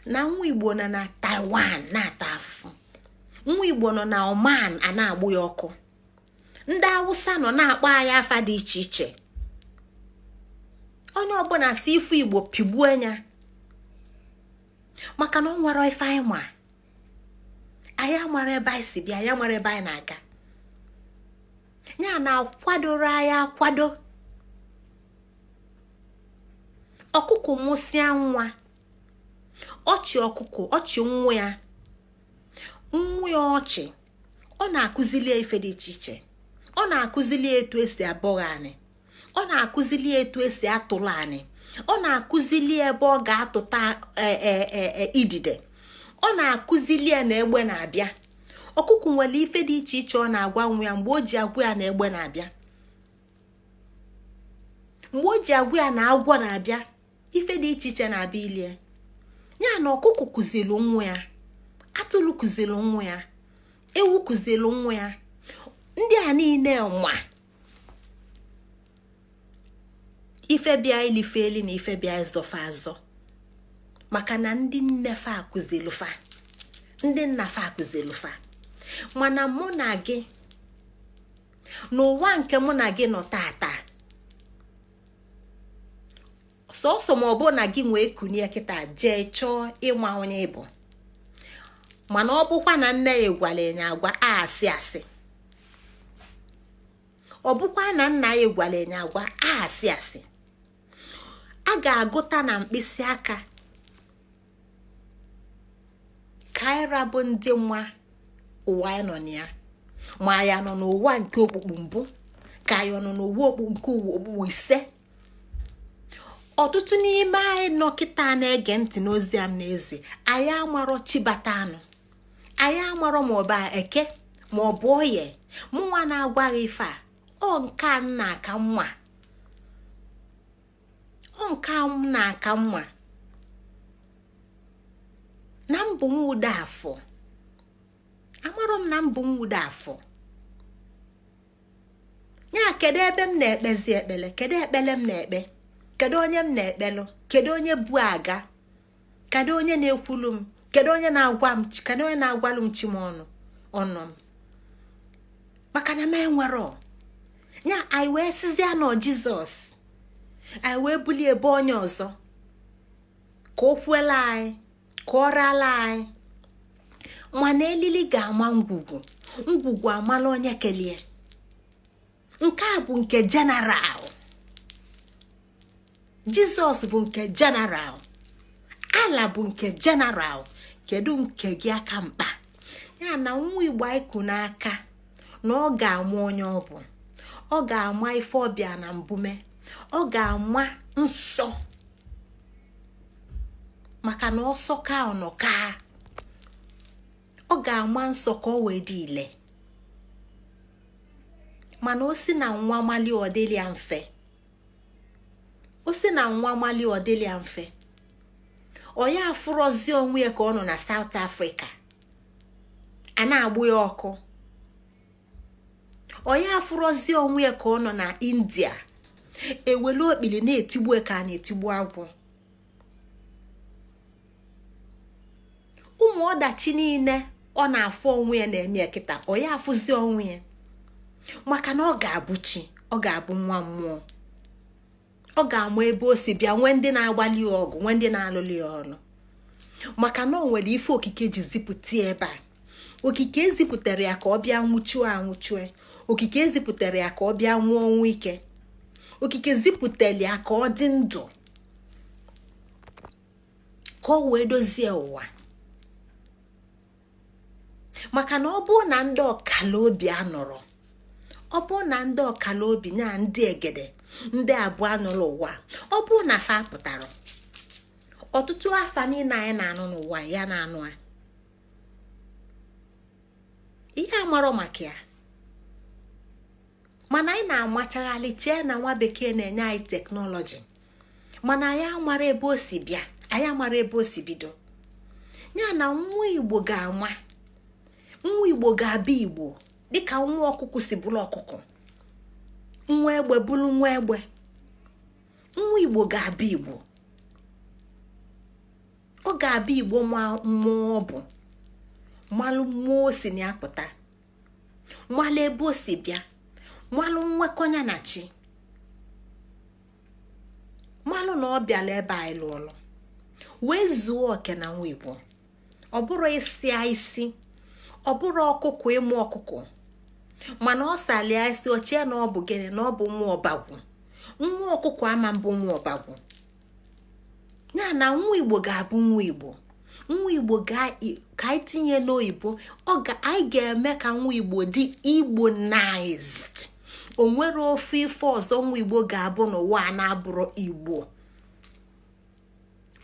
na nwa Igbo nọ na Taiwan na-ata afụfụ, nwa Igbo nọ na Oman a na-agbụ ya ọkụ, ndị Awụsa nọ na-akpọ anyị afa dị iche iche. Onye ọbụla si ifu Igbo pigbuo ya, maka na ọ nwere ife anyị ma. Anyị amara ebe anyị si bịa, anyị amara ebe anyị na-aga. Ya na akwadoro anyị akwado. Ọkụkọ mụsịa nwa, ọchị ọkụkọ ọchị nwa ya, nwa ya ọchị, ọ na-akụzili ya ife dị iche iche. Ọ na-akụzili ya etu esi abọghị anị, ọ na-akụzili ya etu esi atụrụ anị, ọ na-akụzili ya ebe ọ ga-atụta idide, ọ na-akụzili ya na egbe na-abịa. Ọkụkọ nwere ife dị iche iche ọ na-agwa nwa ya mgbe o ji agwa ya na egbe na-abịa, mgbe o ji agwa ya na agwọ na-abịa, ife dị iche iche na-abịa ilie ya. Na ọkụkọ kụziri nwa ya, atụrụ kụziri nwa ya, ewu kụziri nwa ya. Ndị a niile nwa ife bịa ilife eli na ife bịa ịzọfa azọ, maka na ndị nne fa akụzilu fa, ndị nna fa akụzilu fa. Mana mụ na gị n'ụwa nke mụ na gị nọ tata, sọsọ ma ọ bụ na gị nwee kunie kịta jee chọọ ịma onye ịbụ. Mana ọ bụkwa na nne ya gwara ya agwa asị asị, ọ bụkwa na nna ya gwara ya agwa asị asị, a ga-agụta na mkpịsị aka kaira bụ ndị nwa ụwa anyị nọ na ya. Ma ya nọ n'ụwa nke okpukpu mbụ, ka ya nọ n'ụwa nke okpukpu ise. Ọtụtụ n'ime anyị nọ kịta na-ege ntị n'ozi a m na-ezi, anyị amarọ chibata anụ, anyị amarọ ma ọ bụ Eke ma ọ bụ Oye. Mụnwa na-agwa gị ife a, ọ nke a nna aka mma, ọ nke a m na-aka mma na mbụ nwude afọ. Amarọ m na mbụ nwude afọ ya. Kedu ebe m na-ekpezi ekpele? Kedu ekpele m na-ekpe? Kedu onye m na-ekpelụ? Kedu onye bu aga? Kedu onye na-ekwulu m? Kedu onye na-agwa m? Kedu onye na-agwalụ m chi m ọnụ ọnụ m? Maka na m enwero ya. Anyị wee sizie nọ Jizọs, anyị wee bulie ebe onye ọzọ ka o kwuela anyị, ka ọ raala anyị. Mana elili ga-ama ngwugwu, ngwugwu amala onye kelie. Nke a bụ nke general. Jizọs bụ nke general, ala bụ nke general. Kedu nke gị aka mkpa? Ya na nwa Igbo anyị kụ n'aka na ọ ga-ama onye ọ bụ, ọ ga-ama ife ọbịa na mbume, ọ ga-ama nsọ, maka na ọsọ ka ọnọ ka ọ ga-ama nsọ ka ọ wee dị ile. Mana o si na nwa mali ọdịlịa mfe, o si na nwa mali ọdịlịa mfe, ọ ya afụrọzi onwe ya ka ọ nọ na South Africa a na-agbụ ya ọkụ, ọ ya afụrọzi onwe ya ka ọ nọ na India ewelu okpili na-etigbu ka a na-etigbu agwụ. Ụmụ ọdachi niile ọ na-afụ onwe ya na-eme ya kịta, ọ ya afụzi onwe ya, maka na ọ ga-abụ chi, ọ ga-abụ nwa mmụọ, ọ ga-ama ebe o si bịa, nwee ndị na-agbalị ya ọgụ, nwee ndị na-alụlụ ya ọlụ, maka na ọ nwere ife okike ji zipụta ya ebe a. Okike ezipụtara ya ka ọ bịa nwụchuo anwụchue, okike ezipụtara ya ka ọ bịa nwụọ ọnwụ ike, okike zipụtara ya ka ọ dị ndụ, ka ọ wee dozie ụwa. Maka na ọ bụrụ na ndị ọkala obi anọrọ, ọ bụrụ na ndị ọkala obi na ndị egede ndị abụọ anọrọ ụwa, ọ bụrụ na fa pụtara, ọtụtụ afa niile anyị na-anụ n'ụwa ya na-anụ a ihe amarọ maka ya. Mana anyị na-amachaghalị, chee na nwa bekee na-enye anyị technology, mana anyị amara ebe o si bịa, anyị amara ebe o si bido. Ya na nwa Igbo ga-ama, nwa Igbo ga-abịa Igbo dịka nwa ọkụkụ si bụrụ ọkụkụ, nwa egbe bụrụ nwa egbe. Nwa Igbo ga-abịa Igbo, ọ ga-abịa Igbo. Ma mmụọ bụ malụ mmụọ o si na ya pụta, malụ ebe o si bịa, malụ nwekọnya na chi, malụ na ọ bịala ebe anyị lụọlụ wee zuo oke na nwa Igbo. Ọ bụrụ isi isi, ọ bụrụ ọkụkọ ịmụ ọkụkọ, mana ọ salia isi ochie na ọ bụ gịnị? Na ọ bụ nwa ọbagwụ. Nwa ọkụkọ ama mbụ nwa ọbagwụ. Ya na nwa Igbo ga-abụ nwa Igbo. Nwa Igbo, ka anyị tinye n'oyibo, anyị ga-eme ka nwa Igbo dị Igbonized. O nwere ofe ife ọzọ nwa Igbo ga-abụ n'ụwa a na-abụrụ Igbo.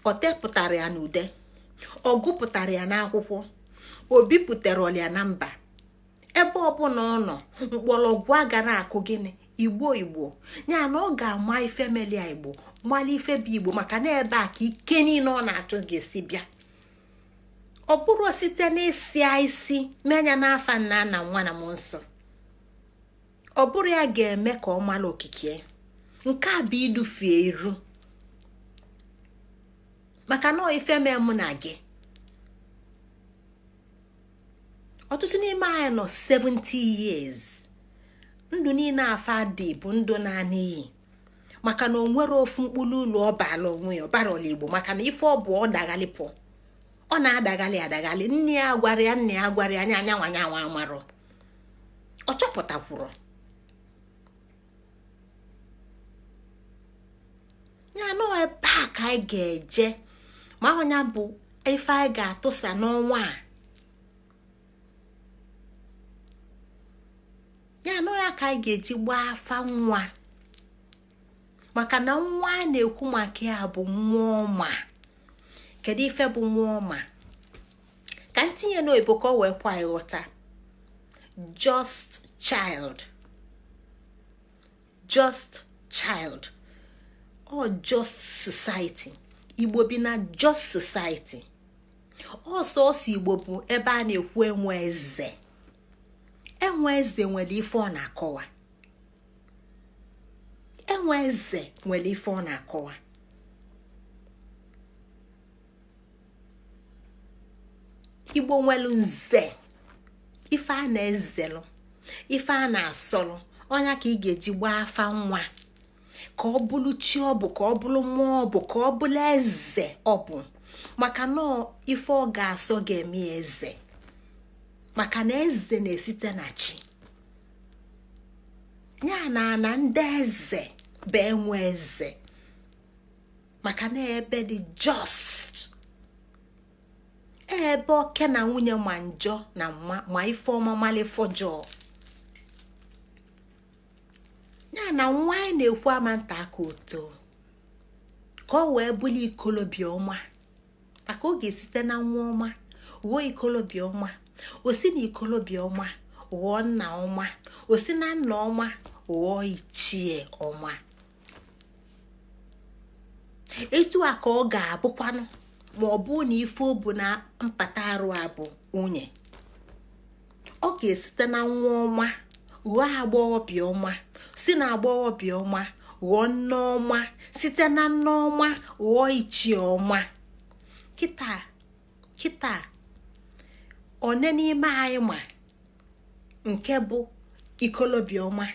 Ọ tepụtara ya n'ude, ọ gụpụtara ya n'akwụkwọ, o bipụtara ya na mba. Ebe ọbụla ọ nọ, mkpọrọgwụ agara akụ gịnị? Igbo, Igbo. Ya na ọ ga-ama ife melia Igbo, mala ife bụ Igbo, maka na ebe a ka ike niile ọ na-achọ ga-esi bịa. Ọ bụrụ site n'isi isi menya n'afa nna na nwa na mmụọ nsọ, ọ bụrụ ya ga-eme ka ọ mara okike. Nke a bụ idufie iru, maka na ife mee mụ na gị. Ọtụtụ n'ime anyị nọ 70 years, ndụ niile afa dị bụ ndụ naanị iyi, maka na o nwere ofu mkpụrụ ụlọ ọ baala onwe ya, ọbara ọla Igbo, maka na ife ọ bụ ọ daghalịpụ, ọ na-adaghalị adaghalị. Nne ya gwara ya, nne ya gwara ya, anya anyanwa anyanwa amarụ, ọ chọpụtakwuru ya nọ ebe a ka anyị ga-eje. Ma ọnya bụ ife anyị ga-atụsa n'ọnwa a. Ya nọ ya ka anyị ga-eji gbaa afa nwa, maka na nwa a na-ekwu maka ya bụ nwa ọma. Kedu ife bụ nwa ọma? Ka ntinye n'oyibo ka ọ wee kwa ịghọta. Just child, just child or just society. Igbo bi na just society. Ọsọsọ Igbo bụ ebe a na-ekwu enwe eze. Enwe eze nwere ife ọ na-akọwa. Enwe eze nwere ife ọ na-akọwa. Igbo nwere nze, ife a na-ezelụ, ife a na-asọlụ. Ọnya ka ị ga-eji gbaa afa nwa, ka ọ bụrụ chi ọ bụ, ka ọ bụrụ mmụọ ọ bụ, ka ọ bụrụ eze ọ bụ, maka na ife ọ ga-asọ ga-eme eze, maka na eze na-esite na chi. Ya na ana ndị eze bụ enwe eze, maka na ebe dị just, ebe oke na nwunye ma njọ na mma, ma ife ọma mala ife ọjọọ. Ya na nwa anyị na-ekwu ama nta aka oto ka ọ wee bụrụ ikolobịa ọma, maka ọ ga-esite na nwa ọma ghọọ ikolobịa ọma, o si na ikolobịa ọma ghọọ nna ọma, o si na nna ọma ghọọ ichie ọma. Etu a ka ọ ga-abụkwanụ ma ọ bụ na ife o bu na mpata arụ a bụ nwunye. Ọ ga-esite na nwa ọma ghọọ agbọghọbịa ọma, si na agbọghọbịa ọma ghọọ nne ọma, site na nne ọma ghọọ ichie ọma. Kịta kịta, one n'ime anyị ma nke bụ ikolobịa ọma?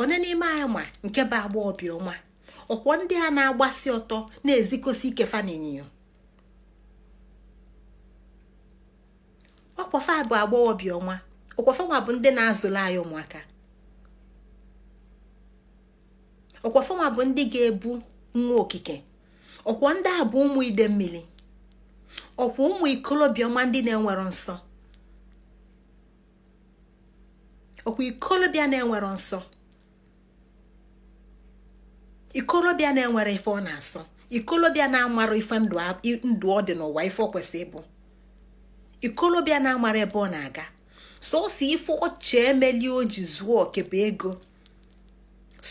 One n'ime anyị ma nke bụ agbọghọbịa ọma? Ọkwọ ndị a na-agbasi ọtọ na-ezikosi ike fa n'ịnyịnya, ọkwafa bụ agbọghọbịa ọma? Ọkwafa nwa bụ ndị na-azụlụ anyị ụmụaka? Ọkwafa nwa bụ ndị ga-ebu nwa okike? Ọkwọ ndị a bụ ụmụ ide mmiri? Ọkwa ụmụ ikolobịa ọma ndị na-enwero nsọ? Ọkwa ikolobịa na-enwero nsọ, ikolobịa na-enwere ife ọ na-asọ, ikolobịa na-amara ife ndụ ọ dị n'ụwa, ife ọ kwesịrị ịbụ, ikolobịa na-amara ebe ọ na-aga. Sọsọ ife ọchị emeli o ji zuo oke bụ ego.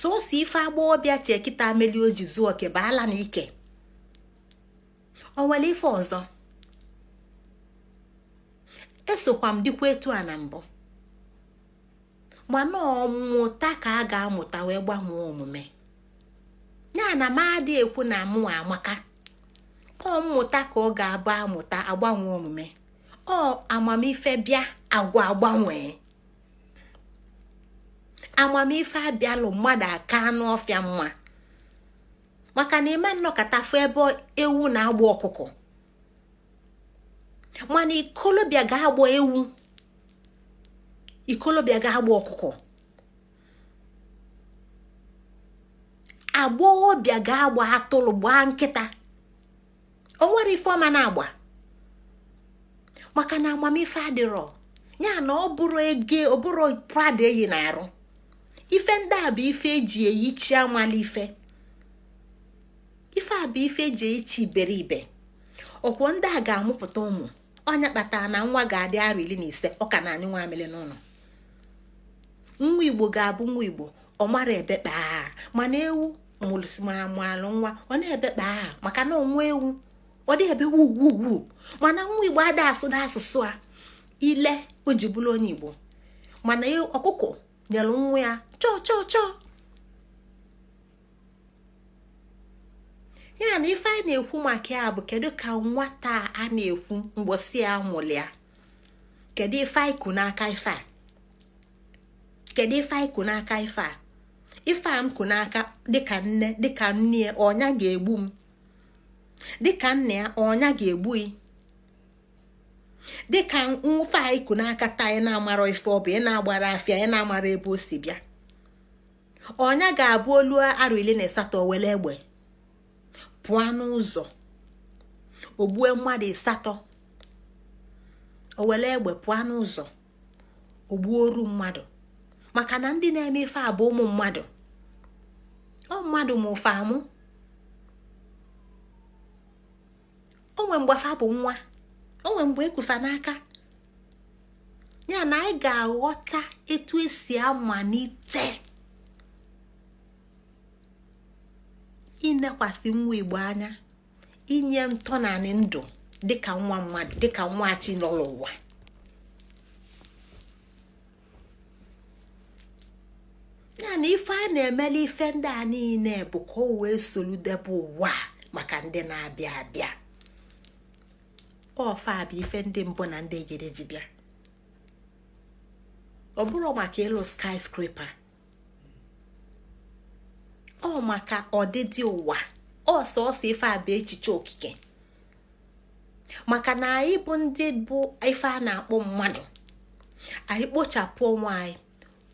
Sọsọ ife agbọghọbịa chee kịta meli o ji zuo oke bụ ala na ike. O nwere ife ọzọ? Esokwa m dịkwa etu a na mbụ, mana ọmụta ka a ga-amụta wee gbanwee omume ya. Na m adị ekwu na mụ amaka. Ọ mmụta ka ọ ga-abụ, amụta agbanwe omume. Ọ amamife bịa, agwa agbanwee. Amamife abịalụ, mmadụ aka anụ ọfịa mma, maka na ime nnọkọta fụ ebe ewu na-agba ọkụkọ, mana ikolobịa ga-agba ewu, ikolobịa ga-agba ọkụkọ, agbọghọbịa ga-agba atụrụ, gbaa nkịta. O nwere ife ọma na-agba, maka na amamife adịrọ ya. Na ọ bụrụ ego, ọ bụrụ Prada eyi na-arụ ife ndị a bụ ife eji eyichi amala ife. Ife a bụ ife eji eyichi iberibe. Ọkwọ ndị a ga-amụpụta ụmụ ọnya kpatara na nwa ga-adị arọ 15, ọ ka na-anyụ nwa amịlị n'ụlọ. Nwa Igbo ga-abụ nwa Igbo, ọ mara ebe kpaa. Mana ewu mụalụ nwa, ọ na-ebe kpaa, maka na onwe ewu ọ dị ebe wu wu wu. Mana nwa Igbo ada asụda asụsụ a ile o ji bụrụ onye Igbo. Mana ọkụkọ nyere nwa ya chọọ chọọ chọọ ya. Na ife anyị na-ekwu maka ya bụ, kedu ka nwata a na-ekwu mgbosi ya mụrụ ya? Kedu ife anyị kụ n'aka ife a? Kedu ife anyị kụ n'aka ife a? Ife a m kụ n'aka dịka nne, dịka nne ya, ọnya ga-egbu m? Dịka nna ya, ọnya ga-egbu ya? Dịka nwụfe anyị kụ n'aka taa, ị na-amara ife ọ bụ, ị na-agbara afịa, ị na-amara ebe o si bịa, ọnya ga-abụ olu arọ 18 were egbe pụọ n'ụzọ ogbue mmadụ 8, o were egbe pụọ n'ụzọ ogbuo oru mmadụ? Maka na ndị na-eme ife a bụ ụmụ mmadụ. Ọ mmadụ ma ụfa amụ o nwe mgbe fa bụ nwa, o nwe mgbe ekufa n'aka ya. Na anyị ga-aghọta etu esi amalite inekwasị nwa Igbo anya, inye ntọnanị ndụ dịka nwa mmadụ, dịka nwa chi nọ n'ụwa. Ya na ife a na-emeli ife ndị a niile bụ ka o wee soludebe ụwa maka ndị na-abịa abịa. Ọfa bụ ife ndị mbụ na ndị egede ji bịa. Ọ bụrụ maka ịlụ skyscraper, ọ maka ọdịdị ụwa. Ọsọsọ ife a bụ echiche okike, maka na anyị bụ ndị bụ ife a na-akpọ mmadụ. Anyị kpochapụ onwe anyị,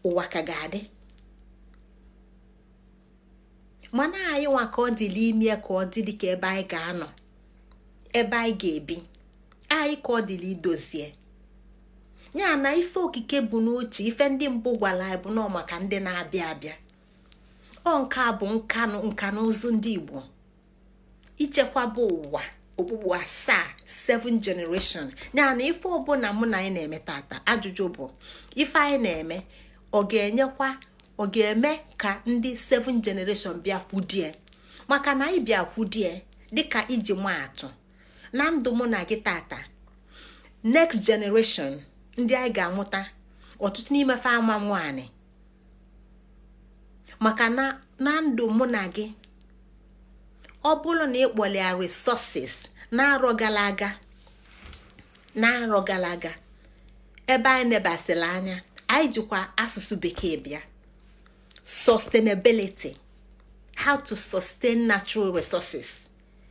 ụwa ka ga-adị. Mana anyị nwa ka ọ dị n'ime, ka ọ dị dịka ebe anyị ga-anọ, ebe anyị ga-ebi, anyị ka ọ dịla idozie ya. Na ife okike bụ n'uche, ife ndị mbụ gwara anyị bụ nọọ maka ndị na-abịa abịa. Ọ nke a bụ nka na ụzụ ndị Igbo, ichekwaba ụwa okpukpu asaa, seven generation. Ya na ife ọbụla mụ na anyị na-eme tata, ajụjụ bụ, ife anyị na-eme ọ ga-enyekwa, ọ ga-eme ka ndị seven generation bịa kwudie? Maka na anyị bịa kwudie, dịka iji maa atụ na ndụ mụ na gị tata, next generation ndị anyị ga-amụta, ọtụtụ n'ime fa ama nwaanyị. Maka na na ndụ mụ na gị, ọ bụrụ na ị kpọrọ ya resources na-arọ gara aga, ebe anyị nebasịrị anya, anyị jikwa asụsụ Bekee bịa sustainability, how to sustain natural resources.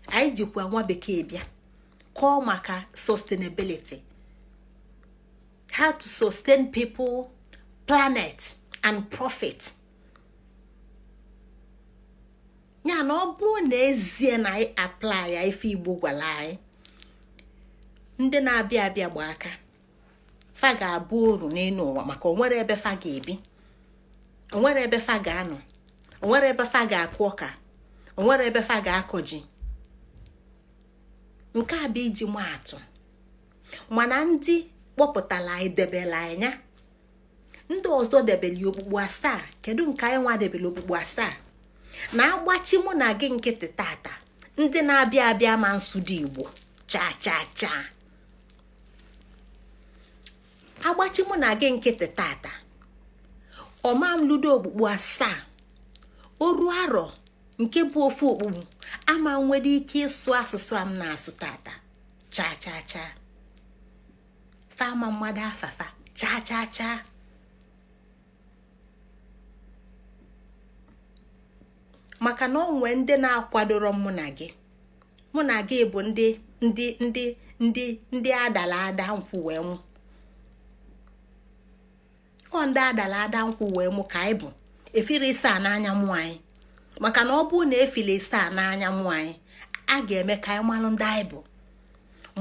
Anyị jikwa nwa Bekee bịa kọọ maka sustainability, how to sustain people, planet and profit. Ya na ọ bụrụ na ezie na anyị apply ya ife Igbo gwara anyị, ndị na-abịa abịa gba aka, fa ga-abụ oru n'elu ụwa, maka onwere ebe fa ga-ebi, onwere ebe fa ga-anọ, onwere ebe fa ga-akụ ọka, onwere ebe fa ga-akọ ji. Nke a bụ iji maa atụ. Mana ndị Kpọpụtala anyị, debela anyị ya. Ndị ọzọ debeli okpukpu 7. Kedu nke anyị nwa debele okpukpu 7? Na-agbachi mụ na gị nkịtị tata, ndị na-abịa abịa ma nsụ dị Igbo chaa chaa chaa. Agbachi mụ na gị nkịtị tata, ọma mludo okpukpu 7 oru arọ nke bụ ofu okpukpu ama nwere ike ịsụ asụsụ a m na-asụ tata chaa chaa chaa. Fama mmadụ afafa chaa chaa chaa. Maka na ọ nwee ndị na-akwadoro mụ na gị. Mụ na gị bụ ndị ndị ndị ndị ndị adala ada nkwụ wee mụ. Ọ ndị adala ada nkwụ wee mụ ka anyị bụ. Efiri ịsa n'anya mụ anyị, maka na ọ bụrụ na efili ịsa n'anya mụ anyị, a ga-eme ka anyị malụ ndị anyị bụ,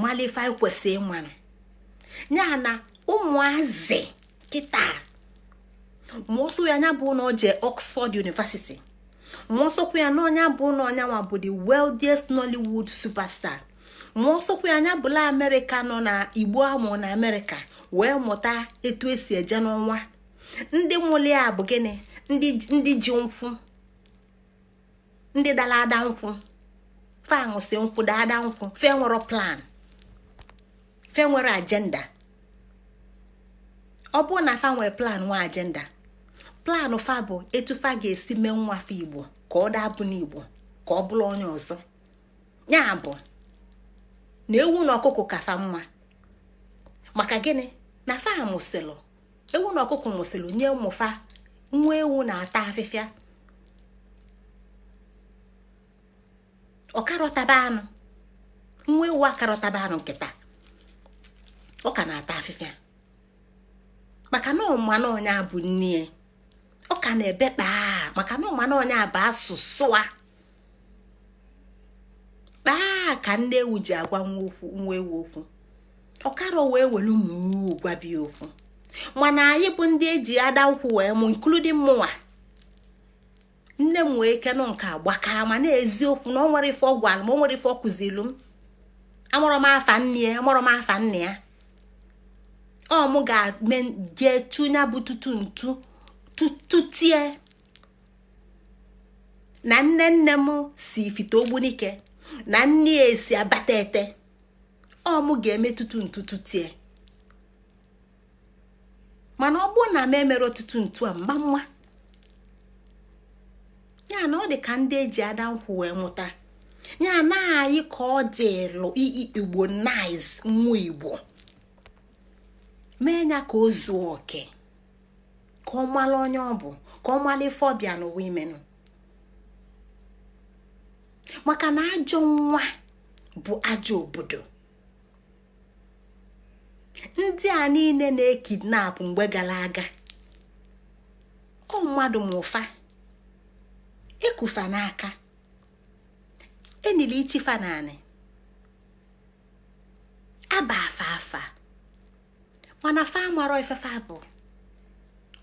malụ ife anyị kwesịrị ịmanụ ya. Na ụmụazị kịta mụọsọ ya anya bụ na ọ jee Oxford University, mụọsọkwa ya na ọnya bụ na ọnyanwa bụ the wealthiest Nollywood superstar, mụọsọkwa ya anya bụla Amerịka nọ na Igbo amụ na Amerịka wee mụta etu esi eje n'ọnwa. Ndị mụli ya bụ gịnị? Ndị ji nkwụ, ndị dara ada nkwụ, fa ṅụsị nkwụ daa ada nkwụ. Fe nwere plan, fe nwere agenda. Ọ bụrụ na fa nwere plan, nwa agenda, plan fa bụ etu fa ga-esi mee nwa fa Igbo ka ọ dabụ n'Igbo, ka ọ bụrụ onye ọzọ. Ya bụ na ewu na ọkụkọ ka fa mma. Maka gịnị? Na fa mụsịlụ ewu na ọkụkọ, mụsịlụ nye ụmụfa nwa ewu na-ata afịfịa, ọkarọtaba anụ. Nwa ewu akarọtaba anụ nkịta, ọ ka na-ata afịfịa, maka na ọma na ọnya bụ nne. Ọ ka na-ebe kpaa, maka na ọma na ọnya bụ asụsụ a kpaa ka nne ewu ji agwa nwa ewu okwu. Ọkara wee welu muu gwabia okwu. Mana anyị bụ ndị eji ada nkwụ wee mụ, including mụnwa, nne m wee kenụ nke agbaka. Ma na eziokwu na ọ nwere ife ọ gwara m, o nwere ife ọ kụzilu m. Amụrụ m afa nne ya, amụrụ m afa nne ya. Ọ mụ ga-eme jee tụnya bụ tutu ntu tutie na nne nne m si Ifite Ogbunike, na nne ya esi Abatete. Ọ mụ ga-eme tutu ntu tutie. Mana ọ bụrụ na m emere ọtụtụ ntu a mma mma ya, na ọ dị ka ndị eji ada nkwụ wee mụta ya na anyị ka ọ dịlụ Igbo nice nwa Igbo mee ya ka o zuo oke, ka ọ mara onye ọ bụ, ka ọ mara ife ọbịa n'ụwa imenụ. Maka na ajọ nwa bụ ajọ obodo. Ndị a niile na-ekidnapụ mgbe gara aga, ọ mmadụ ma ụfa ekufa n'aka enili ichifa naanị aba afa afa, mana fa amarọ ifefa bụ.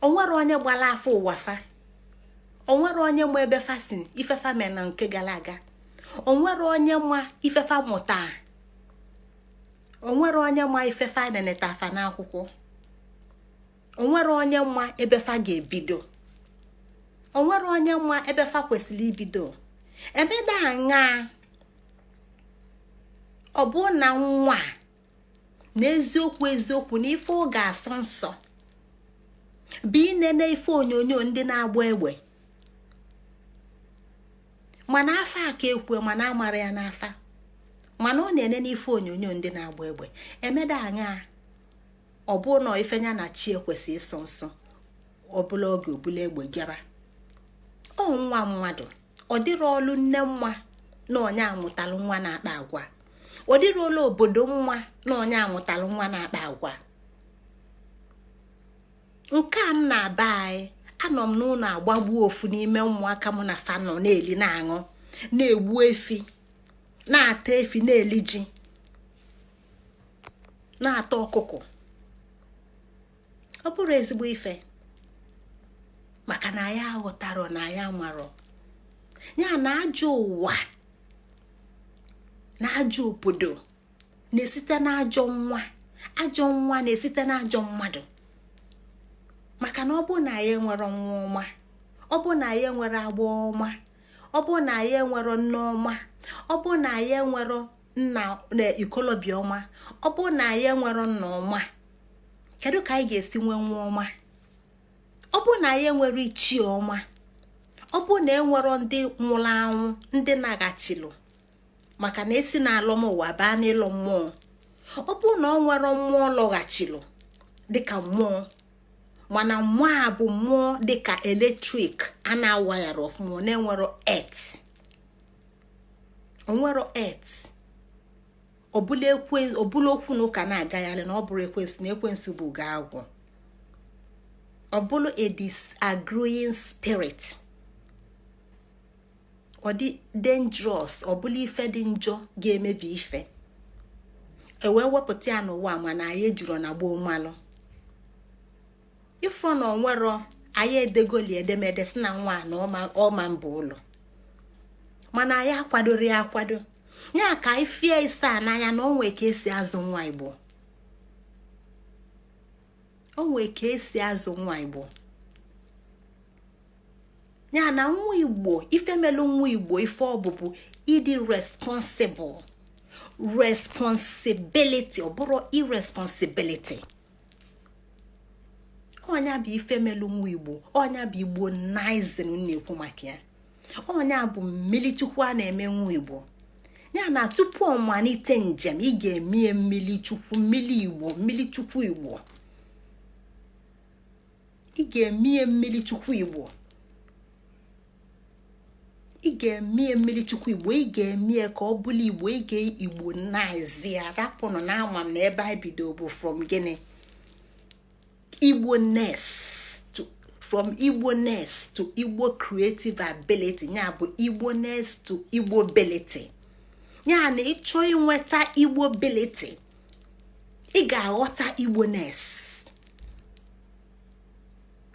Onwere onye gbara afọ ụwa fa, onwere onye ma ebe fa si, ifefa mee na nke gara aga, onwere onye ma ifefa mụta, onwere onye ma ifefa neneta afa n'akwụkwọ, onwere onye ma ebe fa ga-ebido, onwere onye ma ebe fa kwesịrị ibido. Emeda aṅaa ọ bụ na nwa na eziokwu eziokwu na ife ọ ga-asọ nsọ bụ inene ife onyonyo ndị na-agba egbe, mana afa aka ekwe, mana amara ya n'afa, mana ọ na-ene n'ife onyonyo ndị na-agba egbe. Emeda aṅaa ọ bụ na ife ya na chi ekwesị ịsọ nsọ ọbụla oge obula egbe gịara ọ nwa mmadụ? Ọ dịrị ọlụ nne nwa na onye amụtalụ nwa na-akpa agwa. Ọ dịrị olu obodo nwa na onye amụtalụ nwa na-akpa agwa. Nke a m na-aba anyị anọ m n'ụlọ agbagbuo ofu n'ime ụmụaka mụ na fa nọ na-eli, na-aṅụ, na-egbu efi, na-ata efi, na-eli ji, na-ata ọkụkọ. Ọ bụrụ ezigbo ife, maka na anyị aghọtarọ na anyị amarọ ya na ajọ ụwa na ajọ obodo na-esite n'ajọ nwa. Ajọ nwa na-esite na ajọ mmadụ, maka na ọ bụ na anyị enwero nwa ọma, ọ bụ na anyị enwere agba ọma, ọ bụ na anyị enwero nne ọma, ọ bụ na anyị enwero nna na ikolobịa ọma, ọ bụ na anyị enwero nna ọma, kedu ka anyị ga-esi nwee nwa ọma? Ọ bụ na anyị enwere ichie ọma, ọ bụ na enwero ndị nwụrụ anwụ, ndị naghachilụ, maka na esi na alọm ụwa baa n'ịlọ mmụọ, ọ bụ na ọ nwere mmụọ lọghachilụ dịka mmụọ, mana mmụọ a bụ mmụọ dịka electric a na-awayara ọfụma, na-enwero earth, onwero earth, ọbụla okwu na ụka na-agagharị na ọ bụrụ ekwensu, na ekwensu bụ ga-agwụ, ọ bụrụ a disagreeing spirit, ọ dị dangerous, ọ bụla ife dị njọ ga-emebi ife, e wee wepụta ya n'ụwa. Mana anyị ejiro na gboo mmalụ ifo na onwero anyị edegoli edemede si na nwa na ọma mba ụlọ, mana anyị akwadoro ya akwado ya ka anyị fie isaa n'anya na onwe ka esi azụ nwa Igbo, onwe ka esi azụ nwa Igbo. Ya na nwa Igbo, ifemelu nwa Igbo, ife ọbụbụ ịdị responsible, responsibility, ọ bụrụ irresponsibility. Ọnya bụ ifemelu nwa Igbo, ọnya bụ Igbo nizin na-ekwu maka ya, ọnya bụ mmiri chukwu a na-eme nwa Igbo. Ya na tupu ọ malite njem, ị ga-emie mmiri chukwu, mmiri Igbo, mmiri chukwu Igbo. Ị ga-emie mmiri chukwu Igbo, ị ga-emie mmiri chukwu Igbo, ị ga-emie ka ọ bụla Igbo, ị ga-Igbo naizi ya. Rapụnụ na ama m na ebe anyị bido bụ from gịnị? Igbo-ness to, from Igbo-ness to Igbo creative ability, ya bụ Igbo-ness to Igbo ability. Ya na ịchọ inweta Igbo ability, ị ga-aghọta Igbo-ness.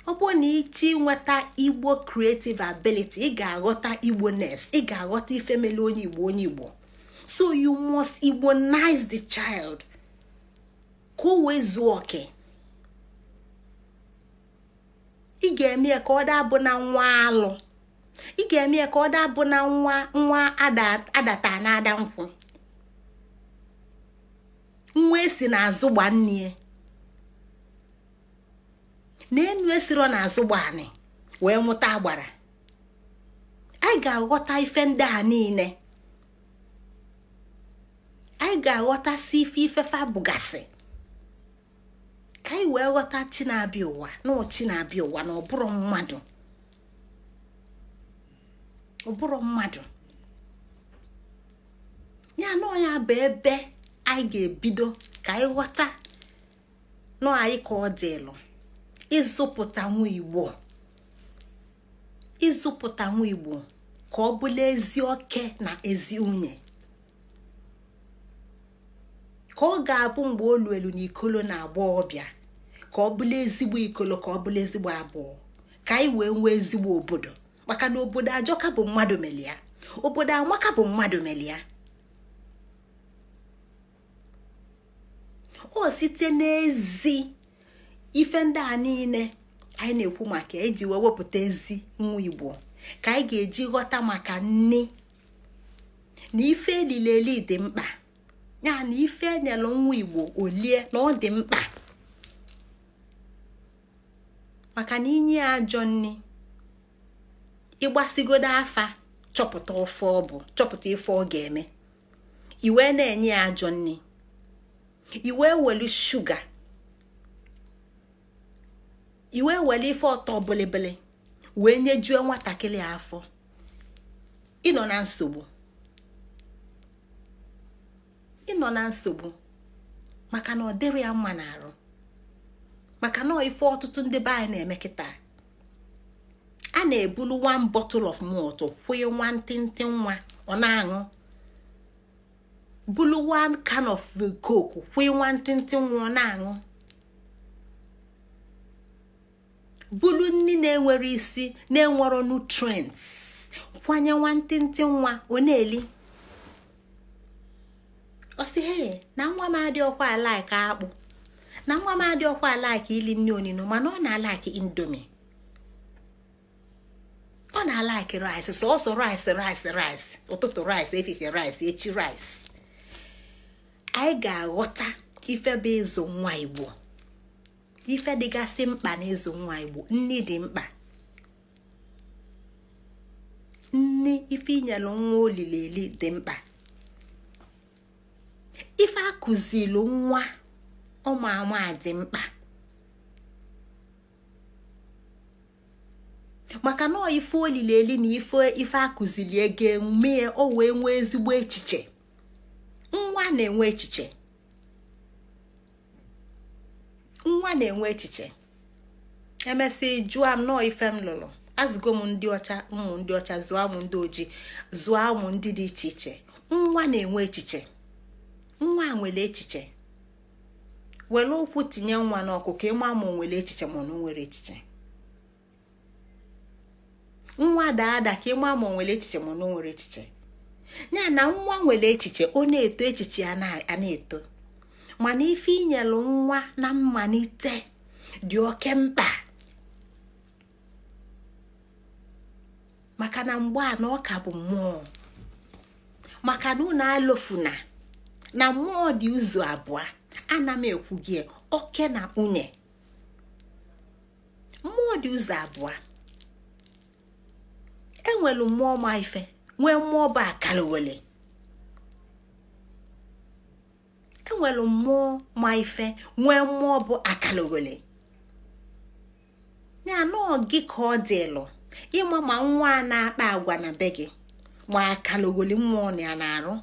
Ọ bụrụ na ịchọ inweta Igbo creative ability, ị ga-aghọta Igbo-ness, ị ga-aghọta ifemele onye Igbo, onye Igbo. So you must Igbonize the child ka o wee zuo oke. Ị ga-eme ya ka ọ dabụ na nwa alụ, ị ga-eme ya ka ọ dabụ na nwa nwa adata na ada nkwụ, nwa esi n'azụ gba nnie na enu esiro n'azụ gba anị wee nwụta agbara. Anyị ga-aghọta ife ndị a niile, anyị ga-aghọtasị ife ifefa bụgasị, ka anyị wee ghọta chi na-abịa ụwa, na chi na-abịa ụwa na ọbụrụ mmadụ, ọbụrụ mmadụ. Ya na ya bụ ebe anyị ga-ebido ka anyị ghọta nọ anyị ka ọ dịlụ ịzụpụta nwa Igbo, ịzụpụta nwa Igbo ka ọ bụla ezi oke na ezi nwunye, ka ọ ga-abụ mgbe olu elu na ikolo na agbọghọbịa, ka ọ bụla ezigbo ikolo, ka ọ bụla ezigbo abụọ, ka anyị wee nwee ezigbo obodo. Maka na obodo ajọka bụ mmadụ melia, obodo amaka bụ mmadụ melia. O site n'ezi ife ndị a niile anyị na-ekwu maka eji wee wepụta ezi nwa Igbo, ka anyị ga-eji ghọta maka nni na ife elileli dị mkpa, ya na ife enyelu nwa Igbo olie na ọ dị mkpa. Maka na inye ya ajọ nni, ịgbasigodo afa chọpụta ofe ọ bụ, chọpụta ife ọ ga-eme, i wee na-enye ya ajọ nni, i wee welu shuga, i wee welu ife ọtọ bịlịbịlị wee nyejue nwatakịrị afọ, ịnọ na nsogbu, ịnọ na nsogbu, maka na ọ dịrị ya mma n'arụ. Maka na ife ọtụtụ ndị be anyị na-eme kịta, a na-ebulu one bottle of malt kwụnye nwantịntị nwa ọ na-aṅụ, bulu one can of coke kwụnye nwantịntị nwa ọ na-aṅụ, bulu nni na-enwere isi, na-enwero nutrients, kwanye nwantịntị nwa ọ na-eli. Ọ Ọ sị, "He na nwa m adị ọkwa a-like akpụ, na nwa m adị ọkwa a-like ili nne onino, mana ọ na-a-like Indomie, ọ na-a-like rice, sọsọ rice, rice, rice, ụtụtụ rice, efifie rice, echi rice." Anyị ga-aghọta ife bụ ịzụ nwa Igbo, ife dịgasị mkpa na ịzụ nwa Igbo. Nni dị mkpa, nni, ife inyelu nwa olili eli dị mkpa, ife akụzilu nwa ụmụ ama dị mkpa, maka na ife olili eli na ife akụzili ga-eme o wee nwee ezigbo echiche. Nwa na-enwe echiche, nwa na-enwe echiche. Emesị jụọ m nọọ ife m lụrụ. Azụgo m ndị ọcha, ụmụ ndị ọcha, zụọ ụmụ ndị ojii, zụọ ụmụ ndị dị iche iche. Nwa na-enwe echiche, nwa nwere echiche. Were ụkwụ tinye nwa n'ọkụ ka ịma ma o nwere echiche ma ọ nwere echiche. Nwa daa ada ka ịma ma o nwere echiche ma ọ nwere echiche. Ya na nwa nwere echiche, ọ na-eto, echiche ya na-eto. Mana ife inyelu nwa na mmalite dị oke mkpa, maka na mgbe a na ọ ka bụ mmụọ. Maka na unu alofuna na mmụọ dị ụzọ abụọ. Ana m ekwu gị oke na nwunye. Mmụọ dị ụzọ abụọ. Enwelu mmụọ ma ife, nwee mmụọ bụ akalowele. Enwelu mmụọ ma ife, nwee mmụọ bụ akalowele. Ya nọọ gị ka ọ dịlụ ịma ma nwa a na-akpa agwa na be gị, ma akalowele mmụọ na ya na-arụ,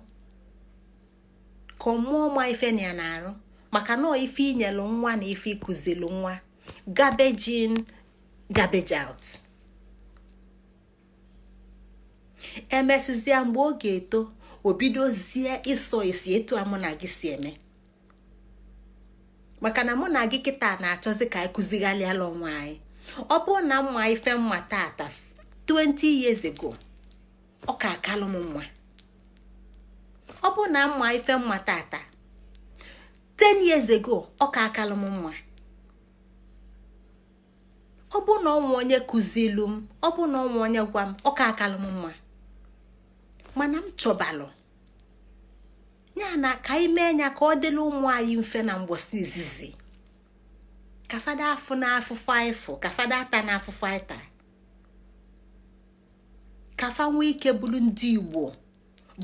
ka mmụọ ma ife na ya na-arụ. Maka nọọ ife inyelu nwa na ife ịkụzilu nwa, garbage in, garbage out. Emesịzịa mgbe ọ ga-eto, o bidozie ịsọ esi etu a mụ na gị si eme. Maka na mụ na gị kịta na-achọzi ka anyị kụzigharịala onwe anyị. Ọ bụrụ na mma ife mma tata 20 years ago, ọ ka akalụ m mma. Ọ bụrụ na mma ife mma tata 10 years ago, ọ ka akalụ m mma. Ọ bụ na ọnwa onye kụzilu m, ọ bụ na ọnwa onye gwa m, ọ ka akalụ m mma. Mana m chọbalụ ya na ka anyị mee ya ka ọ dịla ụmụ anyị mfe na mgbọsị izizi, ka fada afụ na afụfụ anyị fụ, ka fada ata na afụfụ anyị taa, ka fa nwee ike bụrụ ndị Igbo,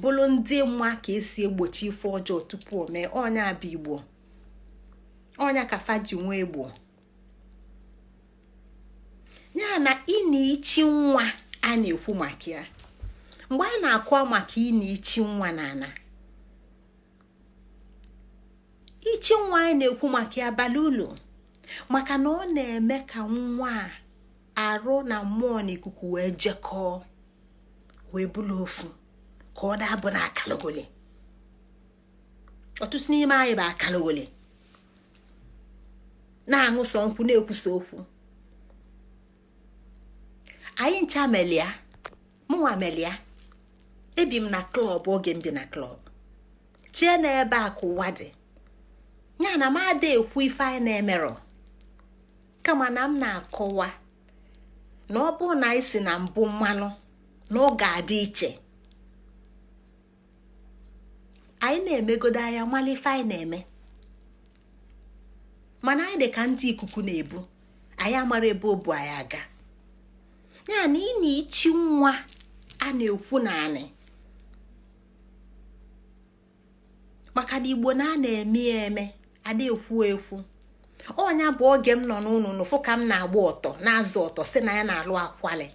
bụrụ ndị nwa ka esi egbochi ife ọjọọ tupu o mee. Ọnya bụ Igbo, ọnya ka fa ji nwee Igbo. Ya na ịna ichi nwa a na-ekwu maka ya, mgbe a na-akọ maka ịna ichi nwa na ana ichi nwa anyị na-ekwu maka ya abalị ụlọ, maka na ọ na-eme ka nwa arụ na mmụọ na ikuku wee jekọọ, wee bụrụ ofu, ka ọ dabụ na akalogoli. Ọtụtụ n'ime anyị bụ akalogoli, na-aṅụ sọ nkwụ, na-ekwusa okwu. Anyị ncha melia, mụnwa melia. Ebi m na club, oge m bi na club chie na ebe a ka ụwa dị. Ya na m ada ekwu ife anyị na-emerọ, kama na m na-akọwa na ọ bụrụ na anyị si na mbụ mmanụ na ọ ga-adị iche. Anyị na-emegodo anya mala ife anyị na-eme, mana anyị dị ka ndị ikuku na-ebu, anyị amara ebe o bu anyị aga. Ya na ị na-ichi nwa a na-ekwu naanị maka na Igbo na a na-eme ya eme, ada ekwu ekwu. Ọnya bụ oge m nọ n'ụlọ n'ụfụ ka m na-agba ọtọ, na-azụ ọtọ, si na ya na-alụ akwali.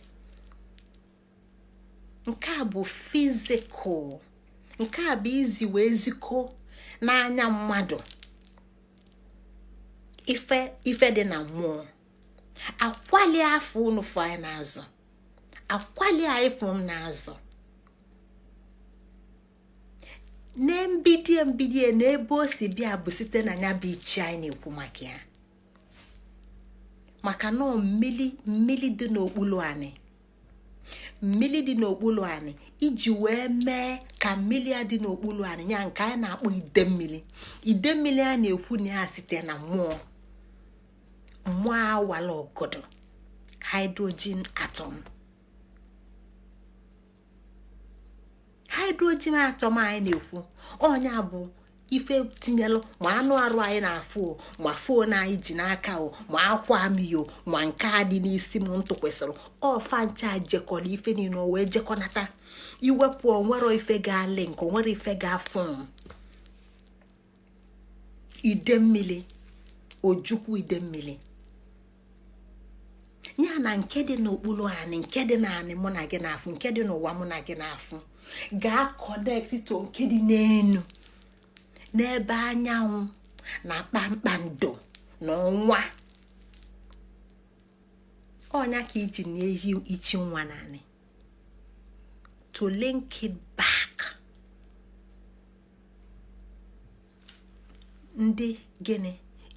Nke a bụ physical, nke a bụ izi wee zikọ n'anya mmadụ ife ife dị na mmụọ. Akwali afọ unu fụ anyị na-azụ, akwali anyị fụ m na-azụ na mbidie mbidie na ebe o si bịa bụ site na ya bụ ichi anyị na-ekwu maka ya, maka na mmili mmili dị n'okpuru anị. Mmili dị n'okpuru anị, iji wee mee ka mmili a dị n'okpuru anị ya, nke anyị na-akpọ ide mmiri. Ide mmiri a na-ekwu na ya site na mmụọ, mmụọ awala ọgọdọ hydrogen atom. Hydrogen atom anyị na-ekwu, ọnya bụ ife tinyelụ ma anụ arụ anyị na-afụ, ma phone anyị ji n'aka o, ma akwa amịyo, ma nke a dị n'isi m ntụ kwesịrị ọfa ncha jekọrọ ife niile o wee jekọnata. Iwepụ, onwero ife ga-alị nke onwere ife ga-afụ ide mmiri ojukwu ide mmiri ya na nke dị n'okpuru anị, nke dị n'anị mụ na gị na-afụ, nke dị n'ụwa mụ na gị na-afụ, ga-connect to nke dị n'enu n'ebe anyanwụ na kpakpando na ọnwa. Ọnya ka iji na-eyi ichi nwa naanị to link it back. Ndị gịnị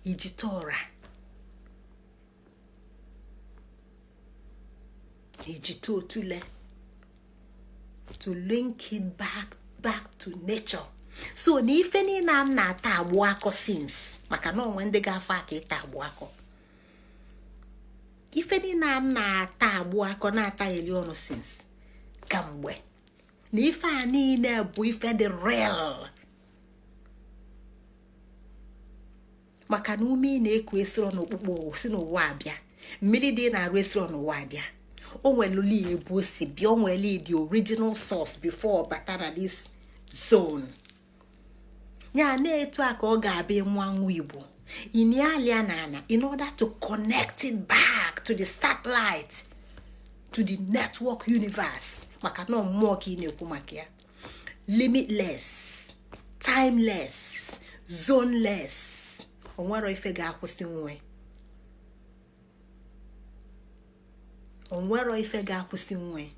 ijite ụra, ijite otule, to link it back to nature. So na ife niile a m na-ata agbụ akọ since, maka na onwe ndị ga-afọ aka ịta agbụ akọ, ife niile a m na-ata agbụ akọ na-atagheli ọnụ since kamgbe, na ife a niile bụ ife dị real, maka na ume ị na-eku esiro n'okpukpo si n'ụwa abịa, mmiri dị na-arụ esiro n'ụwa abịa. O nwere ebu o si bịa, o nwere the original source before bata na this zone. Ya na-etu a ka ọ ga-abịa nwa nwa Igbo inialia na ana in order to connect it back to the satellite, to the network universe, maka na mmụọ ka ị na-ekwu maka ya, limitless, timeless, zoneless. Onwero ife ga-akwụsị nwe, onwero ife ga-akwụsị nwe.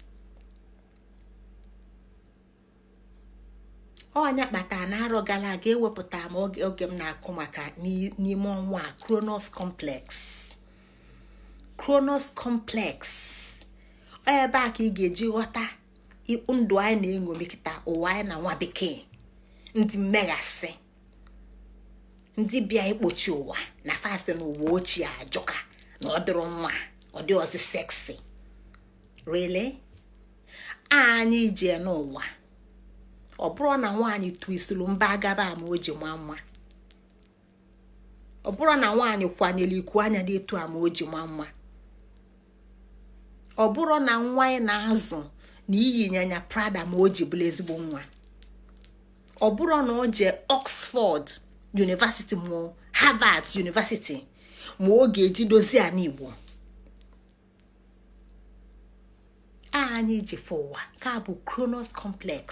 Ọnya kpatara na arọ gara aga ewepụtara m oge m na-akụ maka n'ime ọnwa a Kronos complex. Kronos complex ebe a ka ị ga-eji ghọta ndụ anyị na-eṅomi kịta, ụwa anyị na nwa bekee, ndị mmeghasị, ndị bịa ikpochi ụwa na fast na ụwa ochie ajọka na ọ dịrị nwa, ọ dị ọzọ sexy. Really? Anyị jee n'ụwa, ọ bụrụ na nwaanyị twisuru mba agaba ama o ji nwa nwa, ọ bụrụ na nwaanyị kwanyere iku anya dị etu ama o ji nwa nwa, ọ bụrụ na nwa anyị na-azụ na iyi nyanya Prada ma o ji bụrụ ezigbo nwa, ọ bụrụ na o jee Oxford University ma Harvard University ma ọ ga-eji dozie ana Igbo anyị ji fụ ụwa ka bụ Kronos complex,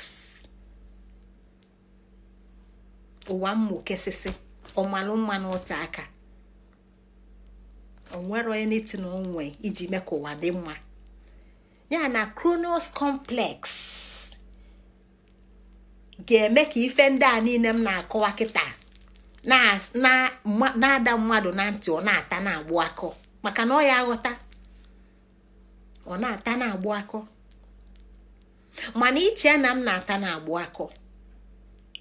ụwa mmụkesịsị ọmalụ mma n'ote aka, onwero anything onwe iji mee ka ụwa dị mma. Ya na Kronos complex ga-eme ka ife ndị a niile m na-akọwa kịta na-ada mmadụ na ntị, ọ na-ata na-agbụ akọ, maka na ọ ya aghọta, ọ na-ata na-agbụ akọ. Mana iche na m na-ata na-agbụ akọ,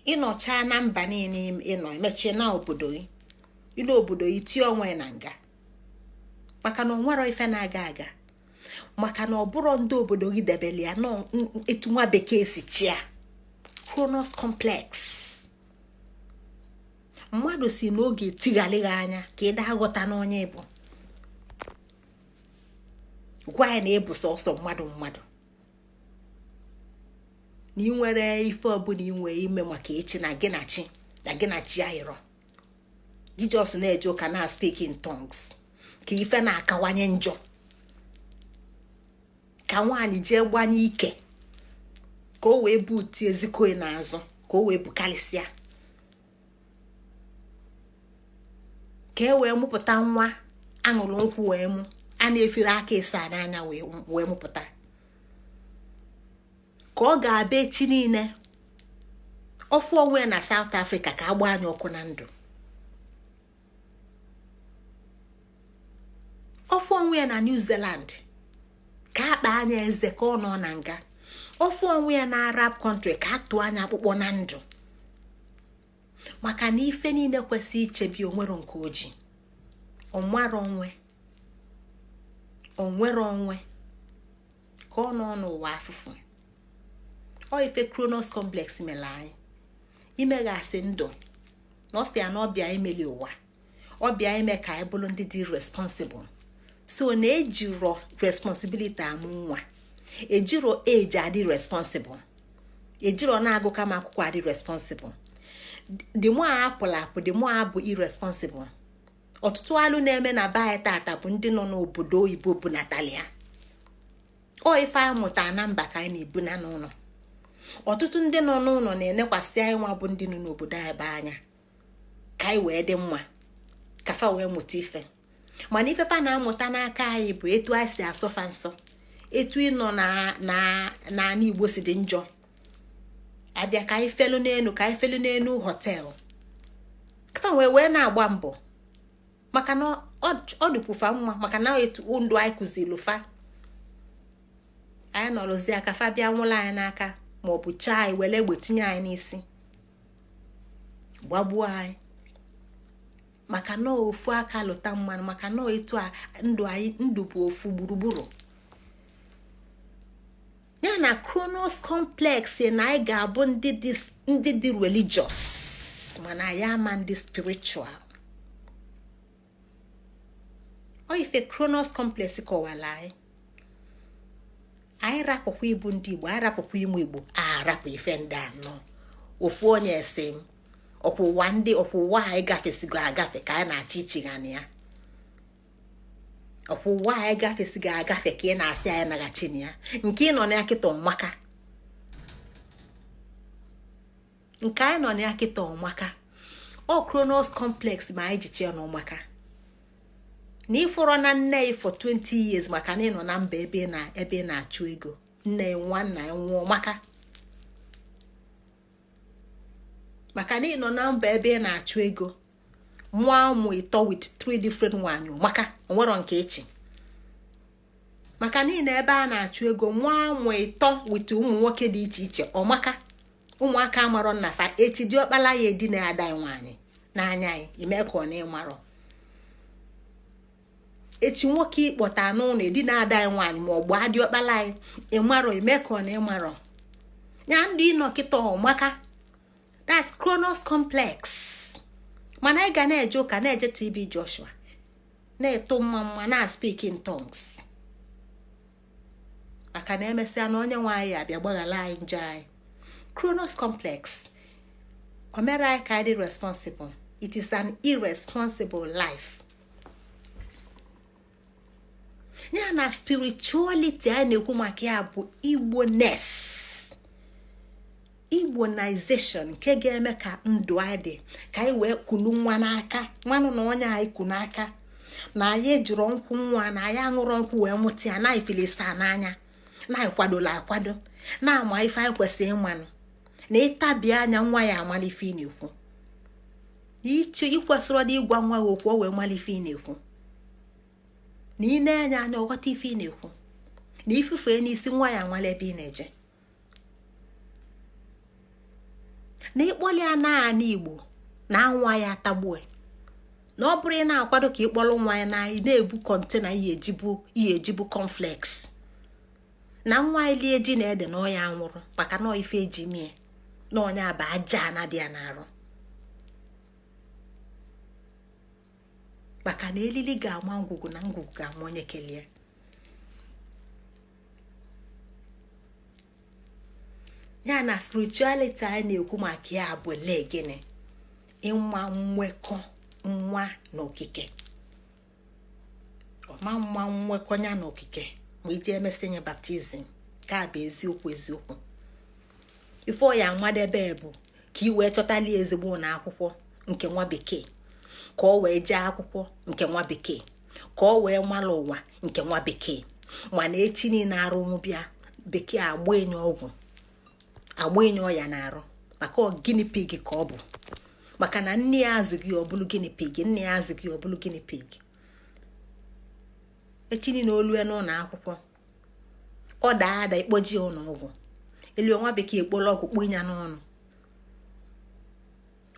ịnọcha na mba niile ịnọ, emechie na obodo gị, ịnọ obodo gị tie onwe na nga, maka na onwero ife na-aga aga, maka na ọ bụrụ ndị obodo gị debere ya nọ etu nwa bekee si chia. Kronos complex. Mmadụ si n'oge etighalị gị anya ka ị daa ghọta n'onye ịbụ, gwa ya na ịbụ sọsọ mmadụ mmadụ, na ị nwere ife ọbụla inwe ime maka echi, na gị na chi, na gị na chi ayịrọ gị just na-eje ụka na speak in tongues ka ife na-akawanye njọ, ka nwaanyị jee gbanye ike ka o wee butie ezikọ n'azụ, ka o wee bukarịsịa, ka e wee mụpụta nwa aṅụrụ nkwụ wee mụ a na-efiri aka ịsa n'anya wee mụpụta, ka ọ ga-abịa echi niile ọfụ onwe ya na South Africa ka agba anya ọkụ na ndụ, ọfụ onwe ya na New Zealand Ka akpa anya eze ka ọ nọ na nga, ofu onwe ya na Arab country, ka atụ anya akpụkpọ na ndụ, maka na ife niile kwesị ichebi onwero nke oji onwere onwe, onwere onwe ka ọ nọ n'ụwa afụfụ. Ọ ife Kronos complex mere anyị imeghasị ndụ na ọ sị ya na ọbịa imeli ụwa, ọbịa ime ka anyị bụrụ ndị dị responsible. So na ejiro responsibility amụ nwa, ejiro age adị responsible, ejiro na-agụ kama akwụkwọ adị responsible. The more apụrụ apụ, the more abụ irresponsible. Ọtụtụ alụ na-eme na be anyị tata bụ ndị nọ n'obodo oyibo bụ natalia. Ọ ife anyị mụta na mba ka anyị na-ebuna n'ụlọ. Ọtụtụ ndị nọ n'ụlọ na-enekwasị anyị nwa bụ ndị nọ n'obodo anyị be anya ka anyị wee dị mma, ka fa wee mụta ife. Mana ife fa na-amụta n'aka anyị bụ etu anyị si asọfa nsọ, etu ịnọ na n'ala Igbo si dị njọ. Abịa ka anyị felu n'elu, ka anyị felu n'elu hotel, fa wee na-agba mbọ, maka na ọ dịkwufa mma, maka na etu ndụ anyị kụziri fa. Anyị nọrọzie aka fa bịa nwụrụ anyị n'aka, ma ọ bụ chaa anyị, were egbe tinye anyị n'isi, gbagbuo anyị, maka na ofu aka lụta mmanụ, maka na etu a ndụ anyị, ndụ bụ ofu gburugburu ya. Na Kronos complex na anyị ga-abụ ndị dị religious, mana anyị ama ndị spiritual. Ọ ife Kronos complex kọwara anyị. Anyị rapụkwa ịbụ ndị Igbo, anyị rapụkwa ịmụ Igbo, arapụ ife ndị anọ. Ofu onye ese m, ọkwụwa ndị ọkwụwa anyị gafesigo agafe ka anyị na-achọ ichighana ya. Ọkwụwa anyị gafesigo agafe ka ị na-asị anyị naghachi na ya. Nke ị nọ na ya kịta ọmaka, nke anyị nọ na ya kịta ọmaka. Ọ Kronos complex ma anyị ji chee na ọmaka na ịfụrọ na nne ya for 20 years, maka na ị nọ na mba ebe na ebe ị na-achụ ego. Nne ya nwanna ya nwụọ maka na ị nọ na mba ebe ị na-achụ ego, mụọ ụmụ ịtọ with three different nwaanyị, maka onwero nke echi, maka na ị na ebe a na-achụ ego, mụọ ụmụ ịtọ with ụmụ nwoke dị iche iche, ọmaka ụmụaka amarọ nna fa. Echi diọkpala ya edina ada nwaanyị n'anya anyị, ime ka ọ na ịmarọ. Echi nwoke ịkpọta n'ụlọ edina ada anyị nwaanyị, ma ọ gbaa diọkpala anyị, ịmarọ, ime ka ọ na ịmarọ ya. Ndụ ịnọ kịta ọmaka. That's Kronos complex. Mana anyị ga na-eje ụka, na-eje TB Joshua, na-eto mma mma, na speak in tongues, maka na emesịa na onye nwe anyị abịa gbaghara anyị njọ anyị. Kronos complex o mere anyị ka anyị dị responsible. It is an irresponsible life. Ya na spirituality anyị na-ekwu maka ya bụ Igbo-ness, Igbonization, nke ga-eme ka ndụ anyị dị ka anyị wee kulu nwa n'aka nwanụ na onye anyị ku n'aka, na anyị ejiri nkwụ nwa, na anyị aṅụrọ nkwụ wee mụta ya, na anyị filisa n'anya, na anyị kwadola akwado, na-ama ife anyị kwesịrị ịmanụ, na ịtabi anya nwa ya amala ife ị na-ekwu. Iche ikwesịrị ọdị ịgwa nwa gị okwu, o wee mala ife ị na-ekwu, na ị na-enye anya ọghọta ife ị na-ekwu, na ifufe n'isi nwa ya amala ebe ị na-eje, na ịkpọli ya naanị Igbo na nwa ya atagbue, na ọ bụrụ ị na-akwado ka ịkpọrọ nwa ya na ị na-ebu container ihe ejibu cornflakes, na nwa anyị lie ji na ede na ọya anwụrụ, maka na ife eji mie na onye aba aja na-adị ya n'arụ, maka na elili ga-ama ngwugwu na ngwugwu ga-ama onye kelie. Ya na spirituality anyị na-ekwu maka ya bụ lee gịnị? Ịnwa nwekọ nwa na okike, ọma nwa nwekọ ya na okike. Ma iji emesị nye baptizim ka bụ eziokwu eziokwu, ife ọ ya amadebe bụ ka ị wee chọtali ezigbo ụlọ akwụkwọ nke nwa bekee, ka ọ wee jee akwụkwọ nke nwa bekee, ka ọ wee mara ụwa nke nwa bekee. Mana echi niile arụ bịa bekee agba enye ọgwụ, agba enye ọya na-arụ, maka ọ guinea pig ka ọ bụ, maka na nne ya azụghị ọ bụrụ guinea pig, nne ya azụghị ọ bụrụ guinea pig. Echi niile olue n'ụlọ akwụkwọ Ọ daa ada, ikpoji ụlọ ọgwụ elu. Nwa bekee ekpolo ọgwụ kpụ ya n'ọnụ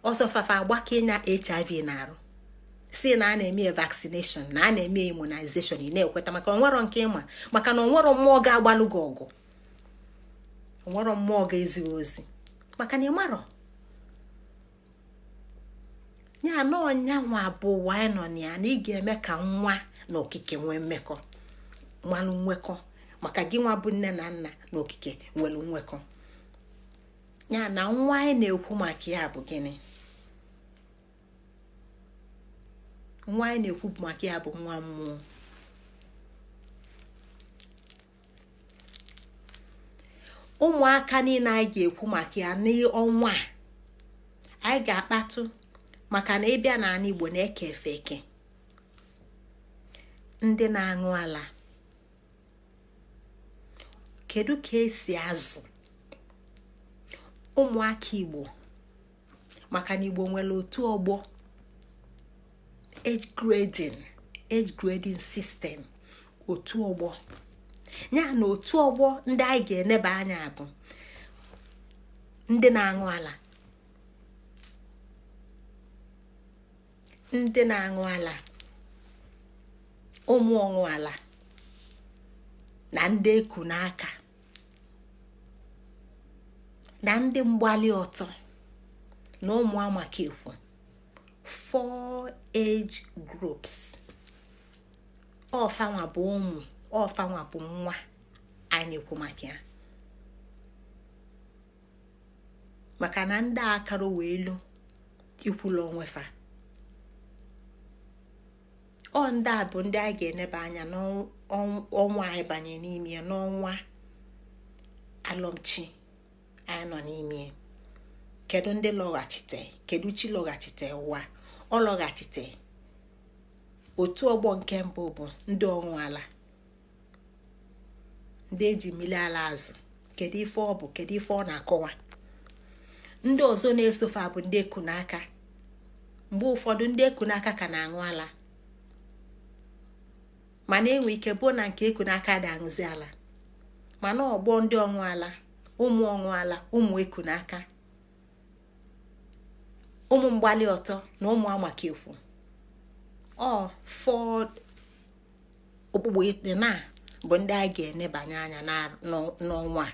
ọsọ fafa agbake ya HIV na-arụ, si na a na-eme vaccination, na a na-eme immunization. Ị na-ekweta maka onwero nke ịma, maka na onwero mmụọ ga-agbalụ gị ọgụ, onwero mmụọ ga-ezighị ozi, maka na ịmarọ ya na ọnyanwa bụ ụwa anyị nọ na ya, na ị ga-eme ka nwa na okike nwee mmekọ, mmalụ nwekọ, maka gị nwa bụ nne na nna na okike nwere nwekọ ya. Na nwa anyị na-ekwu maka ya bụ gịnị? Nwa anyị na-ekwu maka ya bụ nwa mmụọ. Ụmụaka niile anyị ga-ekwu maka ya n'ọnwa a anyị ga-akpatụ, maka na ịbịa n'ala Igbo na-eke efe eke ndị na-aṅụ ala, kedu ka esi azụ ụmụaka Igbo? Maka na Igbo nwere otu ọgbọ, age grading, age grading system, otu ọgbọ ya. Na otu ọgbọ ndị anyị ga-eneba anya bụ ndị na-aṅụ ala, ndị na-aṅụ ala, ụmụ ọṅụ ala, na ndị eku n'aka, na ndị mgbali ọtọ, na ụmụ amakekwu. Four age groups. Ọfanwa bụ ụmụ, ọfanwa bụ nwa anyị na-ekwu maka ya, maka na ndị akara wee elu ikwulu onwe fa. Ọ ndị a bụ ndị anyị ga-eneba anya n'ọnwa anyị banye n'ime ya, n'ọnwa alọmchi anyị nọ n'ime. Kedu ndị lọghachite? Kedu chi lọghachite ụwa? Ọ lọghachite. Otu ọgbọ nke mbụ bụ ndị ọṅụ ala, ndị eji mmiri ala azụ. Kedu ife ọ bụ? Kedu ife ọ na-akọwa? Ndị ọzọ na-esofe bụ ndị eku n'aka. Mgbe ụfọdụ ndị eku n'aka ka na-aṅụ ala, mana enwe ike bụ na nke eku n'aka dị aṅụzi ala. Mana ọgbọ ndị ọṅụ ala, ụmụ ọṅụ ala, ụmụ eku n'aka, ụmụ mgbali ọtọ na ụmụ amakekwu, ọ four okpukpu na bụ ndị a ga-enebanye anya n'ọnwa a.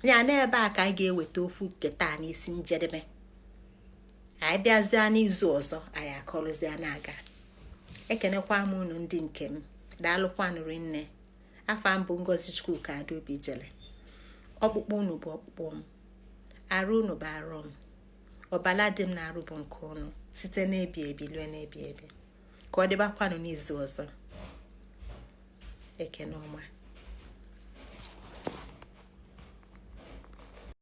Ya n'ebe a ka anyị ga-eweta okwu nke taa n'isi njedebe. Anyị bịazie n'izu ọzọ, anyị akọrụzie na-aga. Ekenekwa m unu ndị nke m, daalụkwanụ rinne. Afa m bụ Ngozi Chukwuka Adaobi Jele. Ọkpụkpụ unu bụ ọkpụkpụ m, arụ unu bụ arụ m, ọbala dị m na-arụ bụ nke unu, site n'ebi ebi lue n'ebi ebi. Ka ọ dịbakwanụ n'izu ọzọ. Ekene ọma.